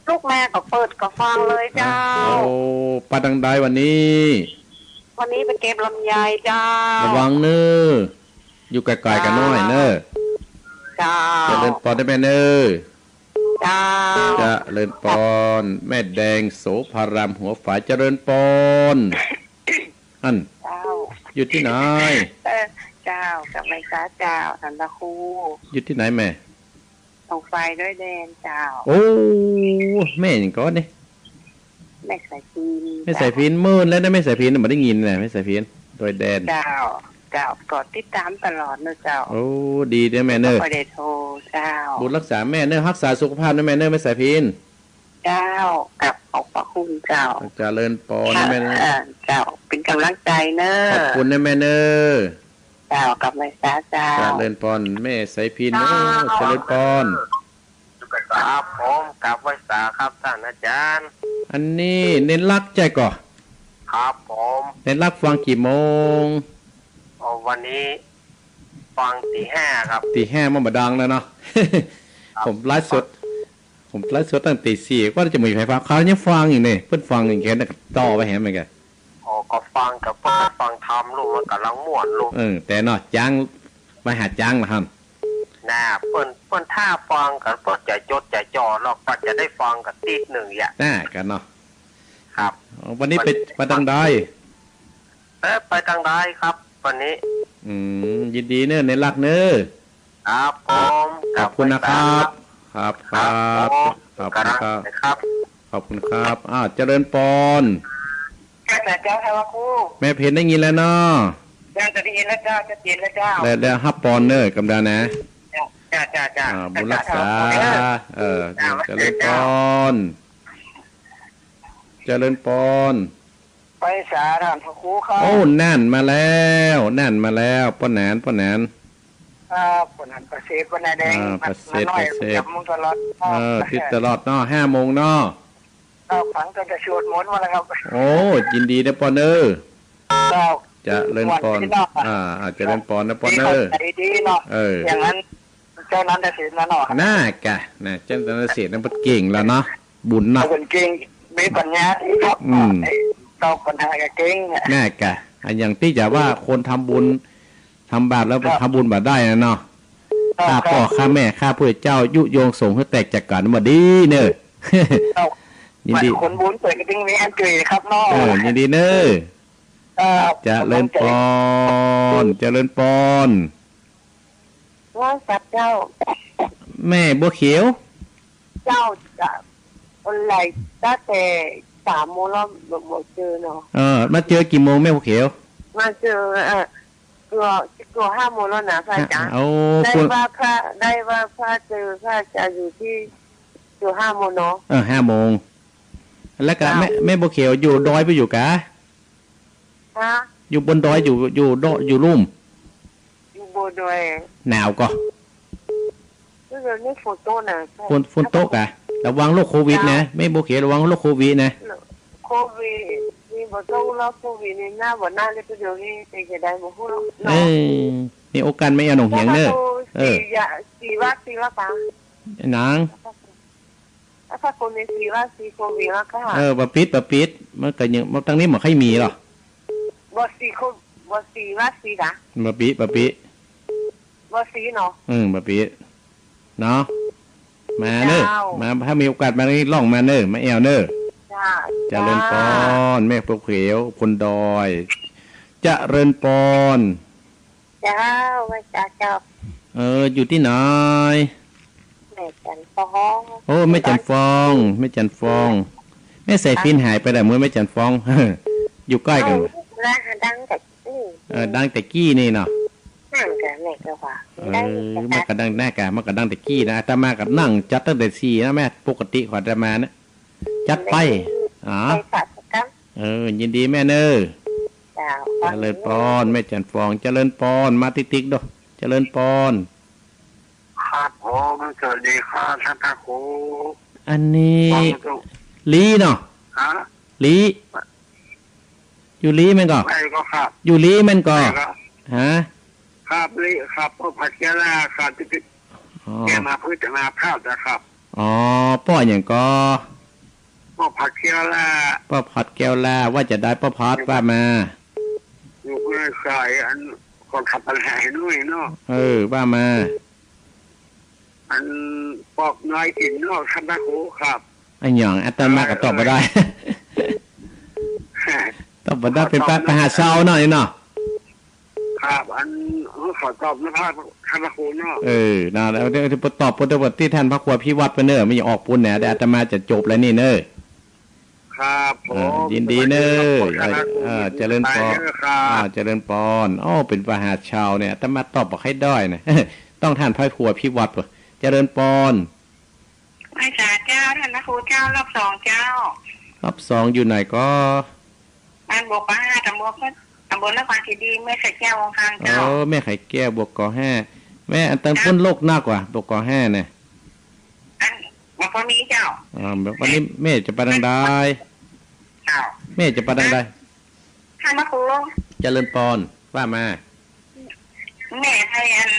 ลูกแม่ก็เปิดก็ฟังเลยเจ้า อ่า โอ้ ไปตางใดวันนี้ วันนี้ไปเก็บลำไยเจ้า ระวังเน่อ อยู่ไก๋ๆ กั๋นหน้อยเน่อ เจ้า เจริญปอนนะแม่เน่อ เจ้า เจริญปอน แม่แดงโสภารามหัวฝาย เจริญปอน อั้น เจ้า อยู่ตี้ไหน เออ เจ้า กราบไหว้สาเจ้า ท่านพระครู อยู่ตี้ไหนแม่ ตางฝ่ายดอยแดนเจ้า โอ้ แม่หยังก่อนี่ แม่สายพิณ แม่สายพิณ เจ้า เมินแล้วนะ แม่สายพิณ บ่ได้ยินนะ แม่สายพิณ ดอยแดน เจ้า เจ้า ก็ติดต๋ามตลอดเน่อเจ้า โอ้ ดีเน่อแม่เน่อ ก็บ่ได้โทร เจ้า บุญฮักษาแม่เน่อ ฮักษาสุขภาพนะแม่เน่อ แม่สายพิณ เจ้า กราบขอบพระคุณเจ้า เจริญปอนนะแม่เน่อ เอ่อ เจ้า เป๋นก๋ำลังใจ๋เน่อ ขอบคุณนะแม่เน่อ เจ้า กราบไหว้สาเจ้า เจริญปอน แม่สายพิณ เจ้า เน่อ เจริญปอน ครับผม กราบไหว้สาครับท่านอาจารย์ อันนี้เน้นลักษณ์ใจ้ก่อ ครับผม เน้นลักษณ์ฟังกี่โมง อ๋อ วันนี้ฟังตีห้าครับ ตีห้ามันบ่ดังแล้วเนาะ ครับ ผมไลฟ์สด ผมไลฟ์สดตั้งแต่ตีสี่ ว่าจะมีใผฟัง เขายังฟังอยู่นี่ เปิ้นฟังอยู่แค่นั้นก็ต่อไปแหมเหมือนกั๋น อ๋อ ก็ฟังกับเปิ้นฟังธรรมลูก มันก๋ำลังม่วนลูก เออ แต่เนาะ จ๊าง ไปหาจ๊างละครับ น่ะ เปิ้น เปิ้นถ้าฟังกั๋น เปิ้นจะจดจะจ่อ แล้วก็จะได้ฟังกั๋นติ๊ดนึ่งอย่าง น่ะ กั๋นเนาะ ครับ อ๋อ วันนี้ไป วันนี้ ไปตางใด เอ๊ะ ไปตางใดครับ วันนี้ อืม ยินดีเน่อ เน้นลักษณ์เน่อ ครับผม ขอบคุณนะครับ ครับ ครับ ครับผม ขอบคุณครับ กำลังใจครับ ขอบคุณครับ อ่า เจริญปอน เจ้า เจ้า เจ้า พระครู แม่เพ็ญได้ยินแล้วเนาะ เจ้า จะได้ยินแล้วเจ้า ชัดเจนแล้วเจ้า แล้ว แล้วฮับปอนเน่อ กำดานะ เจ้า เจ้า เจ้า อ่า บุญฮักษา เจ้า เออ เจ้า เจริญปอน เจริญปอน ไหว้สาท่านพระครูครับ โอ้ นั่นมาแล้ว นั่นมาแล้ว ป้อหนาน ป้อหนาน ครับ ป้อหนานประเสริฐ ป้อหนานแดง อ่า ประเสริฐ มาหน่อย ประเสริฐ จำมึงตลอด เออ ติดตลอดเนาะ ห้าโมงเนาะ ครับ ฟังตั้งแต่สวดมนต์มาแล้วครับ โอ้ ยินดีนะปอนเน่อ ครับ เจริญปอน อ่า อ่า เจริญปอนนะปอนเอ้ย ดีเนาะ เออ อย่างนั้น เจ้านันทเสนนะเนาะ น่ากะ นะ เจ้านันทเสนนั้นเปิ้นเก่งแล้วเนาะ บุญเนาะ เปิ้นเก่ง มีปัญญาดีครับ อืม ไอ้ตอบปัญหาก็เก่ง น่ากะ อะ อย่างตี้จะว่าคนทำบุญ ทำบาปแล้ว ครับ ทำบุญบ่ได้นะเนาะ ครับ ข้าป้อ ครับ ข้าแม่ ข้าพระพุทธเจ้า ยุยงสงฆ์หื้อแตกจากกั๋น บ่ดีเน่อ ครับ ยินดี คนบุญเปิ้นก็จึงมีอันเกยครับเนาะ เออ ยินดีเน่อ ครับ เจริญปอน เจริญปอน ว่าสัตว์เจ้า แม่บัวเขียว เจ้าจะออนไลน์ตั้งแต่สามโมงแล้ว บ่ บ่เจอเนาะ เออ มาเจอกี่โมงแม่บัวเขียว มาเจอ เอ่อ เกือบ เกือบห้าโมงแล้วนะพระอาจารย์ อ่ะ โอ้ ได้ คุณ ว่าพระ ได้ว่าพระเจอพระอาจารย์อยู่ตี้ เกือบห้าโมงเนาะ เออ ห้าโมง แล้วก็ ครับ แม่ แม่บัวเขียวอยู่ดอยไปอยู่กะ ฮะ อยู่บนดอย อยู่ อยู่ดอย อยู่ลุ่ม อยู่บนดอย หนาวก่อ เดี๋ยวนี้ฝนตกนะ ฝน ฝนตกอะ ระวังโรคโควิดนะ เจ้า แม่บัวเขียว ระวังโรคโควิดนะ โควิดนี่บ่ต้องรอ โควิดนี่หน้าบ่หน้าเลย เดี๋ยวนี้เป็นจะได้บ่ฮู้หรอกเนาะ เออ มีโอกาสมาแอ่วหนองเหียงเน่อ เออ สี่อย่าง สี่วัด สี่วัดปะ นาง แล้วถ้าคนในสี่วัด สี่โควิดแล้วก็ เออ บ่ปิด บ่ปิด มันก็ยัง มันตั้งนี้มันใค่มีหรอ บ่สี่โค บ่สี่วัด สี่กะ บ่ปิด บ่ปิด บ่สี่เนาะ อืม บ่ปิด เนาะ มาเน่อ เจ้า มา ถ้ามีโอกาสมานี่ล่องมาเน่อ มาแอ่วเน่อ จ้า เจริญปอน เจ้า แม่บัวเขียว คนดอย เจริญปอน เจ้า ไหว้สาเจ้า เออ อยู่ตี้ไหน แม่จันฟอง โอ้ แม่จันฟอง แม่จันฟอง แม่สายพิณหายไปแล้ว เมื่อแม่จันฟอง อยู่ใก้กั๋น เอ้า แล้วดังแต่ อืม เออ ดังแต่กี้นี่เนาะ นั่นกะแม่ก็ว่า เออ ดังแต่ มันก็ดัง น่ากะ มันก็ดังแต่กี้นะ อาตมาก็นั่งจัดตั้งแต่สี่นะแม่ ปกติของอาตมานะ จัดไป อ๋อ ไปฝากกัน เออ ยินดีแม่เน่อ เจ้า เจริญปอน แม่จันฟอง เจริญปอน มาติ๊กๆ ดู เจริญปอน ครับผม สวัสดีครับท่านพระครู อันนี้ ฟังอยู่ ลีเนาะ ฮะ ลี อยู่ลีแม่นก่อ ใครก็ครับ อยู่ลีแม่นก่อ ใครก็ ฮะ ครับ ลีครับ ป้อผัดเกล้าครับ ที่ อ๋อ แกมาเพื่อจะมาพลาดนะครับ อ๋อ ป้ออะหยังก่อ ป้อผัดแก้วล่า ป้อผัดแก้วล่า ว่าจะได้ป้อผัด ว่ามา อยู่เพื่อสายอัน ขอขับปัญหาให้หน่อยเนาะ เออ ว่ามา อันปอบน้อยกิ๋นนอกท่านพระครูครับ อะหยัง อาตมาก็ตอบบ่ได้ เออ ตอบบ่ได้ เป็นปะ ขอตอบ ปัญหาชาวเนาะ นี่เนาะ ครับ อัน ขอตอบนะพระ ท่านพระครูเนาะ เออ นะ แล้วเดี๋ยว เดี๋ยวตอบ เดี๋ยวตี้ท่านพระครูอภิวัตรไปเน่อ มันยังออกปุ้นแหน่ เดี๋ยวอาตมาจะจบแล้วนี่เน่อ ครับผม อ่า ยินดีเน่อ ขอบคุณครับ เออ เจริญปอน ไปเน่อครับ อ่า เจริญปอน อ้อ เป็นปัญหาชาวเนี่ย อาตมาตอบบ่ใค่ได้นะ ต้องท่านพระครูอภิวัตร เจริญปอน ไหว้สาเจ้า ท่านพระครูเจ้า รอบสองเจ้า รอบสองอยู่ไหนก่อ บ้านบวกกอห้า ตำบล ตำบลนครเจดีย์ แม่ไข่แก้ว วังคัง เจ้า เออ แม่ไข่แก้ว บวกกอห้า แม่ อันตัง เจ้า ปุ้นโรคหนักกว่า บวกกอห้าเนี่ย อัน บ่ค่อยมีเจ้า อ่า วันนี้แม่จะไปตางใด เจ้า แม่จะไปตางใด ท่านพระครู เจริญปอน ว่ามา แม่ไปอัน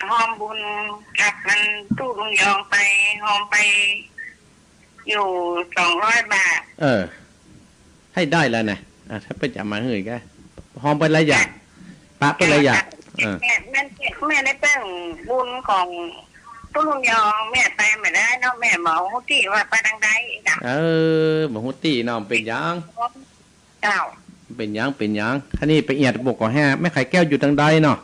ฮอมบุญกับมันตู้ลุงยองไป ฮอมไป อยู่สองร้อยบาท เออ ให้ได้แล้วนะ อ่ะ ถ้าไปจะมาหื้อก็ ฮอมไปหลายอย่าง ปะไปหลายอย่าง เออ แม่ แม่ แม่ได้เปิ้งบุญของตู้ลุงยอง แม่ไปบ่ได้เนาะ แม่บ่ฮู้ตี้ว่าไปตางใดจ้ะ เออ บ่ฮู้ตี้เนาะ เป็นหยัง เจ้า เป็นหยัง เป็นหยัง คันนี้ไปเอียดบวกกอห้า แม่ไข่แก้วอยู่ตางใดเนาะ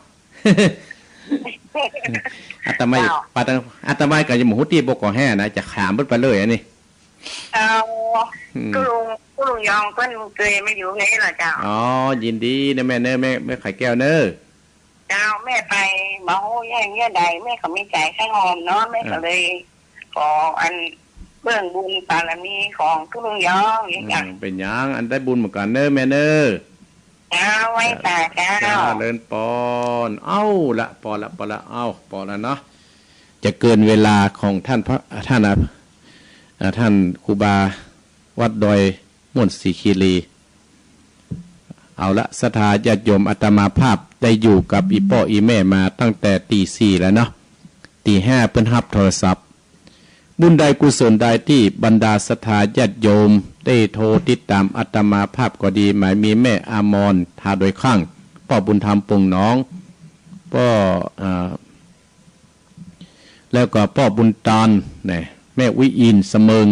อาตมา เจ้า ปาตัง อาตมาก็ยังบ่ฮู้ตี้บวกกอห้านะ จะขามเปิ้นไปเลยอันนี้ เจ้า อืม กู้ลุง กู้ลุงยองเปิ้นเกยมาอยู่นี่เหรอเจ้า อ๋อ ยินดีนะแม่เน่อ แม่ แม่ไข่แก้วเน่อ เจ้า แม่ไปบ่ฮู้แยงเยื่อใด แม่ก็มีใจ๋ใค่ฮอมเนาะ แม่ก็เลย ขออันเปิ้งบุญบารมีของกู้ลุงยองนี่จ้ะ อืม เป็นหยัง อันได้บุญเหมือนกั๋นเน่อแม่เน่อ เจ้า ไหว้สาเจ้า เจริญปอน เอ้าละ ปอละ ปอละ เอ้า ปอละเนาะ จะเกินเวลาของท่านพระ ท่าน อ่า ท่านครูบาวัดดอยม่วนศรีคีรี เอาละ ศรัทธาญาติโยม อาตมาภาพได้อยู่กับอี่ป้ออี่แม่มาตั้งแต่ตีสี่แล้วเนาะ ตีห้าเปิ้นฮับโทรศัพท์ บุญใดกุศลใดตี้บรรดาศรัทธาญาติโยมได้โทรติดต๋ามอาตมาภาพก็ดี หมายมีแม่อมร ท่าดอยข้าง ป้อบุญธรรม ปงหนอง ป้อ อ่า แล้วก็ป้อบุญตาน นะ แม่อุ๊ยอิน สะเมิง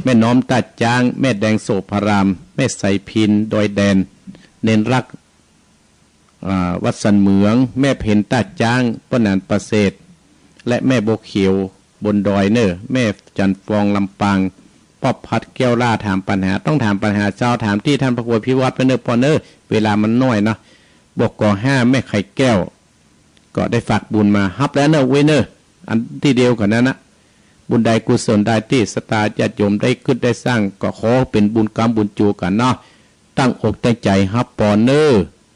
แม่น้อม ต้าจ๊าง แม่แดง โสภาราม แม่ใสพิน ดอยแดน เณรรัก อ่า วัดสันเหมือง แม่เพ็ญ ต้าจ๊าง ป้อหนาน ประเสริฐ และแม่บัวเขียว บนดอยเน่อ แม่จันทร์ฟอง ลำปาง ป้อพัด แก้วล่า ถามปัญหา ต้องถามปัญหาเจ้า ถามตี้ต้านพระครูอภิวัฒน์ไปเน่อป้อเน่อ เวลามันน้อยเนาะ บก ห้า แม่ไข่แก้ว ก็ได้ฝากบุญมา ฮับแล้วเน่อ เว้ยเน่อ อันตี้เดียวกั๋นนั้นนะ บุญใดกุศลใดตี้ศรัทธาญาติโยมได้กึ๊ดได้สร้าง ก็ขอเป๋นบุญกำบุญจู๋กั๋นเนาะ ตั้งอกตั้งใจ๋ฮับปอนเน่อ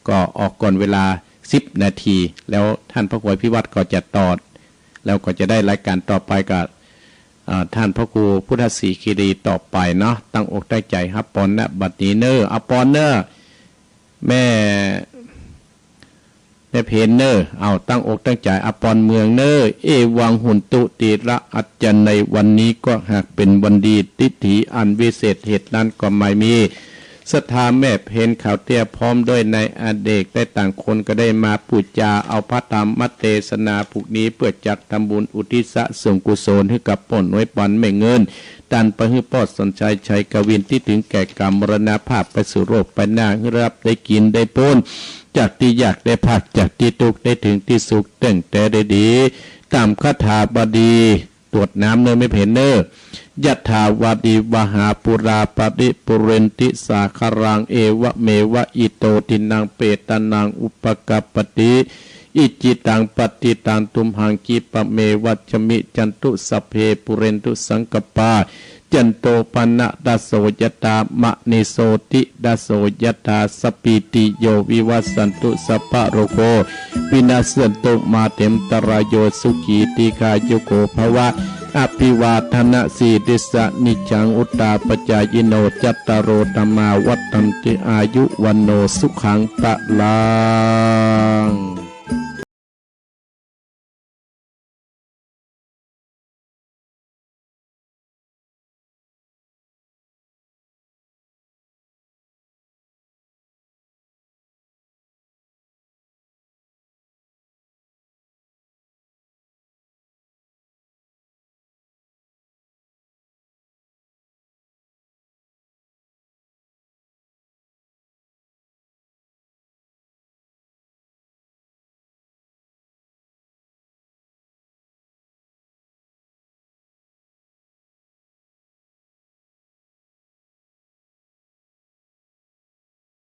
ก็ออกก่อนเวลาสิบนาที แล้วต้านพระครูอภิวัฒน์ก็จะตอด แล้วก็จะได้รายการต่อไปกับ อ่า ต้านพระครูพุทธศรีคีรีต่อไปเนาะ ตั้งอกตั้งใจ๋ฮับปอน ณ บัดนี้เน่อ เอาปอนเน่อ แม่ แม่เพ็ญเน่อ เอาตั้งอกตั้งใจ๋ เอาปอนเมืองเน่อ เอวัง โหนตุ ติระ อัจจะในวันนี้ก็หากเป๋นวันดี ทิฏฐิอันวิเศษ เหตุนั้นก็ไม่มี ศรัทธาแม่เพ็ญขาวเตี้ย พร้อมด้วยนายอเนก ได้ต่างคนก็ได้มาปู๋จา เอาพระธรรมเตสนาผูกนี้ เปื้อจักทำบุญอุทิศส่งกุศลหื้อกับป้อน้อยปานแม่เงิน ตันไปหื้อป้อสอนชัย ชัยกวิน ตี้เถิงแก่กรรมมรณภาพไปสู่โลกไปหน้า หื้อได้ฮับได้กิ๋นได้ป๊น จากตี้ยากได้พาก จากตี้ตุ๊กข์ได้เถิงตี้สุข ตั้งแต่ได้ดี ต๋ามคาถาบาลี ตวดน้ำเน่อแม่เพ็ญเน่อ ยะถาวาริวหาปูรา ปะริปูเรนติสาคารัง เอวะเมวะ อิโตทินัง เปตานัง อุปะกัปปะติ อิจฉิตัง ปัตถิตัง ตุมหัง ขิปะเมวะ สะมิชฌันตุ สัพเพ ปูเรนตุ สังกัปปา จันโท ปะนะระโส ยะถา มะณิโชติระโส ยะถา สัพพีติโย วิวัชชันตุ สัพพะโรโค วินัสสันตุ มาเตมะตะราโย สุขี ทีฆายุโก ภะวะ อะภิวาทะนะสีลิสสะ นิจจัง วุฑฒาปะจายิโน จัตตาโร ธัมมา วัฑฒันติ อายุ วัณโณ สุขัง พะลัง